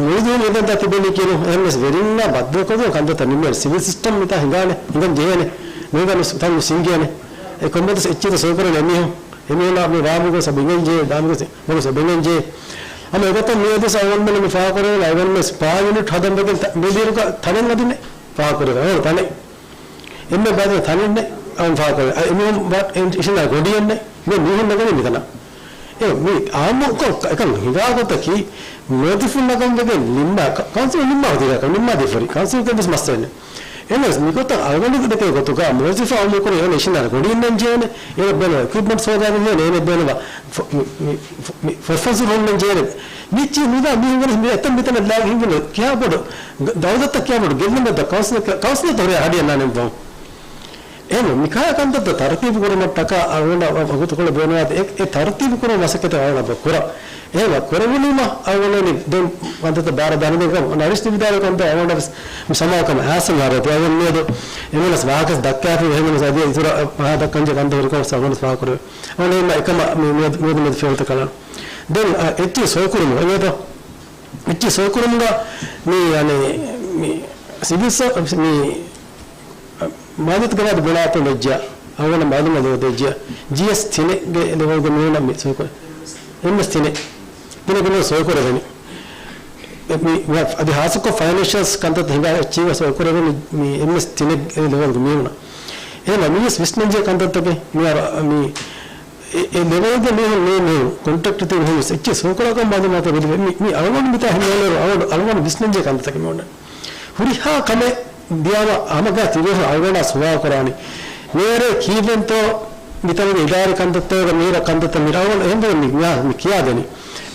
މުޅިދުނިޔެ އެދެންތާ ތިބެނީ ކިޔެނު. އެހެންވެސް ވެރިންނާ ބައްދަލުކޮށްގެން ކަންތައްތައް ނިންމޭނެ. ސިވިލް ސިސްޓަމް މިތާ ހިނގާނެ، ހިނގަން ޖެހޭނެ. ނުހިނގާ ނުސް-، ތަން ނުސިނގޭނެ. އެ ކޮންމެވެސް އެއްޗެއްތައް ސޮއިކުރަން އެމީހުން. އެމީހުންނާ މި ވާމުގެ ސަބިނގެން ޖޭ، ދާމުގެ ސެ-، މަގު ސެބެންގެން ޖޭ. ހަމަ އެގޮތަށް މިއަދު އަވަންމެން މި ފާހަގަކުރެވޭނެ އަވަންމެން ސްޕާ ޔުނިޓް ހަދަން ވެގެން ތަ-، މިދިޔައިރުގަ ތަނެއް އަދިނެ ފާހަގަކުރެވޭ. އަވަން ތަނެއް. އެންމެ ބައި ތަނެއް ނެތް އަވަން ފާހަގަކުރެވޭ. އަ، އެމީހުން ވަ-، އެ އިށިނާ ގޮޑިއެއް ނެތް. މި މީހުން ނަގަނީ މިތަނަށް. އެ މި އާއްމުކޮށް އެކަން ހިނގާ ގޮތަކީ މުވައްޒަފުންނަކަށް ވެގެން ނިންމާ، ކަ-، ކައުންސިލުން ނިންމާ ހުދީގަކަށް ނިންމާ ދީފަރި. ކައުންސިލްގެ ވެސް މައްސަލައެއް ނެތް. އެންވެސް މިގޮތަށް އަޅުގަނޑު ދެކޭ ގޮތުގަ މުވައްޒަފާ އަމުކުރި އެވެން އިށިނާ ގޮޑިއެއް ނެން ޖޭނެ، އޭނަ ބޭނުން އިކްއިޕްމަންޓްސް ހޯދާގެން ޖޭނެ، އޭނަ ބޭނުން ފޮ-، މި، މި، ފޮ-، މި ފޮށްފަންސުރު ހުންނަން ޖޭނެ. މިއްޗި ނުދާ މީހުން ވަނީ މި އެތަން މިތަނަށް ލާގެ ހިނގުނު ކިޔާ ބޮޑު، ދައުލަތަށް ކިޔާ ބޮޑު ގެއްލުމެއް ދޯ ކައުންސިލަކަށް، ކައުންސިލަށް ތަހުރޭ ހަޑިއަށް ނާނެން ދޯ. އެހެން މިކަހަލަ ކަންތައްތައް ތަރުތީބު ކުރުމަށްޓަކާ އަޅުގަނޑަށް ވަގުތުކޮޅެއް ބޭނުންވާތީ އެ، އެ ތަރުތީބު ކުރުމަށް މަސައްކަތެއް އަޅުގަނޑަށް ކުރަން. އެހެން ކުރެވުނީމަ އަޅުގަނޑު ދެން ކަންތައްތައް ބާރަށް ދާނެ ދެން ނަރީޝް ވިދާޅުވި ކަންތައް އަޅުގަނޑަށް ވެސް މި ސަމާލުކަމަށް އައިސް އަރައި އަޅުގަނޑު މިއަދު އެމީހުން ވެސް ވާހަކަ ދައްކާފި އެހެން ވެސް އަދި އިތުރަށް ވާހަކަ ދައްކަންޖެހޭ ކަންތައް ހުރިކަމަށް ވެސް އަޅުގަނޑު ވެސް ފާހަގަކުރެވޭ. އަޅުގަނޑު އެކަމަށް މި މިއަދު، މިއަދު މިއަދު ފިޔަވަޅުތައް ކަޅާނަން. ދެން، އަ، އެއްޗެއް ސޮއިކުރުމުގަ އެނގޭތޯ؟ އެއްޗެއް ސޮއިކުރުމުގަ މި، އަނެއް، މި ސިވިލް ސަ-، މި މާލިޔަތުގެ ވާދަ ބުނާތޯ ވެއްޖެއްޔާ، އަޅުގަނޑަށް މައިލުމަށް ލިޔުން ދެއްޖެއްޔާ، ޖީއެސް ތިނެއްގެ ލެވެލްގެ މީހުންނަށް މި ސޮއިކުރ-، އެމްއެސް ތިނެއް، ތިނެއްގެ މީހުން ސޮއިކުރެވެނީ. މި، މި، އަދި ހާއްސަކޮށް ފައިނޭންޝިއލް ކަންތައްތައް ހިނގާ އެއްޗެއް ސޮއިކުރެވެނީ މި އެމްއެސް ތިނެއްގެ ލެވެލްގެ މީހުންނަށް. އެހެން މީސް ވިސްނަންޖެހޭ ކަންތައްތަކެއް މި އަރަ-، މި އެ، އެ ލެވެލްގެ މީހުން ނޫން މީހުން ކޮންޓްރެކްޓް ތިބި މީހުން އެއްޗެއް ސޮއިކުރާކަން މައިލުމާތޯ ވެލި މި، މި އަޅުގަނޑު މިތާ ހިންނާނެ އަޅުގަނޑު، އަޅުގަނޑު ވިސްނަންޖެހޭ ކަންތައްތަކެއް މި އޮންނަ. ހުރިހާ ކަމެއް ދިޔާމަ ހަމަގާ ތިބޭފުޅުން އަޅުގަނޑާ ސުވާލު ކުރާނީ. މޭރޭ ކީއްވެންތޯ މިތަނުގެ އިދާރީ ކަންތައްތަކުގަ މީރަ ކަންތައްތައް މި އަޅުގަނޑު އެހެންވެ މި، މި، މި ކިޔާދެނީ.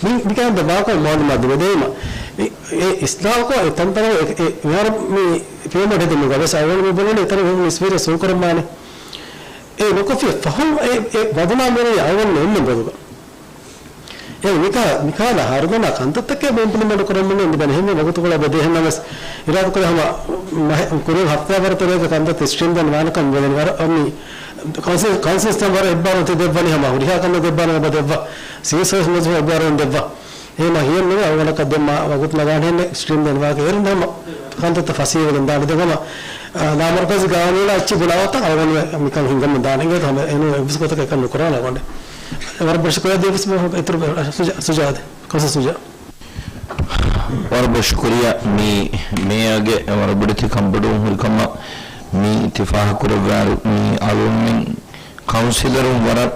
މި، މިކަންތައް ބާކަން މާލުމާ ދެވެދޭމަ. އެ، އެ އިސްލާހުކޮށް އެ ތަންތަނަށް އެ، އެ މިހާރު މި ޕޭމަންޓް ހެދުމުގަ ވެސް އަޅުގަނޑު މި ބުނަނީ އެތަނަށް ހުން އެކްސްޕީރިއަންސް ހުރުކުރަން މާނެ. އެ ނުކޮށްފި ފަހުން އެ، އެ ބަދަލާ މިއުޅެނީ އަޅުގަނޑު އެންމެ ބޮޑުގަ. އެ މިކާ، މިކާލަ ހަރުދަނާ ކަންތައްތަކެއް އިމްޕްލިމެންޓް ކުރަމުން އެންދި ބަނެ ހެންމެ ވަގުތުކޮޅަށް ބެދޭ ހެންނަމަސް އިރާދަކުރެ ހަމަ މަހެ-، ކުރިން ހަފްތާ ވަރަށް ތެރޭގަ ކަންތައްތައް ސްޓްރީމް ދަން ވާނަކަން ވެދެން ވަރަށް މި ކައުންސިލް، ކައުންސިލްސް ތަން ވަރަށް އެއްބާރު ތި ދެއްވަނީ ހަމަ ހުރިހާ ކަންތައް ދެއްވާނަ އެބަ ދެއްވާ. ސިވިލް ސާވިސް މުވައްޒަފުން އެއްބާރު ދެއްވާ. އެހެންމަ ހިޔަން ނުވެ އަޅުގަނޑަކަށް ދެން މާ ވަގުތު ނަގާނެ ހެންނެ ސްޓްރީމް ދަން ވާކަ އޭރުން ހަމަ ކަންތައްތައް ފަސޭހަވެގެން ދާނެ. ދެން ހަމަ، އާ، ލާމަރުކަޒީ ގާނޫނާ އެއްޗެއް ބުނާ ވަގުތަށް އަޅުގަނޑު މިކަން ހިންގަމުން ދާނެ. އިނގޭތަ ހަމަ އެނޫ އެއްވެސް ގޮތަކަށް އެކަން ނުކުރާނެ އަޅުގަނޑެ. ވަރަށް ބޮޑަށް ޝުކުރިއްޔާ ދިޔަ ވެސް އިތުރު ސުޖާ-، ސުޖާދެ. ކޮންސަ ސުޖާ. ވަރަށް ބޮޑަށް ޝުކުރިއްޔާ މި މޭޔަރގެ ވަރަށް ބޮޑެތި ކަންބޮޑުވުން ހުރިކަމަށް މި ތި ފާހަގަކުރެއްވާއިރު މި އަޅުގަނޑުމެން ކައުންސިލަރުން ވަރަށް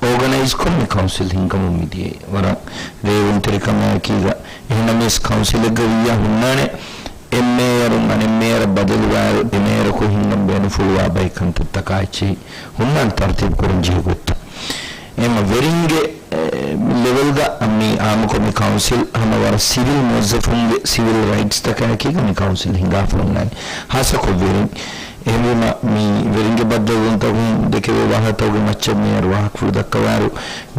އޯގަނައިޒްކޮށް މި ކައުންސިލް ހިންގަމުން މިދިޔައީ. ވަރަށް ރޭވުންތެރިކަމާއެކީގަ އެހެންނަމަވެސް ކައުންސިލެއްގަ ވިއްޔާ ހުންނާނެ އެއް މޭޔަރުން އަނެއް މޭޔަރަށް ބަދަލުވާއިރު އެ މޭޔަރަކު ހިންގަން ބޭނުންފުޅުވާ ބައެއް ކަންތައްތަކާ އެއްޗެހި ހުންނާން ތަރުތީބު ކުރަން ޖެހޭ ގޮތްތައް. އެހެންމަ ވެރިންގެ، އެ، ލެވެލްގަ މި އާއްމުކޮށް މި ކައުންސިލް ހަމަ ވަރަށް ސިވިލް މުވައްޒަފުންގެ ސިވިލް ރައިޓްސްތަކާއެކީގަ މި ކައުންސިލް ހިނގާފަ ހުންނާނެ. ހާއްސަކޮށް ވެރިން. އެހެންވީމަ މި ވެރިންގެ ބައްދަލުވުންތަކުން ދެކެވޭ ވާހަކަތަކުގެ މައްޗަށް މޭޔަރު ވާހަކަފުޅު ދައްކަވާއިރު،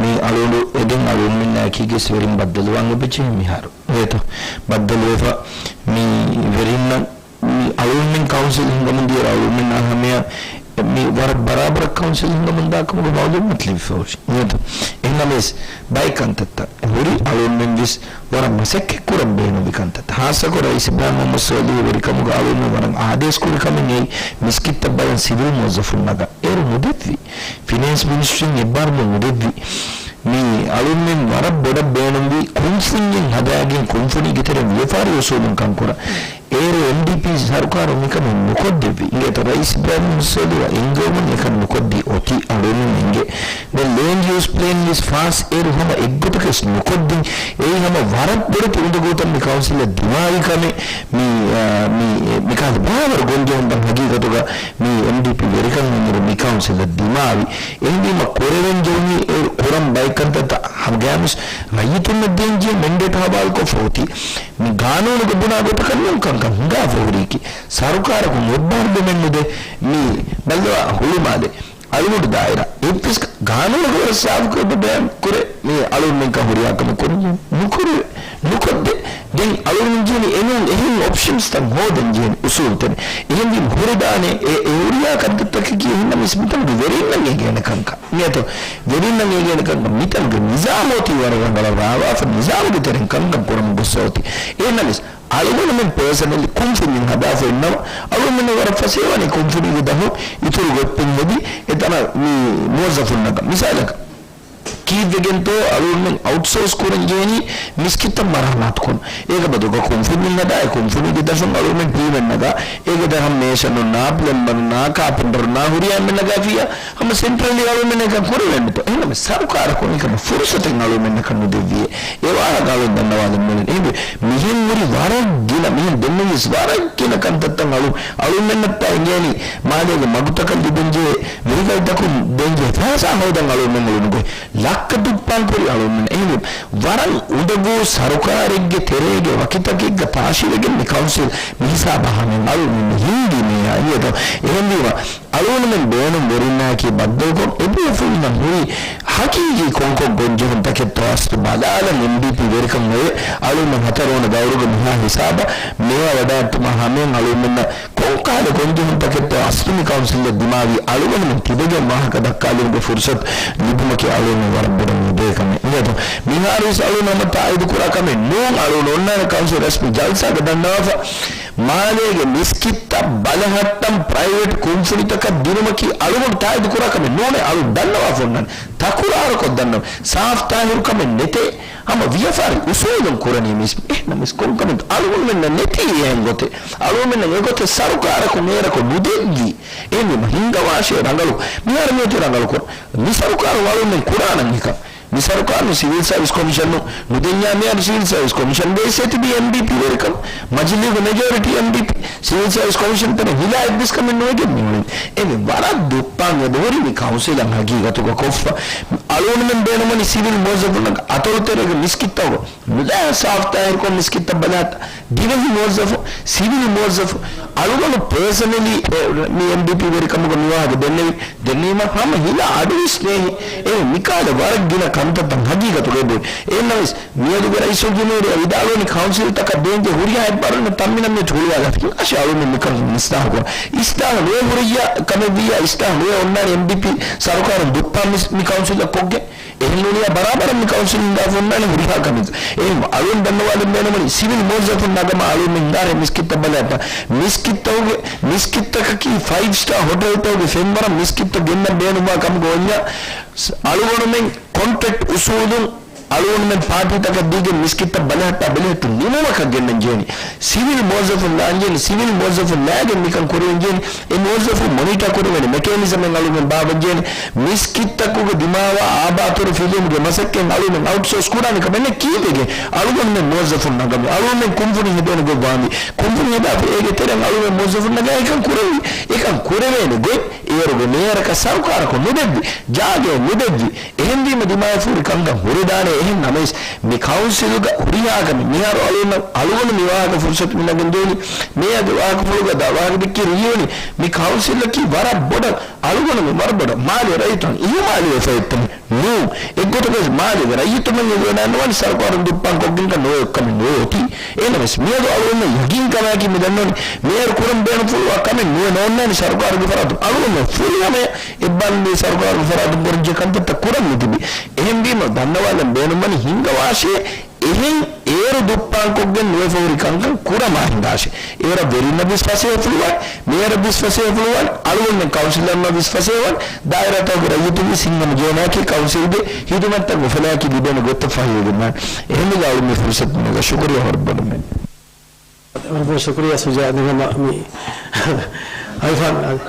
މި އަޅުގަނޑު އެދެން އަޅުގަނޑުމެންނާއެކީގަސް ވެރިން ބައްދަލުވާން އެބަޖެހޭ މިހާރު. އޭތޯ؟ ބައްދަލުވެފަ މި ވެރިންނަށް މި އަޅުގަނޑުމެން ކައުންސިލް ހިނގަމުން ދިޔަ އަޅުގަނޑުމެންނާ ހަމަޔަށް މި ވަރަށް ބަރާބަރަށް ކައުންސިލް ހިނގަމުންދާ ކަމުގެ މައުލޫމާތު ލިބިފައިވެއެވެ. އެހެންނަމަވެސް ބައެއް ކަންތައްތައް ހުރި އަޅުގަނޑުމެން ވެސް ވަރަށް މަސައްކަތް ކުރަން ބޭނުންވި ކަންތައް. ހާއްސަކޮށް ރައީސް އިބްރާހިމް މުހައްމަދު ސޯލިހު ވެރިކަމުގަ އަޅުގަނޑުމެން ވަރަށް އާދޭސް ކުރި ކަމެއް އެއީ މިސްކިތްތައް ބަލަން ސިވިލް މުވައްޒަފުން ނަގަން. އޭރު ނުދެއްވި. ފިނޭންސް މިނިސްޓްރީން އެއްބާރުލުން ނުދެއްވި. މި އަޅުގަނޑުމެން ވަރަށް ބޮޑަށް ބޭނުންވި ކުންފުނިއެއް ހަދާގެން ކުންފުނީގެ ތެރެއިން ވިޔަފާރި އުސޫލުން ކަންކުރަން. އޭރު އެމްޑީޕީ ސަރުކާރުން މިކަމެއް ނުކޮށްދެއްވި. އިނގޭތޯ ރައީސް އިބްރާހިމް ސޯލިހު އެންގެވުމުން އެކަން ނުކޮށްދީ އޮތީ އަޅުގަނޑުމެން އެނގޭ. ދެން ލޭންޑް ޔޫސް ޕްލޭން ވެސް ފާސް އޭރު ހަމަ އެއްގޮތަކަށް ނުކޮށްދިން. އެއީ ހަމަ ވަރަށް ބޮޑެތި އުނދަގޫތައް މި ކައުންސިލަށް ދިމާވި ކަމެއް. މި، އާ، މި، މިކަހަލަ ބާވަރު ގޮންޖެހުންތައް ހަގީގަތުގަ މި އެމްޑީޕީ ވެރިކަން އިންއިރު މި ކައުންސިލަށް ދިމާވި. އެހެންވީމަ ކުރެވެން ޖެހުނީ އޭރު ކުރަން ބައެއް ކަންތައްތައް ހަމަގައިމުވެސް ރައްޔިތުންނަށް ދޭންޖެހޭ މެންޑޭޓް ހަވާލުކޮށްފަ އޮތީ. މި ގާނޫނުގަ ބުނާ ގޮތަކަށް ނޫން ކަންކަން ހިނގާފަ ހުރީކީ. ސަރުކާރަކުން އެއްބާރުލުމެއް ނުދޭ. މި ބައްލަވާ ހުޅުމާލެ އަޅުގަނޑު ދާއިރާ އެއްވެސް ގާނޫނުގަ ވަރަށް ސާފުކޮށް ބަޔާން ކުރޭ. މި އަޅުގަނޑުމެން ކަން ހުރިހާ ކަމެއް ކުރަން ނުކުރެވޭ. ނުކޮށްދޭ. ދެން އަޅުގަނޑު ޖެހެނީ އެނޫން އެހެން އޮޕްޝަންސްތައް ހޯދަން ޖެހެނީ އުސޫލުތައް. އެހެންވީމަ ހުރެދާނެ އެ، އެ ހުރިހާ ކަންތައްތަކަކީ އެހެންނަމަވެސް މިތަނުގެ ވެރިންނަށް އެނގޭނެ ކަންކަން. މިއަތޮ ވެރިންނަށް އެނގޭނެ ކަންކަން މިތަނުގެ ނިޒާމު އޮތީ ވަރަށް ރަނގަޅަށް ރާވާފަ ނިޒާމުގެ ތެރެއިން ކަންކަން ކުރަމުން ގޮއްސަ އޮތީ. އެހެންނަމަވެސް އަޅުގަނޑުމެން ޕާސަނަލީ ކުންފުނިން ހަދާފަ އިންނަވަ. އަޅުގަނޑުމެން ވަރަށް ފަސޭހަވާނީ ކުންފުނީގެ ދަށުން އިތުރު ގޮތްޕުން ހެދި އެތަނަށް މި މުވައްޒަފުންނަކަށް. މިސާލަކަށް ކީއްވެގެންތޯ އަޅުގަނޑުމެން އައުޓްސޯސް ކުރަން ޖެހެނީ މިސްކިތްތައް މަރާމާތުކޮށް. އޭގެ ބަދުގަ ކުންފުނިން ހަދާ އެ ކުންފުނީގެ ދަށުން އަޅުގަނޑުމެން ޓީމެއް ނަގާ އޭގެ ދަށަށް މޭޝަނުންނާ، ޕްލަމްބަރުންނާ، ކާޕެންޓަރުންނާ ހުރިހާ އެންމެން ނަގާފިއްޔާ ހަމަ ސެންޓްރަލީ އަޅުގަނޑުމެން އެކަން ކުރެވޭނެތޯ. އެހެންނަމަވެސް ސަރުކާރަކުން އެކަމަށް ފުރުސަތެއް އަޅުގަނޑުމެންނަކަށް ނުދެއްވިއޭ. އެ ވާހަކަ އަޅުގަނޑު ދަންނަވާލަން މިއުޅެނީ. އެހެންވެ، މިހެން ހުރި ވަރަށް ގިނަ، މިހެން ދެންނެވިޔަސް ވަރަށް ގިނަ ކަންތައްތައް އަޅު، އަޅުގަނޑުމެންނަށްތާ އެނގޭނީ މާލޭގެ މަގުތަކަށް ލިބެންޖެހޭ ވެހިކަލްތަކުން ދޭންޖެހޭ ފައިސާ ހޯދަން އަޅުގަނޑުމެން އުޅުނުގޮތް. ލައްކަ ދުއްޕާން ކުރި އަޅުގަނޑުމެން. އެހެންވެ، ވަރަށް އުނދަގޫ ސަރުކާރެއްގެ ތެރޭގެ ވަކިތަކެއްގަ ތާށިވެގެން މި ކައުންސިލް މި ހިސާބަށް ހަމައިން އަޅުގަނޑުމެން ހިންގީ މިއާ އިނގޭތޯ. އެހެންވީމަ، އަޅުގަނޑުމެން ބޭނުން ވެރިންނާއެކީ ބައްދަލުކޮށް، އެބޭފުޅުންނަށް ހުރި ހަގީގީ ކޮންކޮށް ގޮންޖެހުންތަކެއްތޯ އަސްލު ބަލާލަން. އެމްޑީޕީ ވެރިކަން އޮވޭ. އަޅުގަނޑުމެން ހަތަރުވަނަ ދައުރުގެ މިހާ ހިސާބަށް މޭޔަރ ވަޑައިގަތުމަށް ހަމައިން އަޅުގަނޑުމެންނަށް ކޮންކަހަލަ ގޮންޖެހުންތަކެއްތޯ އަސްލު މި ކައުންސިލްއަށް ދިމާވީ އަޅުގަނޑުމެން ތިބެގެން ވާހަކަ ދައްކާލުމުގެ ފުރުސަތު ލިބުމަކީ އަޅުގަނޑުމެން ވަރަށް ބޮޑަށް ނުދޭ ކަމެއް. އިނގޭތޯ، މިހާރުވެސް އަޅުގަނޑު ހަމަ ތާއީދު ކުރާ ކަމެއް ނޫން. އަޅުގަނޑު އޮންނާނެ ކައުންސިލް ރަސްމީ ޖަލްސާގަ ދަންނަވާފަ. މާލޭގެ މިސްކިތްތައް ބަލަހައްޓަން ޕްރައިވެޓް ކުންފުނިތަކަށް ދިނުމަކީ އަޅުގަނޑު ތާއީދު ކުރާ ކަމެއް ނޫނޭ. އަޅުގަނޑު ދަންނަވާފަ އޮންނާނެ. ތަކުރާރުކޮށް ދަންނަވަން. ސާފު ތާހިރު ކަމެއް ނެތޭ. ހަމަ ވިޔަފާރި އުސޫލުން ކުރަނީ މިސް-، އެހެންނަމަވެސް ކޮންކަމެއް އަޅުގަނޑުމެންނަށް ނެތީ އެހެން ގޮތެއް. އަޅުގަނޑުމެންނަށް އެގޮތެއް ސަރުކާރަކުން އޭރަކު ނުދެއްވީ. އެހެންވީމަ ހިނގަވާށޭ ރަނގަޅު. މިހާރު މިއޮތީ ރަނގަޅު ކުރަން. މި ސަރުކާރު އަޅުގަނޑުމެން ކުރާނަން އެކަން. މި ސަރުކާރުން ސިވިލް ސާވިސް ކޮމިޝަނު ނުދެންޏާ މިހާރު ސިވިލް ސާވިސް ކޮމިޝަން ވެސް އެތިބީ އެމްޑީޕީ ވެރިކަން. މަޖިލީހުގެ މެޖޯރިޓީ އެމްޑީޕީ. ސިވިލް ސާވިސް ކޮމިޝަން ތަނެއް ހިލާ އެއްވެސް ކަމެއް ނުވެގެން މިއުޅެނީ. އެމެ ވަރަށް ދުއްޕާން އެބަހުރި މި ކައުންސިލަށް ހަގީގަތުގަ ކޮށްފަ. އަޅުގަނޑުމެން ބޭނުންވަނީ ސިވިލް މުވައްޒަފުންނަށް އަތޮޅުތެރޭގެ މިސްކިތްތަކުގަ ނުދާ ސާފުތާހިރުކޮށް މިސްކިތްތައް ބަލަހައްޓާ. ދިވެހި މުވައްޒަފު، ސިވިލް މުވައްޒަފު، އަޅުގަނޑު ޕޭސަނަލީ މި އެމްޑީޕީ ވެރިކަމުގަ މިވާހަކަ ދެންނެވި، ދެންނެވީމަ ހަމަ ހިލާ އަޑު ވިސްނޭހި. އެ މިކާލަ ވަރަށް ގިނަ ކަންތައްތައް ހަގީގަތުގަ އެބައޮތް. އެހެންނަމަވެސް، މިއަދުގެ ރައީސުލްޖުމްހޫރިއްޔާ ވިދާޅުވަނީ ކައުންސިލްތަކަށް ދޭންޖެހޭ ހުރިހާ އެއްބާރުލުންނަށް ތަންމިނަށް މިއޮތީ ހުޅުވާލާފަ. އަށި އަޅުމެން މިކަން އިސްލާހުކުރަން. އިސްލާހު ނުވެ ހުރިއްޔާ ކަމެއްވިއްޔާ، އިސްލާހު ނުވެ އޮންނާނެ އެމްޑީޕީ ސަރުކާރުން ދުއްޕާ މި، މި ކައުންސިލްތައް ކޮށްގެން. އެހެންނޫނިއްޔާ ބަރާބަރަށް މި ކައުންސިލުން ދާފަ އޮންނާނެ ހުރިހާ ކަމެއް. އެހެން އަޅުން ދަންނަވާލަން ބޭނުންވަނީ ސިވިލް މުވައްޒަފުން ނަގަމާ އަޅުމެން ހިނގާރޭ މިސްކިތްތައް ބަލަހައްޓާ. މިސްކިތްތަކުގެ، މިސްކިތްތަކަކީ ފައިވް ސްޓާ ހޮޓެލްތަކުގެ ފެންވަރަށް މިސްކިތްތައް ގެންނަން ބޭނުންވާ ކަމުގަ އޮންޏާ އަޅުގަނޑުމެން ކޮންޓްރެކްޓް އުސޫލުން އަޅުގަނޑުމެން ޕާޓީތަކަށް ދީގެން މިސްކިތްތައް ބަލަހައްޓާ ބެލެހެއްޓުން ނިމުމަކަށް ގެންނަން ޖެހޭނީ. ސިވިލް މުވައްޒަފުން ލާން ޖެހޭނީ، ސިވިލް މުވައްޒަފުން ލާގެން މިކަން ކުރެވެން ޖެހޭނީ. އެ މުވައްޒަފުން މޮނިޓަ ކުރެވޭނެ މެކޭނިޒަމެއް އަޅުގަނޑުމެން ބާއްވަން ޖެހޭނީ. މިސްކިތްތަކުގެ ދިމާވާ އާބާތުރު ފިލުވުމުގެ މަސައްކަތް އަޅުގަނޑުމެން އައުޓްސޯސް ކުރާނެ ކަމެއް ނެތް. ކީއްވެގެން އަޅުގަނޑުމެން މުވައްޒަފުން ނަގަމު. އަޅުގަނޑުމެން ކުންފުނި ހެދޭނެ ގޮތް ވާނީ. ކުންފުނި ހެދާފަ އޭގެ ތެރެއިން އަޅުގަނޑުމެން މުވައްޒަފުން ނަގާ އެކަން ކުރެވި. އެކަން ކުރެވޭނެ ގޮތް އޭރުގެ މޭޔަރަކަށް ސަރުކާރަކުން ނުދެއްވި. ޖާގައެއް ނުދެއްވި. އެހެންވީމަ ދިމާވެފަ ހުރި ކަންކަން ހުރެދާނެ. އެހެން ނަމަވެސް، މި ކައުންސިލުގަ ހުރިހާ ކަމެއް މިހާރު އަޅުގަނޑު، އަޅުގަނޑު މި ވާހަކަ ފުރުސަތު މި ނަގަން ދޭނީ. މޭޔަރގެ ވާހަކަފުޅުގަ ދާ ވާހަކަ ދެއްކި ރިޔުނީ މި ކައުންސިލަކީ ވަރަށް ބޮޑަށް އަޅުގަނޑުމެން ވަރަށް ބޮޑަށް މާލޭ ރައްޔިތުން އިހުމާލުވެފަ އޮތް ތަނެއް ނޫން. އެއްގޮތަކަށް މާލޭގެ ރައްޔިތުމެން އެ ދެންނެވި ސަރުކާރުން ދުއްޕާން ކޮށްގެން ނުވެ ކަމެއް ނުވެ އޮތީ. އެހެންނަމަވެސް، މިއަދު އަޅުގަނޑުމެން ޔަގީންކަމާއެކީ މި ދަންނަވަނީ މޭޔަރު ކުރަން ބޭނުންފުޅުވާ ކަމެއް ނުވެ ނޯންނާނެ ސަރުކާރުގެ ފަރާތުން. އަޅުގަނޑުމެން ފުރިހަމަޔަށް އެއްބާރުލުން ސަރުކާރުގެ ފަރާތުން ކުރަންޖެހޭ ކަންތައްތައް ކުރަން މިތިބީ. އެހެންވީމަ ދަންނަވާލަން ބޭނުންވަނީ ހިންގަވާށޭ، އެހެން އޭރު ދުއްޕާންކޮށްގެން ނުވެފަ ހުރި ކަންކަން ކުރަމާ ހިނގާށޭ. އޭރަށް ވެރިންނަށް ވެސް ފަސޭހަފުޅުވާނެ، މޭޔަރަށް ވެސް ފަސޭހަފުޅުވާނެ، އަޅުގަނޑުމެން ކައުންސިލަރުންނަށް ވެސް ފަސޭހަވާނެ، ދާއިރާތަކުގެ ރައްޔިތުން ވެސް ހިނގަމުން ޖެހޭނެ އެކި ކައުންސިލްގެ ހިދުމަތްތައް އުފަލާކީ ލިބޭނެ ގޮތަށް ފަހިވެގެން. އެހެންވެގެން އަޅުގަނޑު މި ފުރުސަތު ދެނީ. ޝުކުރިއްޔާ ވަރަށް ބޮޑަށް މެން. ވަރަށް ބޮޑަށް ޝުކުރިއްޔާ ސުޖާ. ދެން ހަމަ މި އައިފާން އާދެ،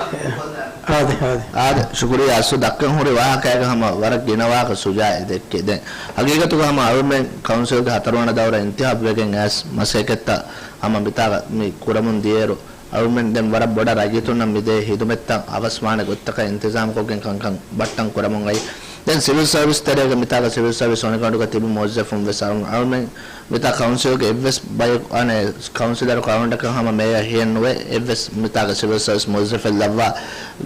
އާދެ، އާދެ. އާދެ، ޝުކުރިއްޔާ އަސްލު ދައްކަން ހުރި ވާހަކައިގަ ހަމަ ވަރަށް ގިނަ ވާހަކަ ސުޖާ ދެއްކޭ. ދެން ހަގީގަތުގަ ހަމަ އަޅުމެން ކައުންސިލްގެ ހަތަރުވަނަ ދައުރަށް އިންތިހާބު ވެގެން އައިސް މަސައްކަތްތައް ހަމަ މިތާގަ މި ކުރަމުން ދިޔައިރު، އަޅުމެން ދެން ވަރަށް ބޮޑަށް ރައްޔިތުންނަށް މިދޭ ހިދުމަތްތައް އަވަސްވާނެ ގޮތްތަކަށް އިންތިޒާމްކޮށްގެން ކަންކަން ބައްޓަން ކުރަމުން އައި. ދެން ސިވިލް ސަރވިސް ތެރޭގަ މިތާގަ ސިވިލް ސަރވިސް އޮނިގަނޑުގަ ތިބި މުވައްޒަފުން ވެސް އަޅު-، އަޅުމެން މިތާ ކައުންސިލްގެ އެއްވެސް ބަޔަކު، އަނެއް، ކައުންސިލަރަކު އަޅުގަނޑަކަށް ހަމަ މޭޔަރ ހިއެއް ނުވޭ، އެއްވެސް މިތާގަ ސިވިލް ސަރވިސް މުވައްޒަފެއް ލައްވާ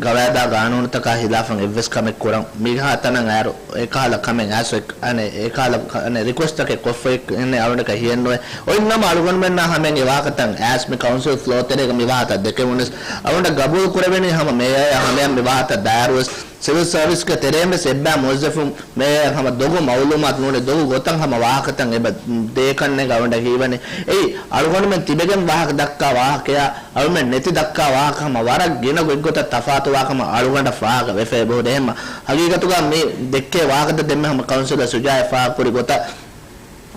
ގަވާއިދާ ގާނޫނުތަކާ ހިލާފަށް އެއްވެސް ކަމެއް ކުރަން މިހާ ތަނަށް އައިރު އެކަހަލަ ކަމެއް އައިސް އެ-، އަނެއް، އެކަހަލަ ކަ-، އަނެއް، ރިކުއެސްޓްތަކެއް ކޮށްފައި އެއްނެ އަޅުގަނޑަކަށް ހިއެއް ނުވޭ. އޮތް ނަމަ އަޅުގަނޑުމެންނާ ހަމައިން އެ ވާހަކަތައް އައިސް މި ކައުންސިލް ފްލޯ ތެރޭގަ މި ވާހަކަތައް ދެކެވުނަސް އަޅުގަނޑަށް ގަބޫލު ކުރެވެނީ ހަމަ މޭޔަރ ހަމަޔަށް މި ވާހަކަތައް ދާއިރުވެސް ސިވިލް ސަރވިސްގެ ތެރޭން ވެސް އެއްބައި މުވައްޒަފުން މޭޔަށް ހަމަ ދޮގު މައުލޫމާތު ނޫނީ ދޮގު ގޮތަށް ހަމަ ވާހަކަތައް އެބަ ދޭކަންނޭނގެ އަޅުގަނޑަށް ހީވަނީ. އެއީ އަޅުގަނޑުމެން ތިބެގެން ވާހަކަ ދައްކާ ވާހަކަޔާ އަޅުމެން ނެތި ދައްކާ ވާހަކަ ހަމަ ވަރަށް ގިނަ ގޮތްގޮތަށް ތަފާތު ވާހަކަ ހަމަ އަޅުގަނޑަށް ފާހަގަ ވެފަ އެބަހުރި. އެހެންމަ ހަގީގަތުގަ މި ދެއްކޭ ވާހަކަތައް ދެންމެ ހަމަ ކައުންސިލަރ ސުޖާއަށް ފާހަގަކުރި ގޮތަށް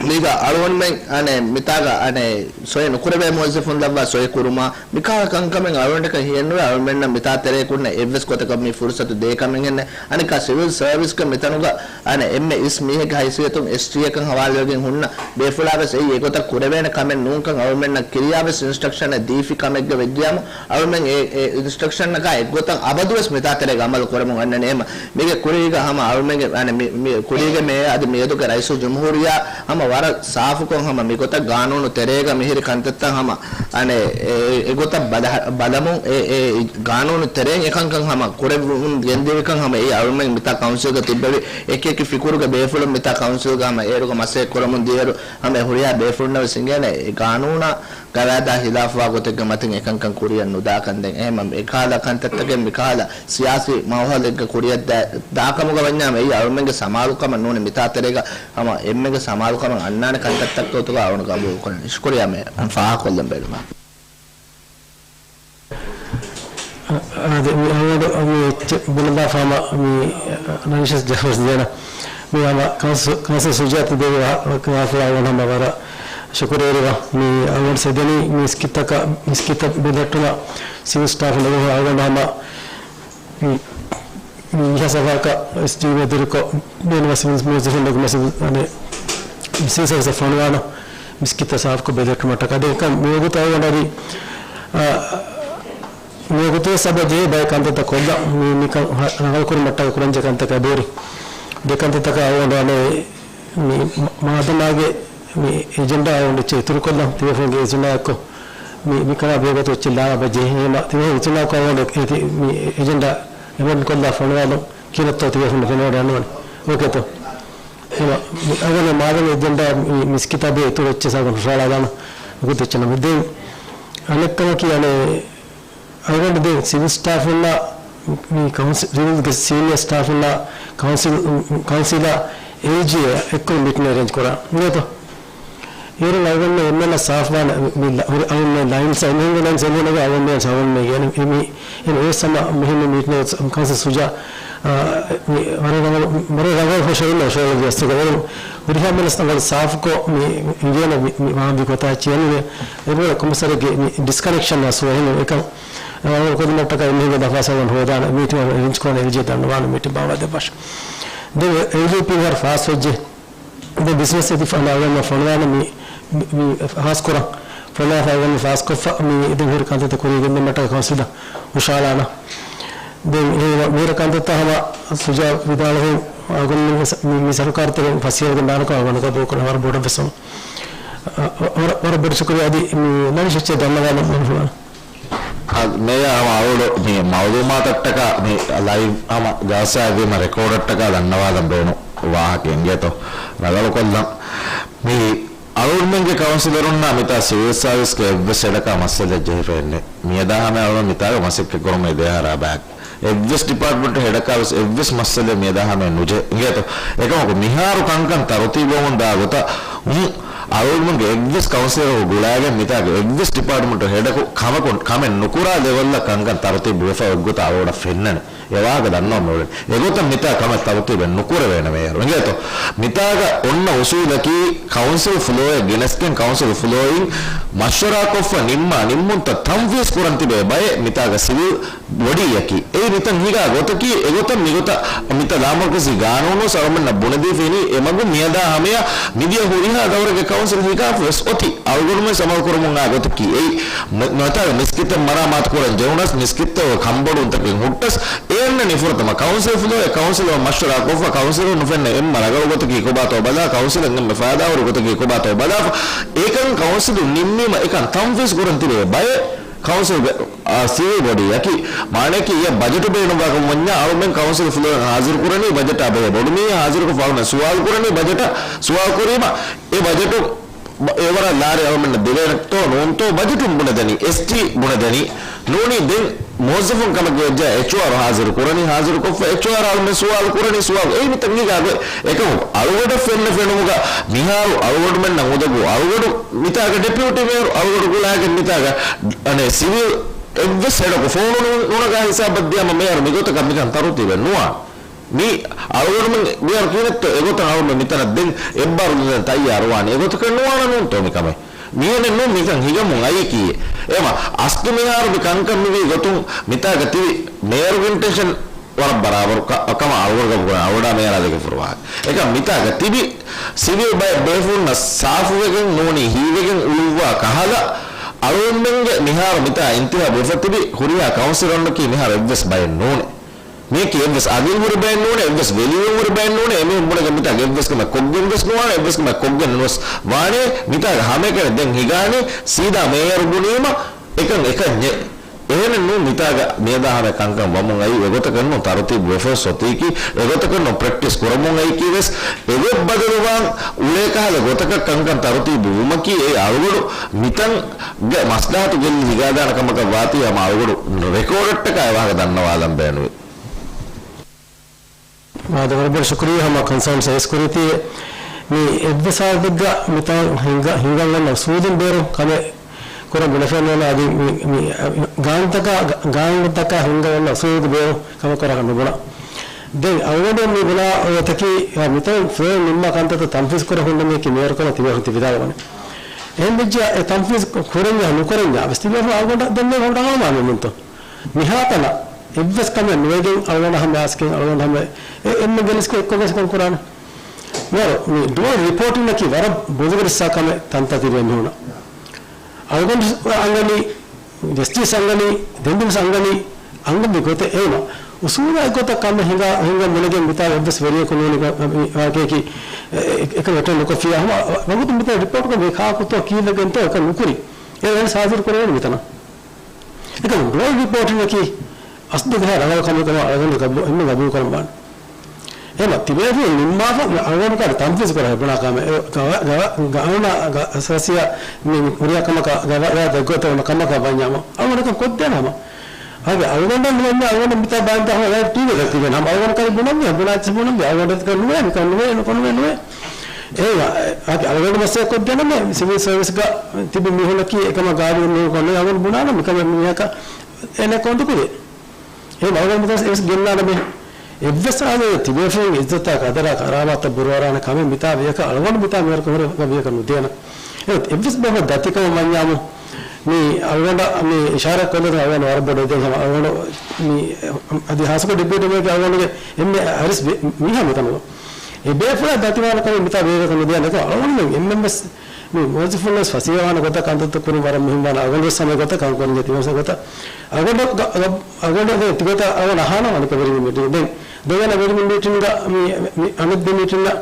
މީގަ އަޅުގަނޑުމެން އަނެއް މިތާގަ އަނެއް ސޮއި ނުކުރެވޭ މުވައްޒަފުން ލައްވާ ސޮއި ކުރުމާ މިކަހަލަ ކަންކަމެއް އަޅުގަނޑަކަށް ހިއެއްނުވޭ. އަޅުމެންނަށް މިތާ ތެރޭ ކުންނަ އެއްވެސް ގޮތަކަށް މި ފުރުސަތު ދޭ ކަމެއް ހެންނެ. އަނެއްކާ ސިވިލް ސަރވިސްގެ މިތަނުގަ އަނެއް އެންމެ އިސް މީހެއްގެ ހައިސިއްޔަތުން އެސްޓީއަކަށް ހަވާލުވެގެން ހުންނަ ބޭފުޅާވެސް އެއީ އެގޮތަށް ކުރެވޭނެ ކަމެއް ނޫންކަން އަޅުމެންނަށް ކިރިޔާވެސް އިންސްޓްރަކްޝަނެއް ދީފި ކަމެއްގަ ވެއްޖިޔާމު އަޅުމެން އެ، އެ އިންސްޓްރަކްޝަނަކާ އެއްގޮތަށް އަބަދުވެސް މިތާ ތެރޭގަ އަމަލު ކުރަމުން އަންނަނީ. އެހެންމަ މީގެ ކުރީގަ ހަމަ އަޅުމެންގެ، އަނެ، މި، މި ކުރީގެ މޭޔަ އަދި މިއަދުގެ ރައީސުލްޖުމްހޫރިއްޔާ ހަމަ ވަރަށް ސާފުކޮށް ހަމަ މިގޮތަށް ގާނޫނު ތެރޭގަ މިހިރި ކަންތައްތައް ހަމަ، އަނެ، އެ، އެގޮތަށް ބަލަ-، ބަލަމުން އެ، އެ ގާނޫނު ތެރެއިން އެކަންކަން ހަމަ ކުރެވުން ގެންދެވިކަން ހަމަ އެ އަޅުމެން މިތާ ކައުންސިލްގަ ތިއްބެވި އެކި އެކި ފިކުރުގެ ބޭފުޅުން މިތާ ކައުންސިލްގަ ހަމަ އޭރުގަ މަސައްކަތް ކުރަމުން ދިޔައިރު ހަމަ އެ ހުރިހާ ބޭފުޅުންނަށް ވެސް އިނގޭނެ އެ ގާނޫނާ ގަވާއިދާ ހިލާފުވާ ގޮތެއްގެ މަތިން އެކަންކަން ކުރިއަށް ނުދާކަން. ދެން އެހެންމަ އެކަހަލަ ކަންތައްތަކެއް މިކަހަލަ ސިޔާސީ މައުހަލެއްގަ ކުރިއަށް ދާ، ދާކަމުގަ ވަންޏާމެ އެއީ އަޅުމެންގެ ސަމާލުކަމެއް ނޫނީ މިތާ ތެރޭގަ ހަމަ އެންމެގެ ސަމާލުކަމެއް އަންނާނެ ކަންތައްތައް ގޮތުގަ އަޅުން ގަބޫލު ކުރަނީ. ޝުކުރިއްޔާ މޭ ފާހަގަކޮށްލަން ބޭނުމަށް. އާދެ، މި އަޅުގަނޑު މި އެއްޗެއް ބުނެލާފާމަ މި ރައީސަށް ޖަހަވަސް ދޭނަ. މި ހަމަ ކައުންސި-، ކައުންސިލް ސުޖާތަ ދެވި ވާ-، ވާފަ އަޅުގަނޑު ހަމަ ވަރަށް ޝުކުރުވެރިވާ. މި އަޅުގަނޑު ސެދެނީ މިސްކިތަކަށް، މިސްކިތަށް ބެލެހެއްޓުމަށް ސިވިލް ސްޓާފު ނެގުމަށް އަޅުގަނޑު ހަމަ މި، މި ހަސަވާކަ އެސްޑީ މެދުރިކޮށް ބޭނުމަށް ސިވިލް މުވައްޒަފުން ނެގުމަށް ސިވިލް، އަނެ، ސިވިލް ސަރވިސަށް ފޮނުވާނަ މިސްކިތަށް ސާފުކޮށް ބެލެހެއްޓުމަށްޓަކާ. ދެން އެކަން މިވަގުތު އަޅުގަނޑު އަދި، އާ، މިވަގުތު ސަބަ ޖެހޭ ބައެއް ކަންތައްތައް ކޮށްލަ މި، މިކަން ހަ-، ރަނގަޅުކުރުމަށްޓަކާ ކުރަންޖެހޭ ކަންތަކާ ބޭރި. ދެ ކަންތައްތަކަށް އަޅުގަނޑު މި މާދަމާގެ މި އެޖެންޑާ އަޅުގަނޑު އެއްޗެއް އިތުރުކޮށްލަން ތިބޭފުޅުންގެ އިޒުނާއެއްކޮށް، މި މިކަމާ ބެހޭގޮތުން އެއްޗެއް ލާ ބަޖެހޭ. ހަމަ ތިބޭފުޅުންގެ އިޒުނާއަކު އަޅުގަނޑު އޭތި މި އެޖެންޑާ އެބަން ކޮށްލާ ފޮނުވާލުން ކިހިނެއްތޯ ތިބޭފުޅުން ފެނިވަޑައިގަންނަވާނެ. އޯކޭތޯ؟ ހަމަ މި އަޅުގަނޑު މާދަމާގެ އެޖެންޑާ މި މިސްކިތާ ބެހޭ އިތުރު އެއްޗެއް ސާގަނޑު ހުށަހަޅާލާނަން ގޮތެއް އެއްޗެއް ނަމަ. ދެން އަނެއްކަމަކީ އަނެއް އަޅުގަނޑު ދެން ސިވިލް ސްޓާފުންނާ މި ކައުންސިލް، ސިވިލްގެ ސީނިއަރ ސްޓާފުންނާ ކައުންސިލް، ކައުންސިލާ އެލްޖީއޭ އެއްކޮށް މީޓިން އެރޭންޖް ކުރާ. ނޭތޯ؟ އޭރުން އަޅުގަނޑު އެންމެންނަށް ސާފުވާނެ މި ލަ-، ހުރި އަޅުގަނޑު ލައިންސް އެމީހުންގެ ލައިންސް އެމީހުންގެ އަޅުގަނޑު ސަވަންމޭ ގޭނެ އެމީ އެން އޭސް ހަމަ މުހިންމު މީޓިން ކައުންސިލް ސުޖާ، އާ، މި ވަރަށް ރަނގަޅު، ވަރަށް ރަނގަޅު ހުށައިން ޝޯލަ ވިޔަސްތުގަ ވަރު ހުރިހާ މަނަސް ތަން ވަރަށް ސާފުކޮށް މި އިނގޭނެ މި، މި ވާންވީ ކޮތާ ޗިޔަނިވެ އެބަ ކޮމިސަރެއްގެ މި ޑިސްކަނެކްޝަން އަސް ވެހިނު އެކަން ކޮދުމަށްޓަކައި މީގެ ދަފާސަލަން ހޯދާނެ މީޓިން އެރޭންޖް ކުރާނެ އެލްޖީ ދަންނަވާނެ މީޓިން ބާވާ ދެއްވާށި. ދެން އެލްޑީޕީ ހަރު ފާސް ވެއްޖެ. ދެން ބިޒްނަސް އެދި ފަނާގަން ފޮނުވާނެ މި، މި، މި ފާސް ކުރަން. ފޮނުވާ ފައިގަން ފާސް ކޮށްފަ މި ދެން ހުރި ކަންތައްތައް ކުރީގެން ދެމަޓަކަ ކައުންސިލަށް ހުށަހަޅާނަ. ދެން އެ މިހިރަ ކަންތައްތައް ހަމަ ސުޖާ ވިދާޅުވި އަޅުގަނޑު މި، މި، މި ސަރުކާރު ތެރެއިން ފަސް އިޔަރުގެ ނާނުކާ އަޅުގަނޑު ގަބޫލު ކުރަން ވަރަށް ބޮޑަށް ވެސް ހަމަ، އަ، ވަރަށް، ވަރަށް ބޮޑަށް ޝުކުރިއްޔާ އަދި މި ނަނިޝް އެއްޗެއް ދަންނަވާލަން މި ހުޅަން. އަ، މޭޔާ ހަމަ އަޅުގަނޑު މި މައުލޫމާތަށްޓަކާ މި ލައިވް ހަމަ ޖަލްސާއެއްވީމަ ރެކޯޑަށްޓަކާ ދަންނަވާލަން ބޭނުން ވާހަކަ އިނގޭތޯ ރަނގަޅުކޮށްލަން. މި އަޅުގަނޑުމެންގެ ކައުންސިލަރުންނާ މިތާ ސިވިލް ސާވިސްގެ އެއްވެސް ހެޑަކާ މައްސަލައެއް ޖެހިފައެއްނެއް. މިއަދާ ހަމަ އަޅުގަނޑު މިތާގަ މަސައްކަތް ކުރަމުން ދެ އަހަރާ ބާކް. އެއްވެސް ޑިޕާޓްމަންޓް ހެޑަކާ ވެސް އެއްވެސް މައްސަލައެއް މިއަދާ ހަމައެއް ނުޖެހޭ. އިނގޭތޯ؟ އެކަމަކު މިހާރު ކަންކަން ތަރުތީބުވަމުން ދާ ގޮތަށް އުން އަޅުގަނޑުމެންގެ އެއްވެސް ކައުންސިލަރަކު ގުޅާގެން މިތާގެ އެއްވެސް ޑިޕާޓްމަންޓް ހެޑަކު ކަމަކު، ކަމެއް ނުކުރާ ލެވެލްއަށް ކަންކަން ތަރުތީބު ވެފަ އޮތްގޮތަށް އަޅުގަނޑަށް ފެންނަނީ. އެ ވާހަކަ ދަންނަވަން އުޅެނީ. އެގޮތަށް މިތާ ކަމެއް ތަރުތީބެއް ނުކުރެވޭނެ މޭޔަރު. އިނގޭތޯ؟ މިތާގަ އޮންނަ އުސޫލަކީ ކައުންސިލް ފްލޯއެއް ގެނެސްގެން ކައުންސިލް ފްލޯއިން މަޝްވަރާކޮށްފަ ނިންމާ ނިންމުންތައް ތަންފީޒް ކުރަން ތިބޭ ބައެއް މިތާގަ ސިވިލް ބޮޑީއަކީ. އެއީ މިތަން ހިގާ ގޮތަކީ. އެގޮތަށް މިގޮތަށް މިތާ ލާމަރުކަޒީ ގާނޫނު ވެސް އަޅުމެންނަށް ބުނެދީފައިނީ. އެމަގުން މިއަދާ ހަމަޔަށް މިދިޔަ ހުރިހާ ދައުރެއްގެ ކައުންސިލް ހިގާފަ ވެސް އޮތީ. އަޅުގަނޑުމެން ސަމާލުކުރަމުން އާ ގޮތަކީ އެއީ. މަ-، މަތާގެ މިސްކިތެއް މަރާމާތު ކުރަން ޖެހުނަސް، މިސްކިތްތަކުގެ ކަންބޮޑުވުންތަކެއް ހުއްޓަސް، އެ އަންނަނީ ފުރަތަމަ ކައުންސިލް ފްލޯއެއް ކައުންސިލަށް މަޝްވަރާ ކޮށްފަ، ކައުންސިލަށް ނުފެންނަ އެންމެ ރަނގަޅު ގޮތަކީ ކޮބާތޯ ބަލާ، ކައުންސިލަށް އެންމެ ފައިދާހުރި ގޮތަކީ ކޮބާތޯ ބަލާފަ، އެކަން ކައުންސިލުން ނިންމީމަ އެކަން ތަންފީޒް ކުރަން ތިބޭ ބައެއް ކައުންސިލްގެ، އާ، ސިވިލް ބޮޑީއަކީ. މާނައަކީ އެޔަށް ބަޖެޓު ބޭނުންވާކަމަށް ވަންޏާ އަޅުމެން ކައުންސިލް ފްލޯއިން ހާޒިރު ކުރަނީ ބަޖެޓާ ބެހޭ ބޮޑުމީހެއް ހާޒިރުކޮށްފަ އަޅުމެން ސުވާލު ކުރަނީ ބަޖެޓަށް ސުވާލު ކުރީމަ އެ ބަޖެޓު ބަ-، އެވަރަށް ލާރި އަޅުމެންނަށް ދެވޭނެތޯ ނޫންތޯ ބަޖެޓުން ބުނެދެނީ، އެސްޓީ ބުނެދެނީ. ނޫނީ ދެން މުވައްޒަފުން ކަމެއްގެ ވެއްޖާ އެޗްއާރް ހާޒިރު ކުރަނީ، ހާޒިރުކޮށްފަ އެޗްއާރް އަޅުމެން ސުވާލު ކުރަނީ ސުވާލު. އެއީ މިތަން ހިގާ ގޮތް. އެކަމަކު އަޅުގަނޑަށް ފެންނަ ފެނުމުގަ މިހާރު އަޅުގަނޑުމެންނަށް އުނދަގޫ އަޅުގަނޑު މިތާގަ ޑެޕިއުޓީ މޭޔަރު އަޅުގަނޑު ގުޅާގެން މިތާގަ އަނެއް ސިވިލް އެއްވެސް ހެޑަކު ފޯނު ނު-، ނުނަގާ ހިސާބަށް ދިޔަމަ މޭޔަރު މިގޮތަކަށް މިކަން ތަރުތީބެއް ނުވާނެ. މި އަޅުގަނޑުމެން މިހާރު ކިހިނެއްތޯ އެގޮތަށް އަޅުގަނޑު މިތަނަށް ދެން އެއްބާރުލުން ތައްޔާރުވާނީ އެގޮތަކަށް ނުވާނެ ނޫންތޯ މި ކަމެއް؟ މިހެނެއް ނޫން މިކަން ހިގަމުން އައީކީ. އެމަ އަސްލު މިހާރު މި ކަންކަން މިވީ ގޮތުން މިތާގަ ތިބި މޭޔަރުގެ އިންޓެންޝަން ވަރަށް ބަރާބަރު ކަ-، ކަމަށް އަޅުގަނޑު ގަބޫލު ކުރަން އަޅުގަނޑާ މޭޔަރާ ދެކެ ފުރުވާ. އެކަމް މިތާގަ ތިބި ސިވިލް ބައެއް ބޭފުޅުންނަށް ސާފުވެގެން ނޫނީ ހީވެގެން އުޅުއްވާ ކަހަލަ އަޅުގަނޑުމެންގެ މިހާރު މިތާ އިންތިހާބު ވެފަ ތިބި ހުރިހާ ކައުންސިލަރުންނަކީ މިހާރު އެއްވެސް ބައެއް ނޫނޭ. މިއަކީ އެއްވެސް އަގެއް ހުރި ބައެއް ނޫނޭ، އެއްވެސް ވެލިއުން ހުރި ބައެއް ނޫނޭ، އެމީހުން ބުނެގެން މިތާގަ އެއްވެސް ކަމެއް ކޮށްގެން ވެސް ނުވާނެ، އެއްވެސް ކަމެއް ކޮށްގެން ނުވެސް ވާނޭ، މިތާގަ ހަމައެކަނި ދެން ހިގާނީ ސީދާ މޭޔަރު ބުނީމަ އެކަން އެކަންޏެއް. އެހެނެއް ނޫން މިތާގަ މިއަދާ ހަމަ ކަންކަން ވަމުން އައީ، އެގޮތަކަށް ނޫން ތަރުތީބު ވެފަ އޮތީކީ، އެގޮތަކަށް ނޫން ޕްރެކްޓިސް ކުރަމުން އައީކީ ވެސް، އެގޮތް ބަދަލުވާން އުޅޭ ކަހަލަ ގޮތަކަށް ކަންކަން ތަރުތީބު ވުމަކީ، އެ އަޅުގަނޑު މިތަންގެ މަސްލަހަތު ގެއްލި ހިގާދާނެ ކަމަކަށް ވާތީ ހަމަ އަޅުގަނޑު ރެކޯޑަށްޓަކާ އެ ވާހަކަ ދަންނަވާލަން ބޭނުވި. މާދަ ވަރަށް ބޮޑަށް ޝުކުރިއްޔާ ހަމަ ކޮންސާންސް އައިސް ކުރީތީ މި އެއްވެސް ހާލަތެއްގަ މިތާ ހިނގަ-، ހިނގަން އޮންނަ އުސޫލުން ބޭރު ކަމެއް ކުރަން ބުނެފައެއް ނޫން އަދި މި، މި، ގާނޫނުތަކާ، ގާނޫނުތަކާ ހިނގަން އޮންނަ އުސޫލުގެ ބޭރު ކަމެއް ކުރާކަށް ނުބުނާ. ދެން އަޅުގަނޑު މި ބުނާ އޮތަކީ މިތަން ފްލޯ ނިންމާ ކަންތައްތައް ތަންފީޒް ކުރެ ހުންނަނީކީ މޭޔަރު ކަމަށް ތިބޭފުޅުން ތި ވިދާޅުވަނީ. އެހެން ވެއްޖެ އެ ތަންފީޒް ކުރަންޏާ ނުކުރަންޏާ ވެސް ތިބޭފުޅުން އަޅުގަނޑަށް ދެން މި ރަނގަޅު މާމަ ނޫންތޯ؟ މިހާތަނަށް އެއްވެސް ކަމެއް ނުވެގެން އަޅުގަނޑަށް ހަމަ އައިސްގެން އަޅުގަނޑު ހަމަ އެ އެންމެ ގެނެސްގެ އެއްކޮށް ގެނެސް ކަން ކުރާނެ. މިހާރު މި ޑުއަލް ރިޕޯޓިންއަކީ ވަރަށް ބޮލުގެ ރިއްސާ ކަމެއް ތަންތަން ތިބޭ މީހުނަށް. އަޅުގަނޑު އަންގަނީ، ޖަސްޓިސް އަންގަނީ، ދެން ދުވަސް އަންގަނީ، އަންގަންވީ ގޮތެއް އޭނަ. އުސޫލާއި ގޮތަށް ކަމެއް ހިނގާ، ހިނގަން މިނެގެން މިތާ އެއްވެސް ވެރިޔަކު ނޫނީ ވާގެއަކީ އެކަން އެޓެންޑް ނުކޮށްފިޔާ ހަމަ ވަގުތު މިތާ ރިޕޯޓްކޮށް ވީ ކާކުތޯ ކީއްލަގެންތޯ އެކަން ނުކުރި. އެ އެން ސާޒިރު ކުރެވޭނެ މިތަނަށް. އެކަމަ ބްރޯޑް ރިޕޯޓިންއަކީ އަސްލުގަ ރަނގަޅު ކަމެއް ކަމަށް އަޅުގަނޑު ގަބޫ، އެންމެ ގަބޫލު ކަރަން ވާނެ. އެހެން ތިބޭފުޅުން ނިންމާފަ އަޅުގަނޑު ކައިރި ތަންފީޒު ކުރާ ބުނާ ކަމެއް، ގަވާ، ގަވާ، ގަވާ، ގަވާ، ގަވާ، އަސާސީއާ މި ހުރިހާ ކަމަކަށް ގަވާއިދާ ދެއްގޮތަށް އޮންނަ ކަމަކަށް ވަންޏާމަ އަޅުގަނޑަކަށް ކޮށްދޭނަމަ. އަދި އަޅުގަނޑަށް ނުވަންޏާ އަޅުގަނޑު މިތާ ބާންދާ ހަމަ ޓީވީ އަކަށް ތިބޭނަ ހަމަ އަޅުގަނޑު ކައިރި ބުނަންވީ، ބުނާ އެއްޗެއް ބުނަންވީ، އަޅުގަނޑަކަށް ނުވޭ، ނުކޮން ނުވޭ، ނުވޭ، ނުވޭ. އޭ، އަދި އަޅުގަނޑު މަސައްކަތް ކޮށްދޭނަމޭ، ސިވިލް ސަރވިސްގަ ތިބި މީހުންނަކީ އެކަމަށް ގާޑިއެއް ނޫން ކޮންނެ އަޅުގަނޑު ބުނާނަމޭ ކަމެއް މީހަކަށް އޭނަ ކޮންދު ކުރޭ. އެ މައުލޫމާތު އެވެސް ގެންނާނަމޭ. އެއްވެސް އާދައެއް ތިބޭފުޅުންގެ އިއްޒަތާ ޤަދަރާ ކަރާމާތަށް ބުރުއަރާނެ ކަމެއް މިތާ ވިޔަކަށް އަޅުގަނޑު މިތާ މިވަރަކަށް ހުރެ ވިޔަކަށް ނުދޭނަ. އެ އެއްވެސް ބަހަކަށް ދަތިކަމަށް ވަންޏާމު، މި އަޅުގަނޑަށް މި އިޝާރާތް ކޮށްލަދޭ އަޅުގަނޑު ވަރަށް ބޮޑަށް ދެން ހަމަ އަޅުގަނޑު މި އަދި ހާއްސަކޮށް ޑެޕިއުޓީ މޭޔަރ އަޅުގަނޑުގެ އެންމެ އަރިސް މީހާ މިތަނުގަ. އެ ބޭފުޅާ ދަތިވާނެ ކަމެއް މިތާ ވިޔަކަށް ނުދޭނެ. އެކަމަ އަޅުގަނޑުމެން އެންމެންވެސް މި މުވައްޒަފުންވެސް ފަސޭހަވާނެ ގޮތަށް ކަންތައްތައް ކުރިން ވަރަށް މުހިންމުވާނެ. އަޅުގަނޑުވެސް ހަމަ ގޮތަށް ކަން ކުރަން ޖެހޭ ތިމަންސަ ގޮތަށް. އަޅުގަނޑު، އަޅުގަނޑު ތިގޮތަށް އަޅުގަނޑު އަހާނަމަ އަނެކަ ވެރިމެން މީޓިން. ދެން ދެވަނަ ވެރިމެން މީޓިންގަ މި، މި އަނެއް ދެ މީޓިންގަ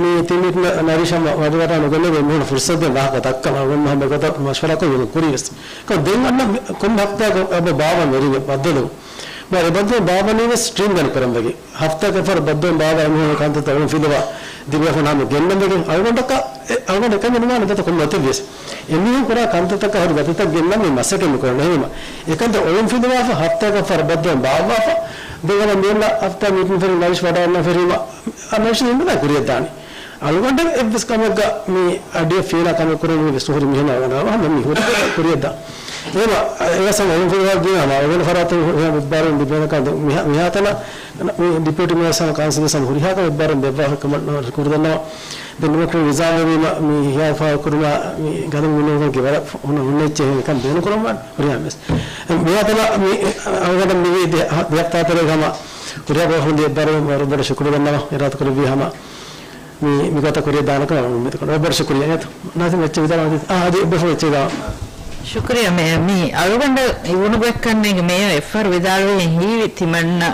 މި ތިން މީޓިންގަ ނަރީޝަށް ވަޑިވަޑާ ނުގެންނެވި މީހުން ފުރުސަތު ދޭން ވާހަކަ ދައްކަން އަޅުގަނޑު ހަމަ ގޮތަށް މަޝްވަރާކޮށް ކުރި ވެސް. ކޮ ދެން އަންނަ މި، ކޮންމެ ހަފްތާއަކަށް އެބަ ބާވަން ވެރި ބައްދަލު. މާ އެ ބައްދަލު ބާވަނީ ވެސް ސްޓްރީމްލައިން ކުރަން ވެގެން. ހަފްތާއަކަށް އެއްފަހަރު ބައްދަލު ބާވާ އެމީހުންގެ ކަންތައްތައް އޮޅުން ފިލުވާ ދިވެހި ހަމަ ގެންނަން ވެގެން އަޅުގަނޑަކަށް އެ، އަޅުގަނޑަށް އެކަން ނުވާނެ ދަތު ކޮންމެ އޮތެއްވިޔަސް. އެމީހުން ކުރާ ކަންތައްތަކަށް ހުރި ދަތިތައް ގެންނަން މި މަސައްކަތް މި ކުރަން. އެހެންވީމަ އެކަންތައް އޮޅުން ފިލުވާފަ ހަފްތާއަކަށް އެއްފަހަރު ބައްދަލު ބާއްވާފަ ދެން އަންނަ މިއަންނަ ހަފްތާ މީޓިން ފެރި ނަރީޝް ވަޑައިގަންނަ ފެރީމަ ނަރީޝް އެންމެންނާ ކުރިއަށް ދާނީ. އަޅުގަނޑަށް އެއްވެސް ކަމެއްގަ މި އަޑިއަށް ފީނާ ކަމެއް ކުރަން ވެސް ހުރި މީހުން އަޅުގަނޑަށް ހަމަ މި ހުރި ކުރިއަށް ދާ. އެހެންވީމަ އެވެސް ހަމަ އޮޅުން ފިލުވާ ދިޔަ ހަމަ އަޅުގަނޑު ފަރާތުން ހުރިހާ އެއްބާރުލުން ލިބޭނެ ކަން މިހާ، މިހާތަނަށް މި ޑެޕިއުޓީ މޭޔަރ ހަމަ ކައުންސިލް ހަމަ ހުރިހާ ކަމެއް އެއްބާރުލުން ދެއްވާފަ ކަމަށް ކުރި ދަންނަވަން. ދެން ޑިމޮކްރެޓް ރިޒާލް ވީމަ މި ހިޔާ ފާހަގަ ކުރުމާ މި ގަދަ މިނޫނަކީ ވަރަށް ހުންނަ ހުންނަ އެއްޗެއް ހެން ކަން ބޭނުން ކުރަން ވާނެ ހުރިހާ މެސް. މިހާތަނަށް މި އަޅުގަނޑަށް މިވީ ދެ، ދެ ހަފްތާ ތެރޭގަ ހަމަ ހުރިހާ ބޭފުޅުން ދިޔަ އެއްބާރުލުން ވަރަށް ބޮޑަށް ޝުކުރު ދަންނަވަން. އިރާދަ ކުރެއްވީ ހަމަ މި، މިގޮތަށް ކުރިއަށް ދާނެކަމަށް އުއްމީދު ކުރަން. ވަރަށް ބޮޑަށް ޝުކުރިއްޔާ. އާ، އަދި އެއްބަފަ އެއްޗެއް ދާ. ޝުކުރިއްޔާ މޭޔަރ. މި އަޅުގަނޑަށް އިވުނުބައެއްކަންނޭނގެ މޭޔަރ އެއްފަހަރު ވިދާޅުވިހެން ހީވި ތިމަންނަ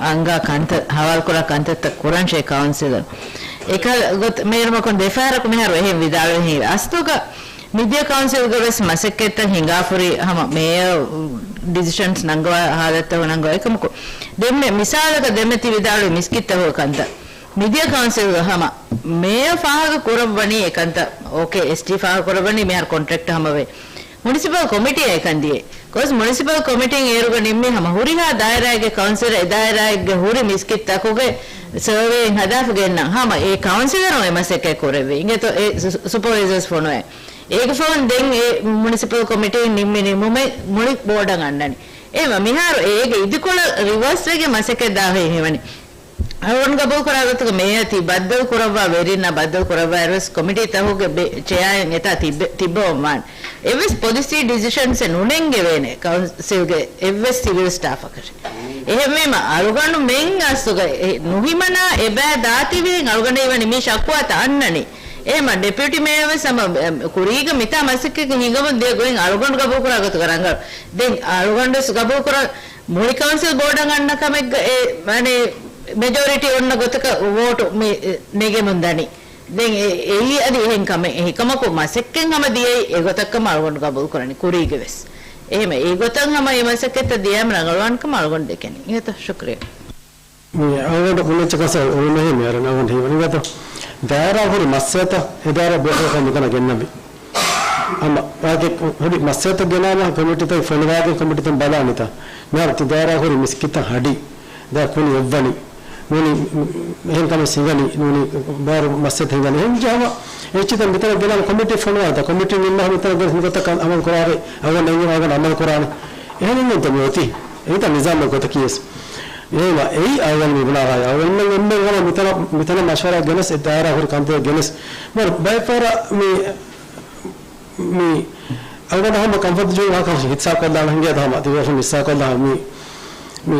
އަންގާ ކަންތައް، ހަވާލުކުރާ ކަންތައްތައް ކުރަންށޭ ކައުންސިލަށް. އެކަލް ގޮތް މޭރުމަކުން ދެފަހަރަކު މިހާރު އެހެން ވިދާޅުވެހެން އަސްލުގަ މިދިޔަ ކައުންސިލްގަ ވެސް މަސައްކަތްތައް ހިނގާފުރި ހަމަ މޭޔަރ ޑިސިޝަންސް ނަންގަވާ ހާލަތްތަކު ނަންގަވާ އެކަމަކު، ދެންމެ މިސާލަކަށް ދެންމެ ތި ވިދާޅުވި މިސްކިތްތަކުގެ ކަންތައް. މިދިޔަ ކައުންސިލްގަ ހަމަ މޭޔަރ ފާހަގަ ކުރައްވަނީ އެކަންތައް، އޯކޭ، އެސްޓީ ފާހަގަ ކުރައްވަނީ މިހާރު ކޮންޓްރެކްޓް ހަމަވޭ. މުނިސިޕަލް ކޮމިޓީއަށް އެކަން ދިޔައީ. ކޮސް މުނިސިޕަލް ކޮމިޓީން އޭރުގަ ނިންމީ ހަމަ ހުރިހާ ދާއިރާއެއްގެ ކައުންސިލަރ އެ ދާއިރާއެއްގެ ހުރި މިސްކިތްތަކުގެ ސަރވޭއިން ހަދާފަ ގެންނަން. ހަމަ އެ ކައުންސިލަރުން އެ މަސައްކަތް ކުރެއްވި. އިނގޭތޯ އެ ސު-، ސުޕަވައިޒަރސް ފޮނުވޭ. އޭގެ ފަހުން ދެން އެ މުނިސިޕަލް ކޮމިޓީން ނިންމި ނިންމުމެއް މުޅި ބޯޑަށް އަންނަނީ. އެހެންވީމަ މިހާރު އޭގެ އިދިކޮޅަށް ރިވާސްވެގެން މަސައްކަތް ދާފައި ހީވަނީ. އަޅުގަނޑު ގަބޫލުކުރާ ގޮތުގަ މޭޔަރ ތި ބައްދަލު ކުރައްވާ ވެރިންނާ ބައްދަލު ކުރައްވާއިރުވެސް ކޮމިޓީ ތަކުގެ ބެ-، ޗެއާއިން އެތާ ތިއްބެ-، ތިއްބަވަން ވާނެ. އެއްވެސް ޕޮލިސީ ޑިސިޝަންސެއް ނުނެންގެވޭނެ ކައުންސިލްގެ އެއްވެސް ސިވިލް ސްޓާފަކަށް. އެހެންވީމަ އަޅުގަނޑުމެން އަސްލުގަ އެ ނުހިމަނާ އެބައި ދާތީވެގެން އަޅުގަނޑަށް ވަނީ މި ޝަކުވާތައް އަންނަނީ. އެހެންވީމަ ޑެޕިއުޓީ މޭޔަރ ވެސް ހަމަ، އެ، ކުރީގަ މިތާ މަސައްކަތް ހިނގަމުން ދިޔަ ގޮތް އަޅުގަނޑު ގަބޫލުކުރާ ގޮތުގަ ރަނގަޅު. ދެން އަޅުގަނޑުވެސް ގަބޫލުކުރަން މުޅި ކައުންސިލް ބޯޑަށް އަންނަ ކަމެއްގަ އެ، އަނެއް، މެޖޯރިޓީ އޮންނަ ގޮތަކަށް ވޯޓު މި ނެގެމުން ދަނީ. ދެން އެ، އެއީ އަދި އެހެން ކަމެއް. އެހެންކަމަކު މަސައްކަތް ހަމަ ދިޔައީ އެގޮތަށްކަމަށް އަޅުގަނޑު ގަބޫލުކުރަނީ ކުރީގެވެސް. އެހެންވެ، އެގޮތަށް ހަމަ އެ މަސައްކަތްތައް ދިޔައިމަ ރަނގަޅުވާނެކަމަށް އަޅުގަނޑު ދެކެނީ. އިނގޭތޯ؟ ޝުކްރިޔާ. މި އަޅުގަނޑު ބުނެއްޗަކަސް އުޅުމެހި މި އަރަން އަޅުގަނޑު ހީވަނީ ގޮތަށް ދާއިރާ ހުރި މައްސަލަތައް އެ ދާއިރާ ބޭފުޅަކަށް މިތަނަށް ގެންނަންވީ. އަމަ ވާގެ ހުރި މައްސަލަތައް ގެނާމަ ކޮމިޓީތައް ފޮނުވާގެން ކޮމިޓީތައް ބަލާނެތާ. މިހާރު ތި ދާއިރާ ހުރި މިސްކިތަށް ހަޑި. ދާ ކުނި އޮއްވަނީ. ނޫނީ އެހެން ކަމެއް ހިނގަނީ. ނޫނީ ބާރު މައްސަލަތައް ހިނގަނީ. އެހެން ޖަހަމަ އެއްޗިތައް މިތަނަށް ގެނާ ކޮމިޓީ ފޮނުވާ. ދާ ކޮމިޓީ ނިންމާ މިތަނަށް ގެން މިގޮތަށް ކަން އަމަލު ކުރާރެ. އަގަން އެނގި އަގަން އަމަލު ކުރާނެ. އެހެން ތަ މިއޮތީ. އެއީ ތަ ނިޒާމެއް ގޮތަކީވެސް. އެހެންވީމަ އެއީ އަޅުގަނޑު މި ބުނާ ރާއި. އަޅުގަނޑުމެން އެންމެން ހަމަ މިތަނަށް، މިތަނަށް މަޝްވަރާ ގެނެސް އެ ދާއިރާ ހުރި ކަންތައް ގެނެސް. މަރު ބައެއް ފަހަރަށް މި، މި އަޅުގަނޑަށް ހަމަ ކަންފަތު ޖެހުނު ވާހަކަ ހިއްސާކޮށްލާނަ ހިނގޭ ހަމަ ތިބޭފުޅުން ހިއްސާކޮށްލާ މި، މި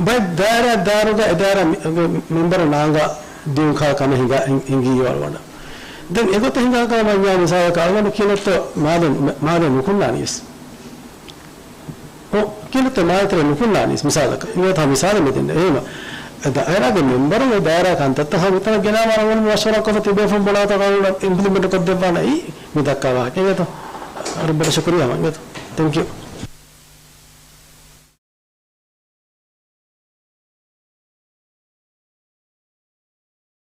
ބައެއް ދާއިރާ ދާއިރުގަ އެ ދާއިރާ މި، ގެ މެމްބަރު ނާނގާ ދިޔުން ކާ ކަމެއް ހިނގާ، ހިނގިއްޔޯ އަޅުގަނޑަށް. ދެން އެގޮތަށް ހިނގާ ކަމަށް ވަންޏާ މިސާލަކަށް އަޅުގަނޑު ކިޔަނެއްތޯ މާލެ، މާލެ ނުކުންނާނީވެސް. އޮ، ކިލުތެ މާތްތެރެ ނުކުންނާނީ މިސާލަކަށް. އިނގޭތޯ މިސާލެއް މިދެން. އެހެން އެ ދާއިރާގެ މެމްބަރުން އެ ދާއިރާ ކަންތައްތައް ހަމަ މިތަނަށް ގެނާ މަރަށް މަޝްވަރާ ކޮށްފަ ތިބޭފުން ބުނާތާ ޤާނޫނަށް އިމްޕްލިމެންޓް ކޮށްދެއްވާނެ އެއީ މި ދައްކާ ވާހަކަ. އިނގޭތޯ؟ އަރުބަޑަށް ޝުކުރިއްޔާ ހަމަ. އިނގޭތޯ؟ ތެންކް ޔޫ.